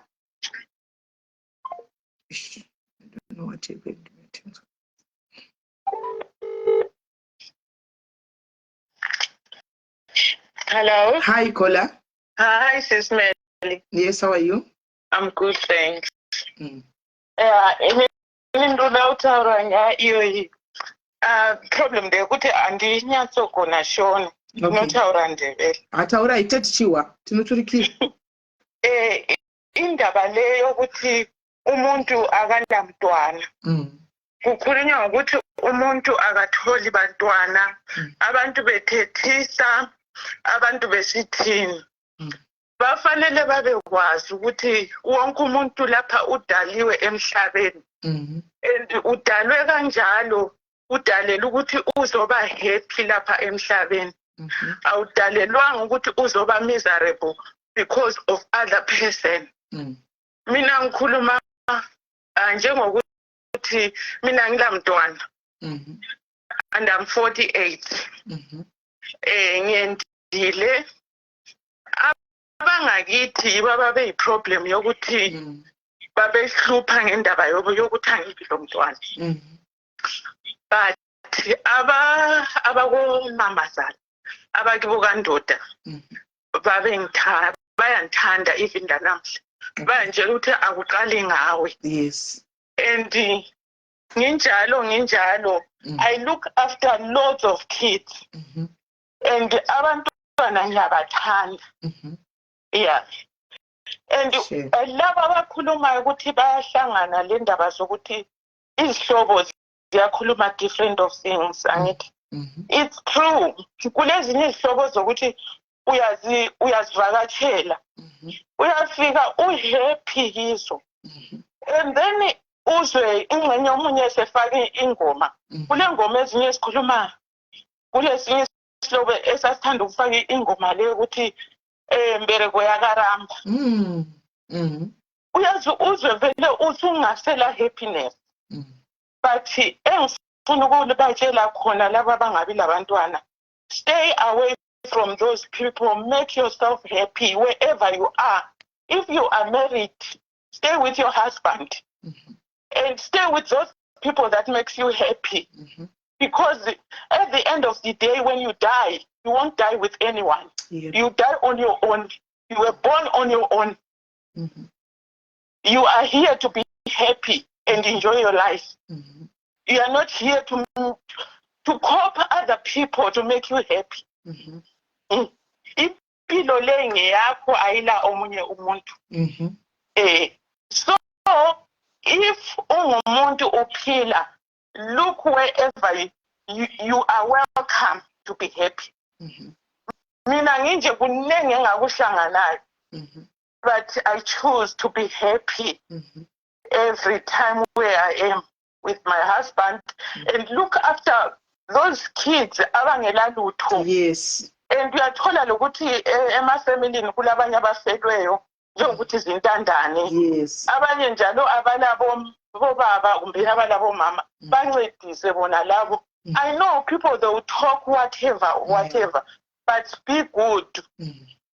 I don't know what happened. Hello. Hi, caller. Hi, Sis Melly. Yes, how are you? I'm good, thanks. Yeah, ini ndoda kutaura nyaya iyoyi. Problem ndeyekuti handinyatsogona Shona. Ndinotaura Ndebele. Hataurai, tetichiwa tinoturikira. Indaba le yokuthi umuntu akanamntwana. Kukhulunywa ngokuthi umuntu akatholi bantwana. Abantu bethethisa, abantu besithini. Bafanele babekwazi ukuthi wonke umuntu lapha udaliwe emhlabeni. And udalwe kanjalo, udalela ukuthi uzoba happy lapha emhlabeni. Awudalelwanga ukuthi uzoba miserable because of other person. Mina ngikhuluma njengokuthi mina ngilamntwana and I'm 48. Ngiyendile, abangakithi yibo ababe yiproblem yokuthi babehlupha ngendaba yokuthi angibi lo mntwana. But aba abakomamazala, abakibo kandoda, babengithanda, bayangithanda even lanamhla. Bayangitshela ukuthi akuqali ngawe. And nginjalo nginjalo, I look after lots of kids and abantwana ngiyabathanda. Yeah. And laba abakhulumayo ukuthi bayahlangana le ndaba zokuthi izihlobo ziyakhuluma different of things, angithi? It's true. Kulezinye izihlobo zokuthi uyazi uyazivakatshela, uyafika uhappy kizo, and then uzwe ingxenye omunye esefake ingoma. Kule ngoma ezinye esikhuluma kulesinye isihlobo esasithanda ukufaka ingoma leyo ukuthi mbereko yakaramba. Uyazi, uzwe vele usungasela happiness. But engifuna ukubatshela khona laba abangabi labantwana, stay away from those people. Make yourself happy wherever you are. If you are married, stay with your husband and stay with those people that makes you happy, because at the end of the day, when you die, you won't die with anyone. You die on your own. You were born on your own. You are here to be happy and enjoy your life. You are not here to cope other people to make you happy. Impilo le ngeyakho, ayila omunye umuntu. So if ungumuntu uphila, look wherever you are welcome to be happy. Mina nginje kunengi engakuhlanganayo, but I choose to be happy every time where I am with my husband and look after those kids abangelalutho. And uyathola lokuthi emafamilini kulabanye abafelweyo, njengokuthi zintandane, abanye njalo abalabo bobaba kumbe abalabomama, bancedise bona labo. I know people, they will talk whatever, whatever, but be good.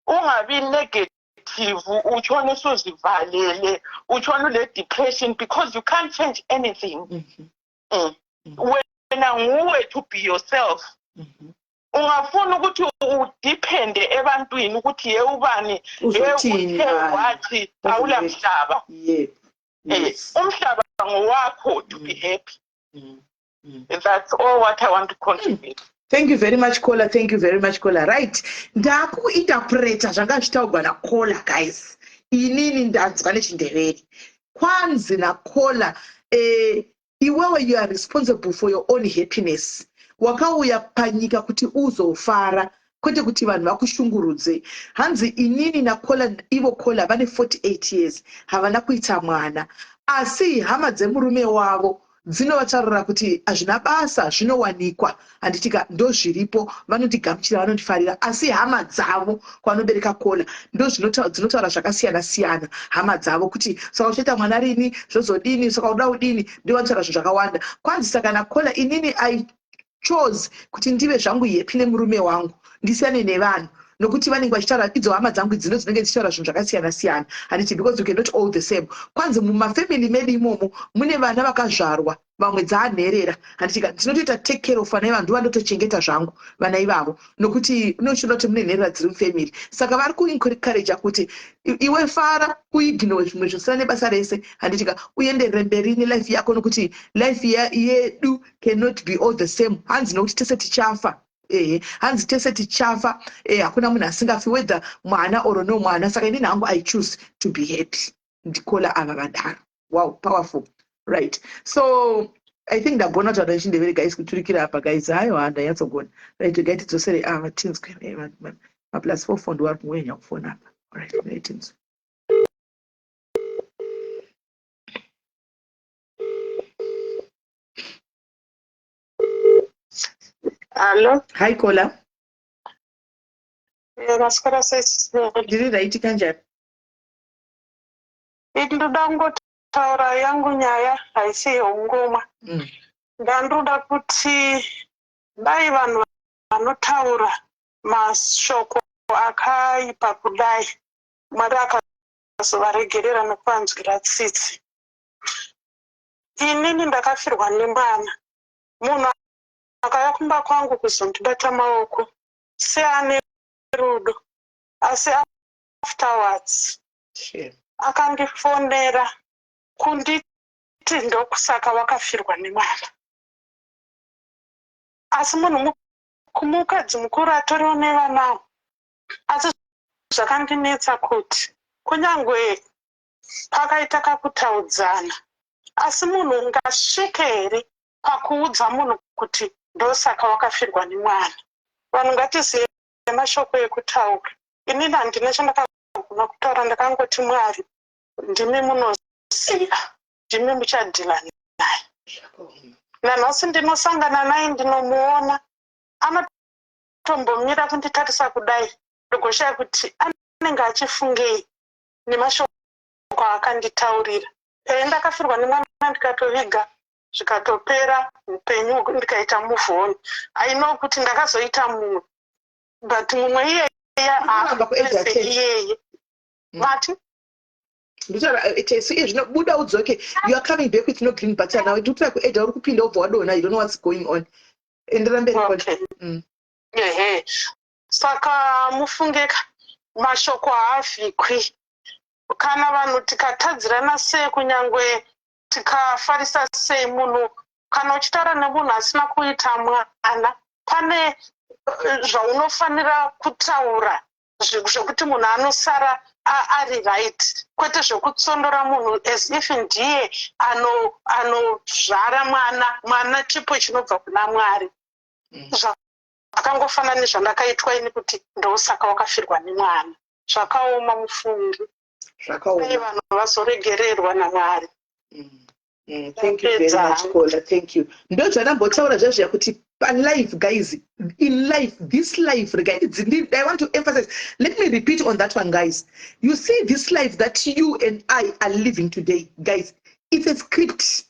Ungabi negative, utshone usuzivalele, utshone ule depression, because you can't change anything. Wena nguwe to be yourself. Ungafuna ukuthi udepende ebantwini ukuthi ye ubani ye Uzothini uthe ngani? wathi, awula mhlaba. Umhlaba ngowakho to be happy. That's all what I want to contribute. Thank you very much, caller. Thank you very much, caller. Right, ndakuinterpreta zvanga zvichitaurwa nacaller. Guys, inini ndanzwa nechindevere. Kwanzi nacaller, iwewe you are responsible for your own happiness. Wakauya panyika kuti uzofara, kwete kuti vanhu vakushungurudze. Hanzi inini nacaller, ivo caller vane 48 years, havana kuita mwana, asi hama dzemurume wavo dzinovataurira kuti hazvina basa, zvinowanikwa, handitika? Ndo zviripo, vanotigamuchira, vanotifarira. Asi hama dzavo kwanobereka caller ndo dzinotaura zvakasiyana siyana. Hama dzavo kuti, "Saka uchaita mwana rini? Zvozodini? Saka uda kudini?" Ndo vanotaura zvinhu zvakawanda. Kwanzi saka nacaller, inini I chose kuti ndive zvangu happy nemurume wangu, ndisiyane nevanhu, nokuti vanenge vachitaura, idzo hama dzangu dzino dzinenge dzichitaura zvinhu zvakasiyana siyana, handiti? Because you cannot all the same. Kwanzi mumafamily medu imomo mune vana vakazvarwa, vamwe dzaanherera, handitika? Ndinotoita take care of vana ivavo, ndovandotochengeta zvangu vana ivavo, nokuti unochiona kuti mune nherera dziri mufamily. Saka vari kuencouraja kuti iwe fara, uignore zvimwe zvisina nebasa rese, handitika? Uenderere mberi nelife yako, nokuti life yedu cannot be all the same. Hanzi nokuti tese tichafa. Ehe, hanzi tese tichafa. Hakuna munhu asingafi, whether mwana or no mwana. Saka inini hangu I choose to be happy. Ndicaller ava vadaro. Wow, powerful. Right, so I think ndagona kutaura nechindevere, guys. Kuturikira apa, guys, haiwa, ndanyatsogona. Right, regai tidzosere ava tinzwe. Ma+44 ndo vari kungoenya kufona apa. Right, regai tinzwe. Hallo. Hi, caller. Maswera sei? Ndiri right, kanjani? Ndoda kungotaura yangu nyaya, haisi yeungomwa. Ndandoda kuti dai vanhu vanotaura mashoko akaipa kudai, Mwari akazovaregerera nekuvanzwira tsitsi. Inini ndakafirwa nemwana. Munhu akauya kumba kwangu kuzondibata maoko seane rudo, asi afterwards akandifonera kunditi, "Ndokusaka wakafirwa nemwana." Asi munhu mukadzi mukuru atoriwo nevanawo. Asi zvakandinetsa kuti kunyange pakaita kakutaudzana, asi munhu ungasvike here pakuudza munhu kuti ndosaka wakafirwa nemwana? Vanhu ngatizive mashoko ekutaura. Inini handina chandakagona kutaura. Ndakangoti, "Mwari, ndimi munoziva, ndimi muchadhila naye." Nanhasi ndinosangana naye, ndinomuona, anotombomira kunditarisa kudai, ndogoshaya kuti anenge achifungei nemashoko aakanditaurira. Ndakafirwa nemwana, ndikatoviga. Zvikatopera upenyu, ndikaita move on. I know kuti ndakazoita mumwe, but mumwe iyeye Unoramba kuedza ese church. Iyeye vati Nditaura tesu iye zvino, buda udzoke. You are coming back with no green button now. Ndikutira kuedha, uri kupinda ubva wadonha. You don't know what's going on. Endera mberi. Okay. Ehe, saka mufungeka, mashoko haavhikwi. Kana vanhu tikatadzirana sei, kunyangwe tikafarisa sei, munhu kana uchitaura nemunhu asina kuita mwana, pane zvaunofanira kutaura zvekuti munhu anosara ari right, kwete zvekutsondora munhu as if ndiye anozvara mwana. Mwana chipo chinobva kuna Mwari. Zvakangofanana nezvandakaitwa ini, kuti ndosaka wakafirwa nemwana. Zvakaoma, mufungi. Dai Zvakaoma. vanhu vazoregererwa naMwari. Thank you very Ndapedza. much, caller. Thank you. Ndo zvandambotaura zvazviya kuti palife, guys, in life, this life, rega I want to emphasize, let me repeat on that one, guys. You see this life that you and I are living today, guys, it's a script.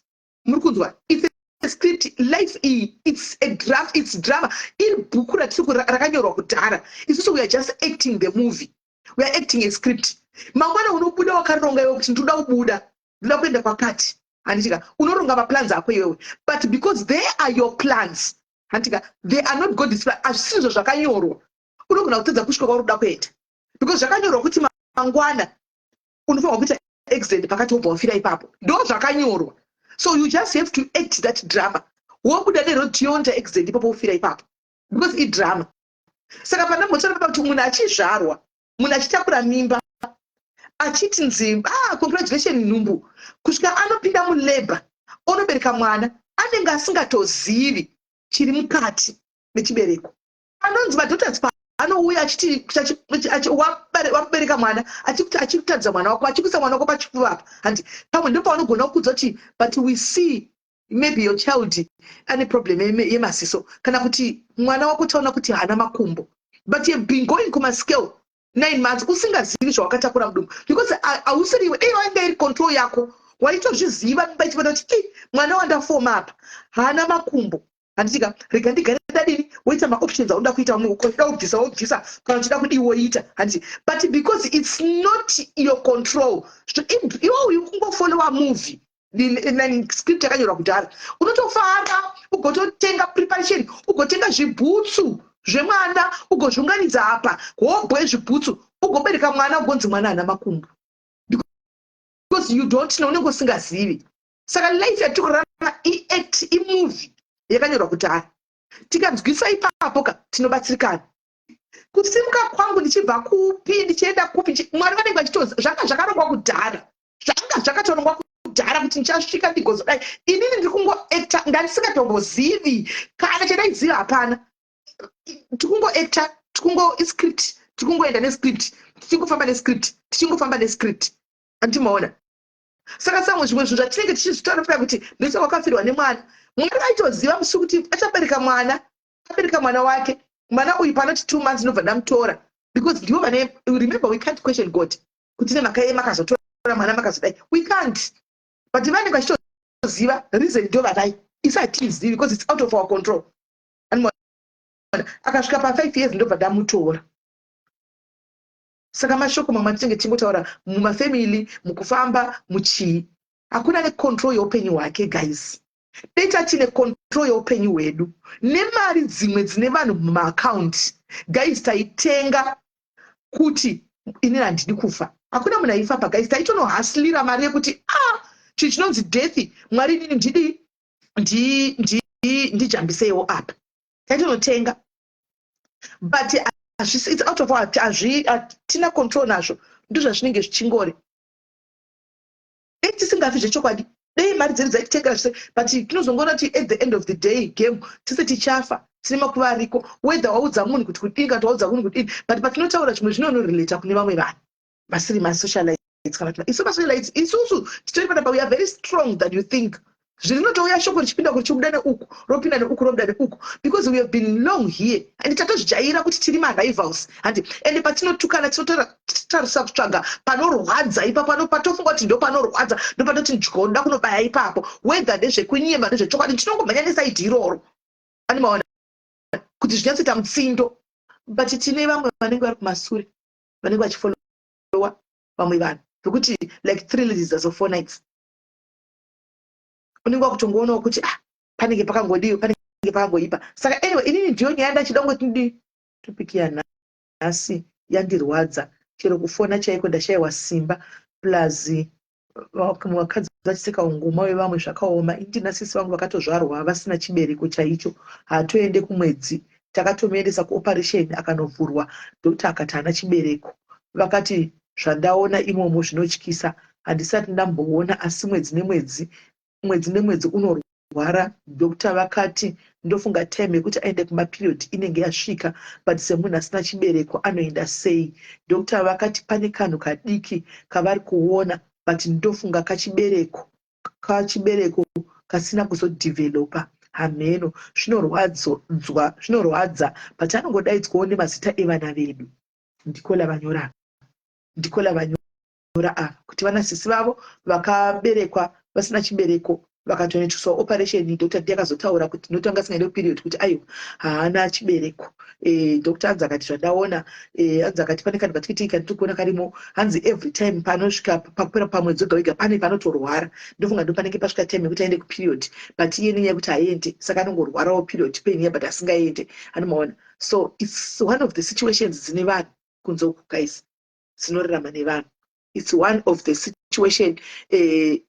Muri kunzwa? It's a script. Life iyi, it's a draft, it's drama. Iri bhuku ratiri rakanyorwa kudhara. Isusu we are just acting the movie. We are acting a script. Mangwana unobuda wakaronga iwe kuti ndinoda kubuda, ndoda kuenda kwakati, handitika? Unoronga maplans ako iwewe, but because they are your plans, handitika, they are not God's plan. Hazvisizvo zvakanyorwa. Unogona kutadza kusvika kwauri kuda kuenda because zvakanyorwa kuti mangwana unofanirwa kuita accident pakati, wobva wafira ipapo. Ndo zvakanyorwa. So you just have to act that drama, wobuda neroad yoita accident ipapo, wofira ipapo, because idrama. Saka pandambotaura papa kuti munhu achizvarwa, munhu achitakura mimba, achiti nzi, "Ah, congratulation, nhumbu," kusvika anopinda mulabour, onobereka mwana, anenge asingatozivi chiri mukati mechibereko. Anonzi madoctors paanouya achiti wamubereka mwana, achikutaridza mwana wako, achikuisa mwana wako pachipfuva apa, handi pamwe ndo paunogona kukudza kuti, "But we see maybe your child ane problem yemaziso," kana kuti, "Mwana wako taona kuti haana makumbo," but you've been going kumascale 9 months usingazivi zvawakatakura mudumbu, because hausiriwe. Dei wainge iri control yako, waitozviziva mimba ichibata kuti, "I mwana wandafoma apa haana makumbo, handitika? Rega ndigare ndadini." Woita maoptions aunoda kuita, uchida kubvisa wobvisa, kana uchida kudii woita, handiti? But because it's not your control, iwe uyu kungofollowa movie, script yakanyorwa kudhara. Unotofara, ugototenga preparation, ugotenga zvibhutsu zvemwana, ugozviunganidza apa, hobho yezvibhutsu, ugobereka mwana, ugonzi mwana haana makumbo, because you don't know, unenge usingazivi. Saka life yatiri kurarama iact, imovie yakanyorwa kudhara. Tikanzwisa ipapo ka, tinobatsirikana. Kusimuka kwangu ndichibva kupi ndichienda kupi, Mwari vanenge vachitozi zvanga zvakarongwa kudhara, zvanga zvakatorongwa kudhara kuti ndichasvika ndigozodai. Inini ndiri kungoacta, ndandisingatombozivi kana chandaiziva hapana. Tikungoacta, tikungo iscript, tikungoenda nescript, tichingofamba nescript, tichingofamba nescript, andimaona? Saka samwe zvimwe zvinhu zvatinenge tichizvitaura paya kuti ndosaka wakafirwa nemwana, Mwari aitoziva musi kuti achabereka mwana, abereka mwana wake. Mwana uyu panoti 2 months ndobva ndamutora, because ndivo vane, remember, we can't question God kuti nemhaka yei makazotora mwana, makazodai. We can't, but vanenge vachitoziva reason, ndo vanai. Isu hatizivi because it's out of our control. Akasvika pa5 years ndobva ndamutora. Saka mashoko mamwe atinenge tichingotaura mumafamily, mukufamba, muchii, hakuna necontrol yeupenyu hwake, guys. Dei tatine control yeupenyu hwedu nemari dzimwe dzine vanhu mumaakaunti, guys, taitenga kuti inini handidi kufa. Hakuna munhu aifa pa, guys. Taitonohasilira mari yekuti, ah, chinhu chinonzi death, Mwari, inini ndidi ndijambiseiwo apa. Taitonotenga, but it's out of our, hatina control nazvo. Ndo zvazvinenge zvichingori. Dei tisingafi zvechokwadi, dei mari dzedu dzaitengera zvese, but tinozongoona kuti at the end of the day game tise tichafa, tine makuva ariko. Whether waudza munhu kuti kudini kana kuti waudza munhu kudini, but patinotaura zvimwe zvinonorelata kune vamwe vanhu vasiri masocialites, kana kuti isu masocialites, isusu titori panapa, we are very strong than you think. Zvinotouya shoko richipinda richibuda neuku, ropinda neuku, robuda neuku, because we have been long here and tatozvijaira kuti tiri marivals, handi? Ende patinotukana tinotarisa kutsvaga panorwadza ipapo, patofunga kuti ndo panorwadza, ndo panoti ndyoda kunobaya ipapo, whether ndezvekunyema, ndezvechokwadi, tinongomhanya neside iroro, animaona kuti zvinyatsoita mutsindo. But tine vamwe vanenge vari kumasure, vanenge vachifollowa vamwe vanhu, vekuti like three ladies azo 4 nights, unenge wakutongoonawo kuti, ah, panenge pakangodiwa, panenge pakangoipa. Saka anyway, inini ndiyo nyaya ndachida kungoti ndii. Topic yanhasi yandirwadza, chero kufona chaiko ndashayiwa simba. Plus vakadzi vachiseka ungoma wevamwe, zvakaoma. Indina sisi vangu vakatozvarwa vasina chibereko chaicho, haatoende kumwedzi. Takatomuendesa kuoperation akanovhurwa, doctor akati haana chibereko. Vakati zvandaona imomo zvinotyisa, handisati ndamboona, asi mwedzi nemwedzi, mwedzi nemwedzi unorwara. Doctor vakati ndofunga time yekuti aende kumaperiod inenge yasvika, but semunhu asina chibereko anoenda sei? Doctor vakati pane kanhu kadiki kavari kuona, but ndofunga kachibereko kasina kuzodevelopa, hameno. Zvinorwadzwa, zvinorwadza, but anongodaidzwawo nemazita evana vedu. Ndiko lavanyora, ndiko lavanyora ava kuti vanasisi vavo vakaberekwa vasina chibereko, vakatonoitiswa operation. Doctor ndiye akazotaura kuti notanga asingaende kuperiod, kuti aiwa, haana chibereko. Doctor anzi akati zvandaona, anzi akati pane kanhu katikitiki kandiri kuona karimo. Hanzi every time panosvika pakupera pamwedzi wega wega pane panotorwara, ndofunga ndo panenge pasvika time yekuti aende kuperiod, but iye nenyaya yekuti haende, saka anongorwarawo period pain iya, but asingaende, anomaona. So it's one of the situations dzine vanhu kunze uku, guys, dzinorarama nevanhu. It's one of the situation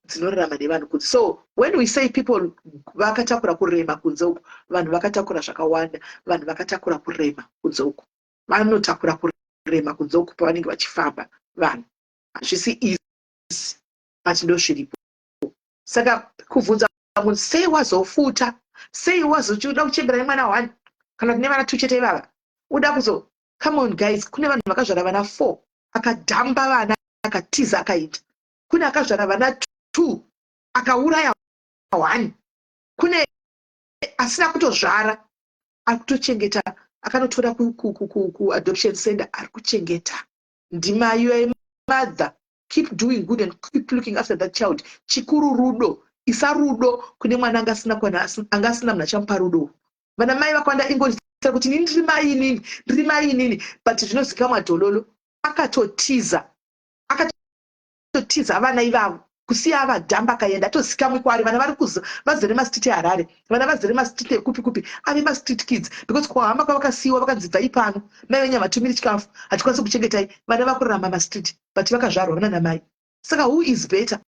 dzinorarama nevanhu kunze. So when we say people vakatakura kurema kunze uku, vanhu vakatakura zvakawanda, vanhu vakatakura kurema kunze uku, vanotakura kurema kunze uku pavanenge vachifamba vanhu. Hazvisi easy, but ndo zviripo. Saka kubvunza munhu, sei wazofuta, sei wazoda kuchembera nemwana one kana kune vana two chete ivava, uda kuzo, come on guys. Kune vanhu vakazvara vana four, akadhamba vana, akatiza, akaita. Kune akazvara vana two, akauraya one. Kune asina kutozvara, ari kutochengeta, akanotora kuadoption center, ari kuchengeta. Ndimai, mother, keep doing good and keep looking after that child. Chikuru rudo, isa rudo kune mwana anga asina kwana, anga asina munhu achamupa rudo. Vana mai vakawanda ingorisa kuti inini ndiri mai, inini ndiri mai inini, but zvinozikamwa dhololo akatotiza, akatotiza vana ivavo, kusiya avadhamba, akaenda atozikamwi kwaari. Vana vari vazere mastreet eHarare, vana vazere mastreet ekupi kupi, ave mastreet kids, because kuhama kwavakasiyiwa vakanzi bvai pano, mai venyu havatumiri chikafu, hatikwanisi kuchengetai. Vana vakurarama mastreet, but vakazvarwa vana namai. Saka who is better,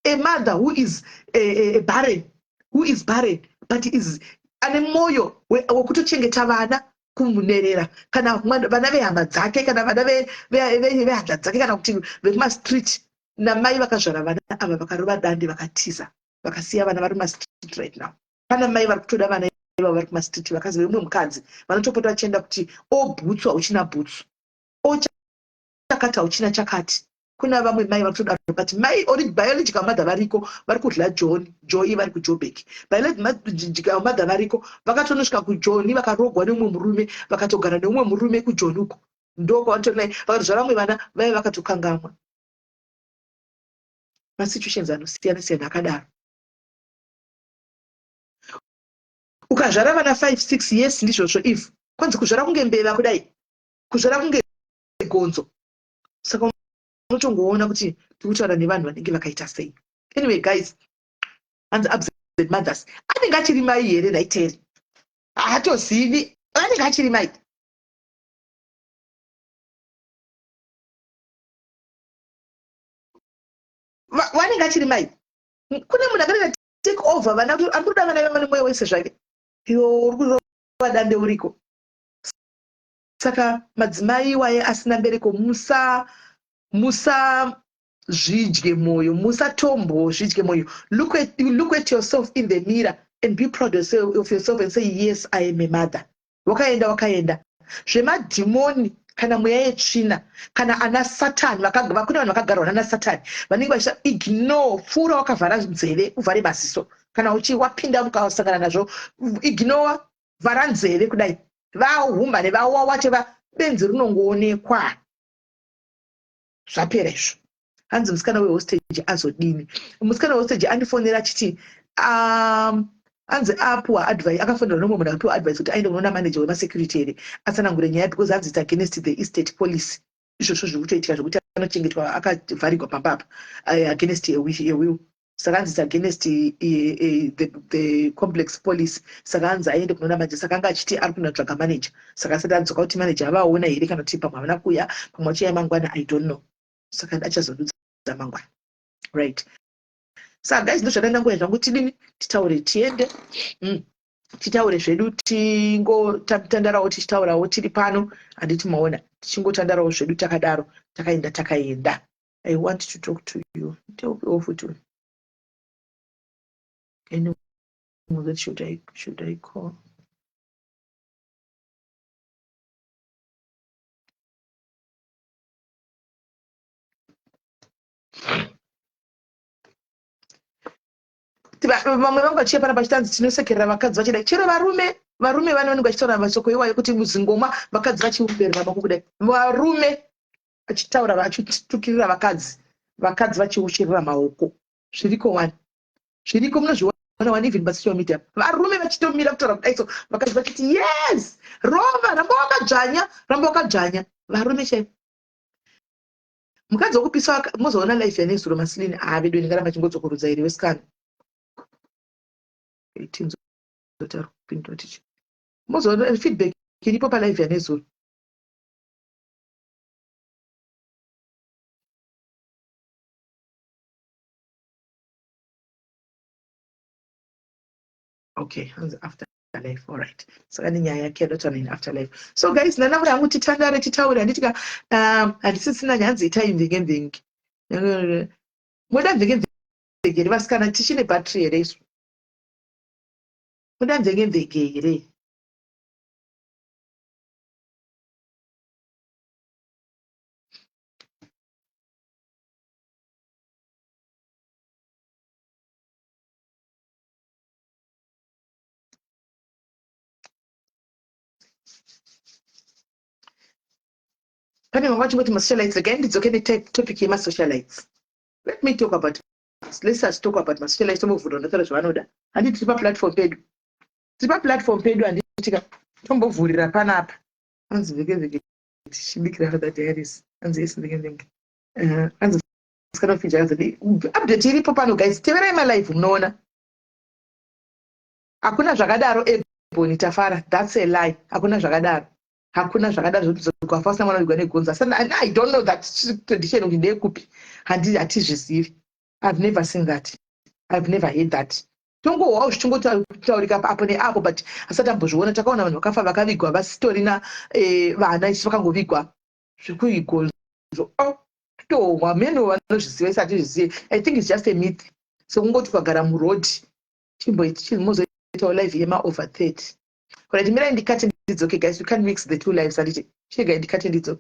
a mother who is a barren, who is barren but is ane mwoyo wekutochengeta vana kumunerera, kana vana vehama dzake, kana vana vehama dzake, kana kuti vekumastreet, namai vakazvara vana ava vakarova dande, vakatiza, vakasiya vana vari mumastreet? Right now pana mai vari kutoda vana ivavo vari kumastreet, vakazi vemumwe mukadzi vanotopota vachienda kuti o bhutsu hauchina bhutsu, o chakati hauchina chakati. Kuna vamwe mai vari kutodaro, but mai biological mother variko, vari kudla john joy, vari kuJoburg. Biological mother variko, vakatonosvika kuJoni, vakarogwa nemumwe murume, vakatogara neumwe murume kuJoni uko, ndokwavanotorai, vakatozvara vamwe vana vaiva vakatokangamwa. Masituations anosiyana siyana akadaro. Ukazvara vana 5 6 years, ndizvozvo. If kwanzi kuzvara kunge mbeva kudai, kuzvara kunge gonzo, saka unotongoona kuti tiri kutaura nevanhu vanenge vakaita sei. Anyway guys, hanzi absent mothers, anenge achiri mai here naiteri? Haatozivi, anenge achiri mai. Vanenge achiri mai. Kune munhu akatoita take over vana, ari kutoda vana vamwe nemwoyo wese zvake, iwe uri kurova dande uriko. Saka madzimai iwaye asina mbereko, musa musazvidye mwoyo, musatombozvidye mwoyo. Look at yourself in the mirror and be proud of yourself and say, "Yes, I am a mother." Wakaenda, wakaenda zvemadhimoni kana mweya yetsvina kana ana Satani, kune vanhu vakagarwa nana Satani vanenge vachita. Ignore, pfuura wakavhara nzeve, uvhare maziso. Kana uchi wapinda ukasangana nazvo, ignore, vhara nzeve kudai, vahumbane, vawawate, va benzi rinongoonekwa, zvapera izvo. Hanzi musikana wehostage azodini? Musikana wehostage andifonera achiti hanzi apuwa advice, akafonerwa nomumwe munhu akapiwa advice kuti aende kunoona manager wemasecurity here atsanangure nyaya, because hanzi it's against the estate policy izvozvo zviri kutoitika zvekuti anochengetwa akavharigwa pamba apa against a will. Saka hanzi it's against the complex policy. Saka hanzi aende kunoona manager. Saka anga achiti ari kunotsvaga manager, saka asati adzoka kuti manager avaona here kana kuti pamwe havana kuuya, pamwe vachiuya mangwana, I don't know. Saka achazodudza mangwana, right? Saka guys, ndozvadandanguya zvangu. Tidini? Titaure, tiende, titaure zvedu, tingotandarawo tichitaurawo tiri pano, handiti? Maona, tichingotandarawo zvedu takadaro, takaenda takaenda. I want to talk to you. Ndeupiwo futi anyone that should I call? Vamwe vangu vachiya pana pachitanzi tinosekerera vakadzi vachidai, chero varume, varume vanonge vachitaura mashoko iwayo kuti muzingoma, vakadzi vachiumberera mako kudai, varume vachitaura vachitukirira vakadzi, vakadzi vachiuchirira maoko. Zviriko wani, zviriko, munozviona wani, even pasocial media varume vachitomira kutaura kudai so, vakadzi vachiti, "Yes, rova, ramba wakadzvanya, ramba wakadzvanya." Varume chaivo. Mukadzi wokupisa, mozoona life yanezuro masilini aavedu, ndingaramba chingodzokorudza here wesikana tinzotaura kupindura tichi mozoona feedback iripo palive yanezuro. Okay, hanzi after life. All right, saka nenyaya yake yadotana in after life. So guys, ndanamura hangu titandare, titaure, handiti ka? Handisisina nyanzi itai mvenge mvenge. Moda mvenge mvenge here, vasikana? Tichine battery here isu? Moda mvenge mvenge here? Pane vamwe vachingoti masocialites. Regai ndidzoke netopic yemasocialites. Let me talk about, let's us talk about masocialites. Tombovhura ndotaura zvavanoda, handiti? Tiri paplatform pedu, tiri paplatform pedu, handitika? Tombovhurira panapa. Hanzi vheke vheke tichibikira Father Diaries. Hanzi yes, vheke vheke. Hanzi sikana fija akazodi. Update iripo pano guys, teverai malive, munoona hakuna zvakadaro. Ebony Tafara, that's a lie. Hakuna zvakadaro, hakuna zvakadaro zvekuti kwafa usina mwana wigwa negonzo. I don't know that tradition kuti ndeyekupi, hatizvizivi. I've never seen that, I've never heard that. Tongohwawo zvichingotaurika apo neapo, but asati ambozviona. Takaona vanhu vakafa vakavigwa vasitorina vana, isu vakangovigwa zvekuigonzo. Oh, tohwa meno vanozviziva, isi hatizvizive. I think it's just a myth, sekungoti ukagara murodhi chimbomozoitawo live yemaover 30. Right, mirai ndikate ndidzoke guys. You can't mix the two lives, handiti? Chiregai ndikate ndidzoke.